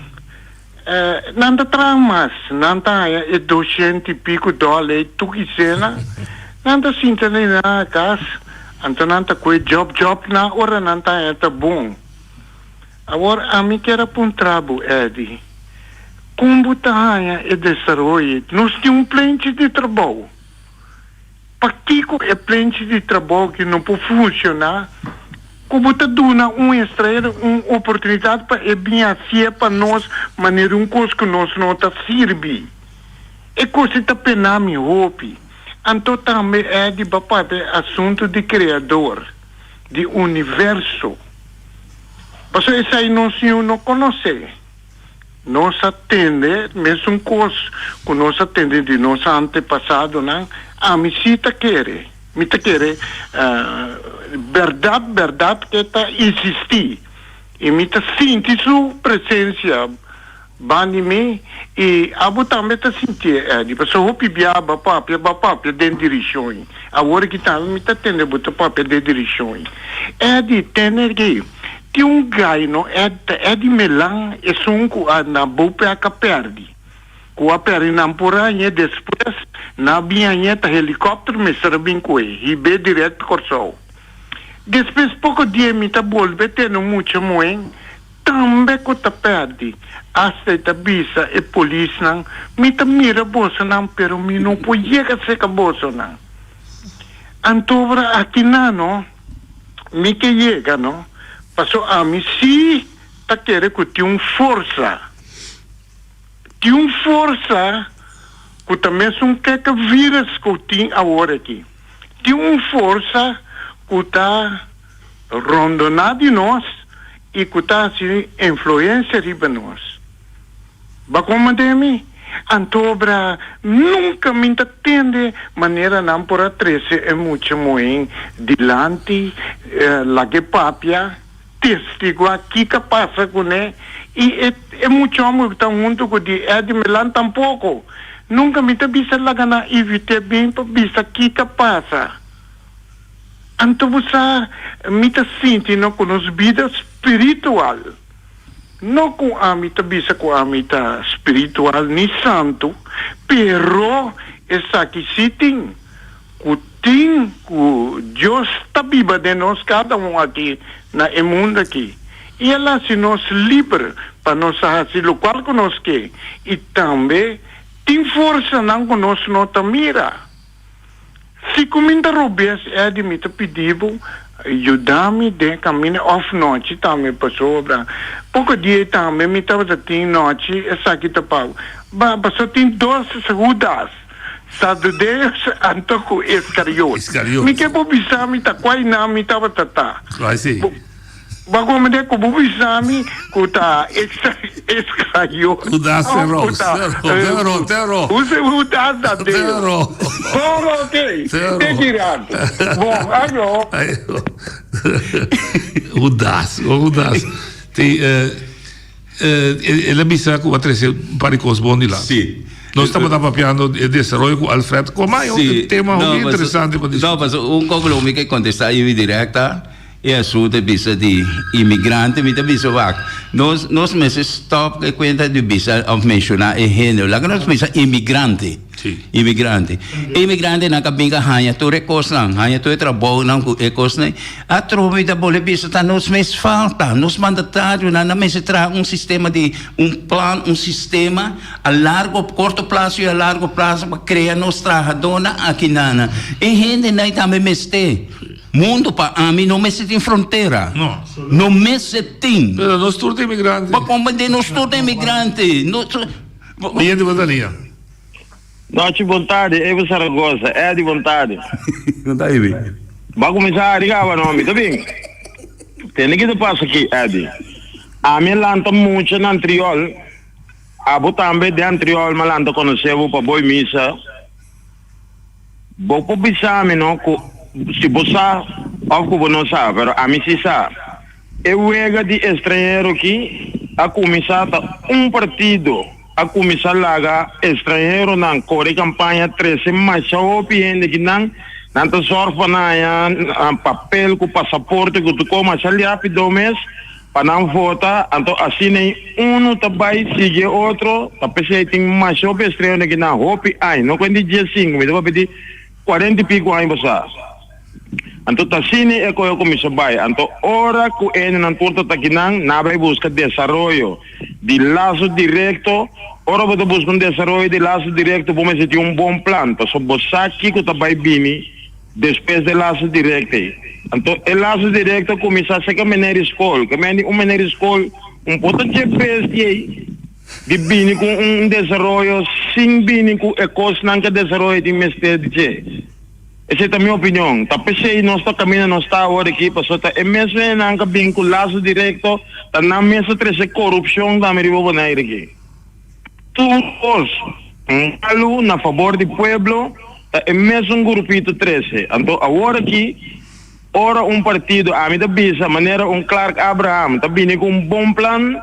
nan ta traha mas, nan ta haya e doshent y pico dollar ey tur kisena, nan ta sinta na cas, anto nan ta coe job job nan ora nan ta haya ta bon. Awor ami kier a puntra bo, Eddie, kon bo ta haña e desaroyo? Nos tin un plenchi di trabou. Pakiko e plenchi di trabou aki no por funshoná? Ku bo ta duna un estranhero un oportunidat pa e bin hasié pa nos manera un kos ku nos no ta sirbi? E kos ei ta pena mi hopi. Anto tambe, Eddie, bo a papia e asuntu di Kreador, di universo. Pasobra esei nos niun no konosé. Nos a tende mesun kos ku nos a tende di nos antepasadonan. Ami sí ta kere, mi ta kere bèrdat bèrdat ke ta insistí i mi ta sinti su presensia. Ban di mi i abo tambe ta sintié, Eddie, pasobra hopi bia bo a papia, bo a papia den dirishon ei. Awor aki tambe mi ta tende bo ta papia den dirishon ei. Eddie, tene aki, tin un gai no, Ed, ta Eddie Melan, esun ku a na bo pek a pèrdi, ku a pèrdi nan por hañ'é despues, nan a bin hañ'é ta helikòpter mester a bin ku e, hib'é dirèkt Kòrsou. Despues poko dia mi ta bolbe tene un mucha muhé Tambe ku ta pèrdí. Asta e ta bisa e polisnan, Mi ta mira bosonan, pero mi no por yega serka bosonan. Anto ora aki nan no, mi ke yega no, paso ami sí ta kere ku tin un forsa, tin un forsa ku ta mesun keke vírus ku tin awor aki. Tin un forsa ku ta rondoná di nos i ku ta hasi influensia riba nos. Bo a komprendé mi? Antobra nunka mi ta tende manera nan por a trese e mucha muhé dilanti, lag'é papia, testiguá kiko a pasa kuné, i e e mucha hòmber ku ta huntu ku di Eddie Melan tampoko. Nunka mi ta bisa laga nan invit'é bin pa bisa kiko a pasa. Anto bo sa, mi ta sinti no ku nos bida spiritual, no ku ami ta bisa ku ami ta spiritual ni santu, pero esaki sí tin, ku tin ku Dios ta biba den nos kada un aki na e mundu aki, i el hasi nos liber pa nos a hasi lokual ku nos ke, i tambe tin forsanan ku nos no ta mira. Si ku mi ta robes Eddie mi ta pidi bo yuda mi den kaminda of nochi tambe pasobra poko dia tambe mi tabata tin nochi esaki ta pa ba pasobra tin dos Judas sadudeos anto ku Iscariot mi ke bo bisa mi ta kuai nan mi tabata ta. Bo a komende ku bo bisa mi ku ta Iscariot. Judas Tero. Tero, Tero. Judas Tadeo. Tero. Bon, ok. Te girando. Bon, ayo. Judas, oh Judas. Te, eh, eh, el a bisa ku a trese un par di kos bon dilanti. Sí. Nos tabata papiando e desaroyo ku Alfred Coma, e un tema hopi interesante pa diskuti. No, paso un kos lo mi ke kontestá Ivy direkta. E asunto e bisa di imigrante mi ta bisa wak nos nos mester stop e cuenta di bisa of menciona e genero laga nos bisa imigrante imigrante e imigrantenan ka bin ka haña tur e cosnan haña tur e trabounan cu e cosnan atrobe mi ta bolbe bisa ta nos mes falta nos mandatarionan nan mester traha un sistema di un plan un sistema a largo corto plazo y a largo plazo pa crea nos trahadonan aki nan e hendenan tambe mester. Mundo pa ami no mester tin frontera. No. No mester tin. Pero nos tur ta imigrante. Pa comprende nos tur ta imigrante. Nos. Oyente bo ta lia. Nochi bon tardi Evo Zaragoza, Eddy bon tardi. Bon tardi Evi. Ba kuminsá ari kaba no mi ta bin. Tende ki ta pasa aki Eddy. Ami a lanta mucha na Antriol, abo tambe den Antriol mi a lanta konosé bo pa boi misa. Bo por bisa mi no ku si bo sa òf ku bo no sa, pero ami si sa. E wega di estranhero ki. a kuminsá ta un partido a kuminsá laga estranheronan kore kampaña trese masha hopi hende ki nan nan ta sòrg pa nan haña papel ku pasaporte ku tur kos masha rápido mes pa nan vota anto asina ei unu ta bai sigui e otro ta p'esei tin masha hopi estranheronan ki nan hopi aña no kuenta di diesinku mi ta papia di kuarenta i piku aña pasá. Anto ta asina e koe a kuminsá bai. Anto ora ku e hendenan tur ta takinan, nan a bai buska desaroyo di laso direkto. Ora bo ta buska un desaroyo di laso direkto, bo mester tin un bon plan, pasobra bo sa kiko ta bai bini despues di e laso direkto ei. Anto e laso direkto a kuminsá serka meneer di skol. Ke men di un meneer di skol un por ta dje bestia ei di bini ku un desaroyo sin bini ku e kosnan ku e desaroyo tin mester di dje. Esei ta mi opinion. Ta p'esei nos ta kaminda nos ta awor aki, pasobra ta e mes hendenan ka bin ku laso direkto, ta nan mes ta trese korupshon tambe riba Bonaire aki. Tur kos malu na fabor di pueblo ta e mesun grupito trese. Anto awor aki ora un partido, ami ta bisa manera un Clark Abraham ta bini ku un bon plan,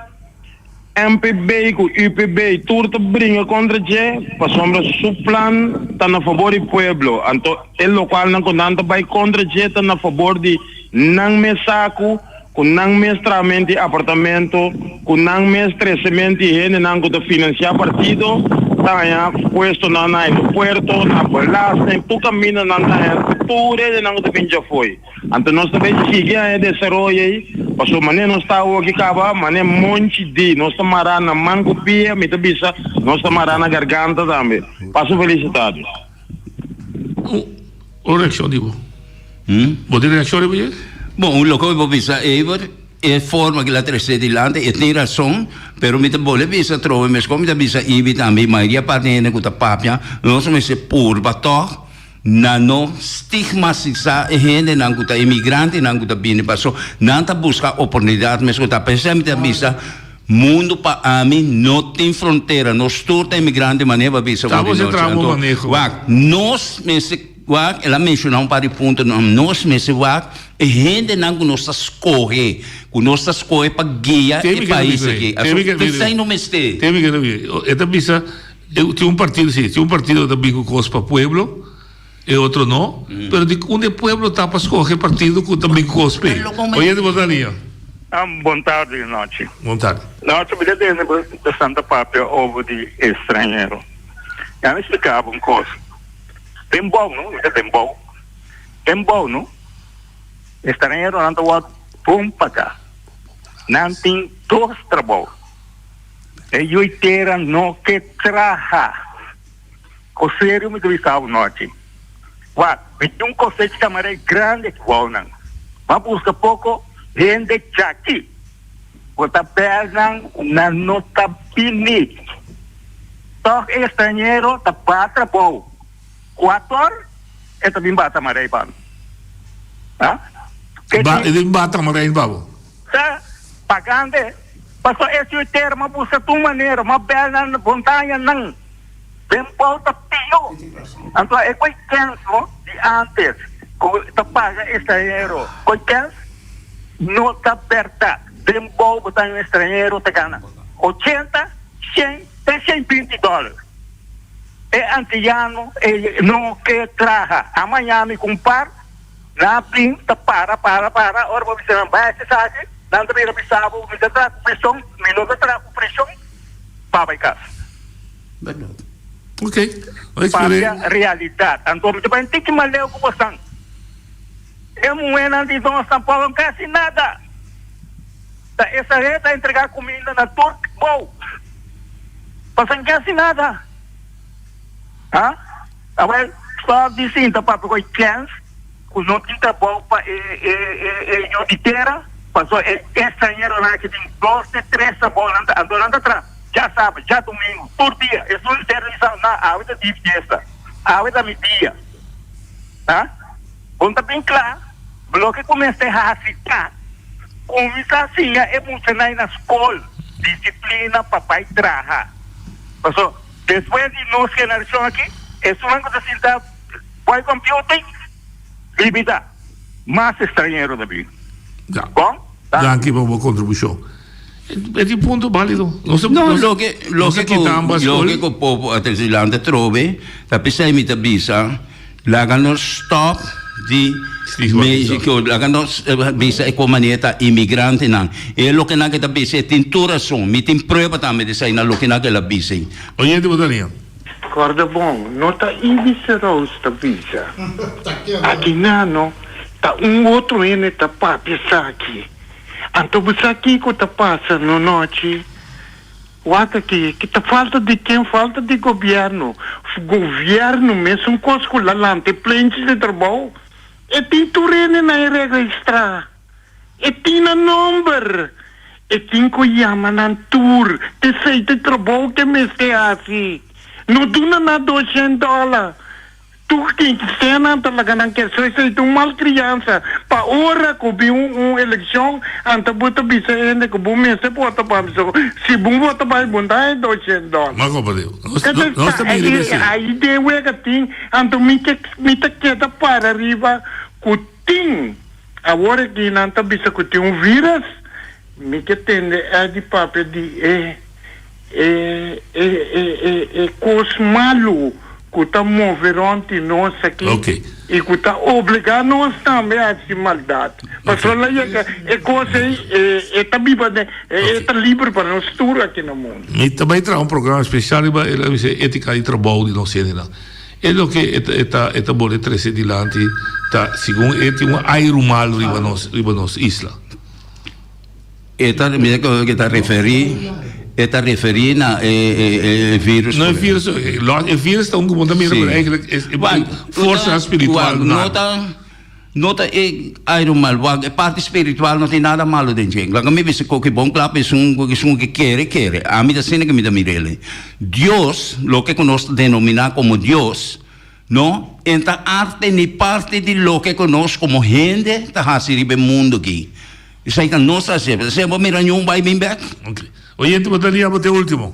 MPB ku UPB tur ta bringa kontra dje pasobra su plan ta na fabor di pueblo anto e lokualnan ku nan ta bai kontra dje ta na fabor di nan mes saku ku nan mes trahamento di apartamento ku nan mes tresemento di hendenan ku ta finansiá partido ta haña puestonan na aeropuerto na belasting tur kaminda nan ta haña tur hendenan ku ta bin djafo'i. Anto nos ta bay sigui a e desaroyo ey, pasobra mane nos ta awoki caba, mane monchi di, nos ta mara na man cu pia, mi ta bisa, nos ta mara na garganta tambe. Pasa un feliz tardi. Un reaccion di bo. Bo tin reaccion riba dje? Bon, un loke mi por bisa Ever, e forma ku el a trese dilanti, e tin rason, pero mi ta bolbe bisa atrobe, meskos mi ta bisa Ibi tambe, mayoria parti hende ku ta papia, nos mester purba tòg Na no stigmatisá e hendenan ku ta imigrantenan ku ta bini paso nan ta buska oportunidat mes ku ta p'esei mi ta bisa mundu pa ami no tin frontera nos tur ta imigrante manera bo a bisa Ta for di bo nochi traha bo anto maneho. wak nos mester wak el a menshoná un par di puntonan nos mester wak e hendenan ku nos ta skohe ku nos ta skohe pa guia Temi e ke ta pais bisa aki ei. Temi aso ke p'esei no mester. Temi ke ta bisa. E ta bisa Tin un partido si, tin un partido ta bin ku kos pa pueblo, e otro no, pero di unda e pueblo ta pa skohe partido ku ta bin ku kos p'e? Oyente bo ta liña. Bon tardi nochi. Bon tardi. Nochi mi ta tende bo ta papia over di estranhero. Ya mi splika bo un kos. Den bou no, mi ta den bou. Den bou no, estranheronan ta wòrdu bon pagá. Nan tin dos trabou. E yui tera no ke traha. Ko serio mi ta bisa bo nochi. Wak, mi tin un kosecha kamarei grandi aki wou nan. Bo a buska poko hende djaki. Bo ta bel nan, nan no ta bini. Tòg e estranhero ta ba trabou. Kuator e ta bin bata marei pa mi. Ha? Ba, e bin bata marei pa bo? Ta pagante, pasobra e siu tera m'a buska tur manera, m'a bel nan montaña nan den bou ta pio. Anto e koe kens no di antes ku ta paga estranhero koe kens no ta bèrdat. Den bou bo ta un estranhero ta gana ochenta, shen te shen binti dòler. E antiyano e no ke traha. A Miami ku un par. Nan bin ta para, para, para, ora bo bisa nan bai hasi esaki, nan ta bira bisa bo, mi ta traha ku preshon, mi no ta traha ku preshon pa bai kas. Ok, Papia realidat. Anto mi ta bai un tiki mas leu ku bosan. E muhénan di nos tampoko no ka hasi nada. Ta esa hende ta entregá kuminda na tur bou. Pasobra no ke hasi nada. Ha? Awel, stòp di sinta papia ku e chèns ku no tin trabou pa e e e e yu di tera, pasobra e estranheronan aki tin dos te tres trabou, nan ta anto nan ta traha djasabra, djadumingu, tur dia. Esun di tera di sa, na, awe ta di fiesta, awe ta mi dia. Ha? Bon ta bin kla, loke ku mester hasi ta kuminsá siña e muchanan na skol disiplina pa bai traha. Pasobra Despues di nos generashon aki, esunnan ku ta sinta boy computing bibi ta mas estranhero ta bin. Ja. Bon? Danki pa bo kontribushon. E tin punto bálido. No, loke loke ku loke ku popo a trese dilanti atrobe ta p'esei mi ta bisa laga nos stòp di Mexico laga nos bisa e kon manera ta imigrantenan e loke nan ke ta bisa e tin tur rason mi tin prueba tambe di esei na loke nan ke la bisa. Oyente bo ta lia. Kòrda bon, no ta Ibis Roos ta bisa. Aki nan no, ta un otro hende ta papia esaki. Anto bo sa kiko ta pasa no nochi? Wak aki, ki ta falta di ken? Falta di gobièrnu. Gobièrnu mesun kos ku la lanta e plenchi di trabou. E tin tur hende na e registrá. E tin nan nomber. E tin ku yama nan tur. T'esei ta e trabou ku e mester hasi. No duna nan doshent dòler. Tur ken ki sena ta laga nan ke so esei ta un mal kriansa. Pa ora ku bin un un elekshon anta bo ta bisa hende ku bo mester vota pa mi so si bo vota pa mi bo ta haña doshent dòler. Mas kopa Dios. Nos nos ta bini riba esei. Ai den wega tin anto mi ke mi ta keda para riba ku tin awor aki nan ta bisa ku tin un virus mi ke tende Eddie papia di e E e e e e kos malu ku ta move rònt di nos aki i ku ta obligá nos tambe a hasi maldat. Pasobra la yega e kos ei e e ta biba den e e ta liber pa nos tur aki na mundu. Mi ta bai traha un programa spesial riba e lo bisa étika di trabou di nos hendenan. E loke e ta e ta e ta bole trese dilanti ta segun e tin un airu malu riba nos riba nos isla. E ta mira ku e ta referí e ta referí na e e e virus. No e virus e virus ta un ku bo ta mira pero eigenlijk e forsa spiritual no ta no ta e airu mal wak e parti spiritual no tin nada malo den dje laga mi bisa koki bon kla pa esun esun ku kere kere ami ta asina ku mi ta mir'el Dios loke ku nos ta denominá komo Dios no e ta arte ni parti di loke ku nos komo hende ta hasi riba e mundu aki. Esei ta nos ta hasié. P'esei bo mira ñun bai bin bek. Ok. Oyente bo ta lia bo te ultimo.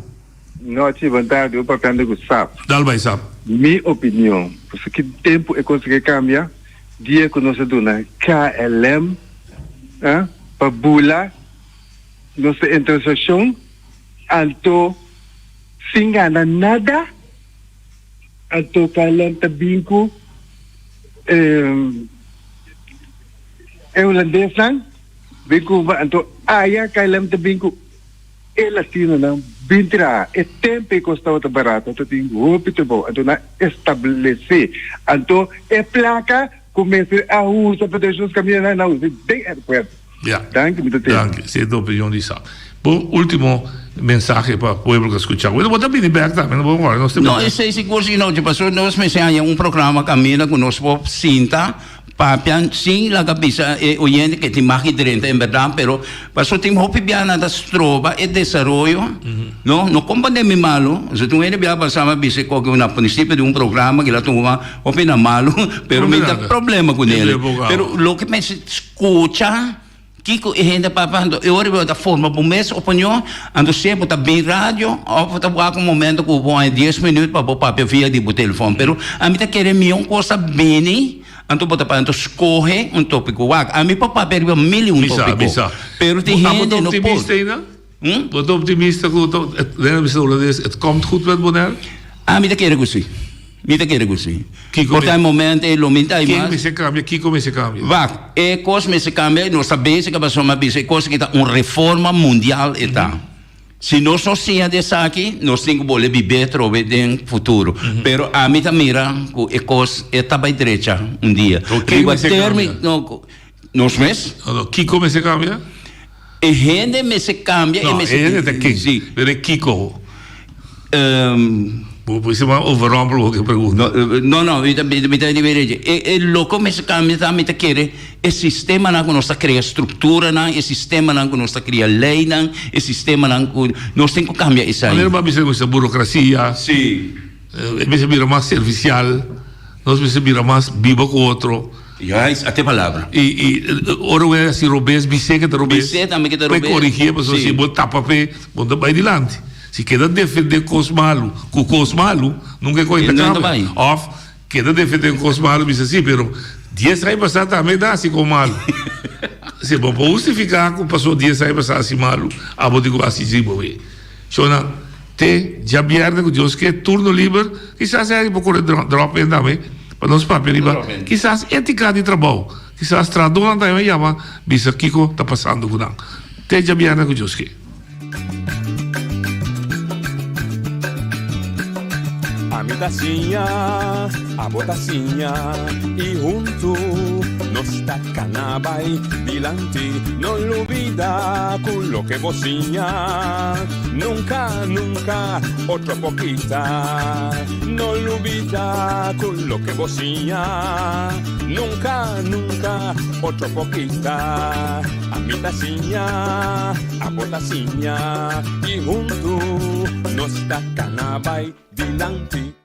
Nochi, bon tardi. Bo papiando ku Sap. Dal bai Sap. Mi opinion, pasobra ki tempu e kos ke kambia, dia ku nos a duna KLM pa bula nos ta entra sashon anto sin gana nada, anto KLM ta bin ku E hulandesnan bin Cuba anto aya KLM ta bin cu e latinonan bin traha. E tempo e cos tabata barato anto tin hopi trabou anto nan establece anto e placa cu mester a usa pa drecha nos camindanan nan a usa den aeropuerto. Ya. Danki mi ta tende. Danki. Esei ta opinion di Sa. Bo ultimo mensahe pa pueblo cu a scucha. Bueno, bo ta bini bek tambe, no bo worry, nos ta No, esei sigur si no, pasobra nos mester haña un programa caminda cu nos por sinta Papia sin laga bisa e oyente ke tin magi drenta en berdad pero paso tin hopi bia nan ta stroba e desaroyo no no comprende mi malo so tin un hende bia pasa mi a bisa koke na principio di un programa kila tuma hopi na malo pero mi ta problema cunele pero loke mester scucha Kiko e hende papia anto e ora bo ta forma bo mes opinion anto sea bo ta bin radio of bo ta wak un momento ku bo haña dies minuut pa bo papia via di bo telefon pero ami ta kere mi un kos ta bini anto bo ta papia anto skohe un topiko wak ami por papia riba mil i un topiko pero tin hende no por. Bo ta optimista ku het komt goed met Bonaire? Ami ta kere ku si. Mi ta kere ku si. Por ta e momento ei lo mi ta mas. Ken mester kambia? Kiko mester kambia? Wak, e kos mester kambia, nos ta bezig pasobra mi a bisa e kos aki ta un reforma mundial e ta. Si nos no siña di esaki, nos tin ku bolbe bib'é atrobe den futuro. Pero ami ta mira ku e kos e ta bai drecha un dia. Riba termino. Nos mes? No, no, kiko mester kambia? E hende mester kambia, e mester. No, e hende ta ken? Si. Pero e kiko? Bo por esei overrompel bo ke pregunta. No, no, mi ta mi ta di bere. E e loko mester kambia ta mi ta kere e sistemanan ku nos ta krea strukturanan, e sistemanan ku nos ta kria leinan, e sistemanan ku nos tin ku kambia esei. Manera bo a bisa ku burokrasia. Si. E mester bira mas servisial, nos mester bira mas biba ku otro. Juist, a te palabra. I i ora bo hasi robes, bis'é ke ta robes. Bis'é tambe ke ta robes. P'e korigié, pasobra si bo tapa p'e, bo no ta bai dilanti. Si keda defendé kos malu ku kos malu, nunka e kos ta kambia. Òf keda defendé kos malu, bisa si, pero. Dies aña pasá tambe ta hasi kon malu. Si bo por hustifiká ku pasó dies aña pasá hasi malu, abo tin ku hasi dje bo wei. Shownan, te djabièrnè ku Dios ke, turno liber, kisas e por kore drop in tambe pa nos papia riba kisas étika di trabou. Kisas trahadónan tambe yama bisa kiko ta pasando ku nan. Te djabièrnè ku Dios ke. Ami ta siña, abo ta siña y huntu nos ta cana bay dilanti. No lubida cu loke bo siña nunca, nunca otro por kita. No lubida cu loke bo siña nunca, nunca otro por kita. Ami ta siña, abo ta siña y huntu nos ta cana bay dilanti.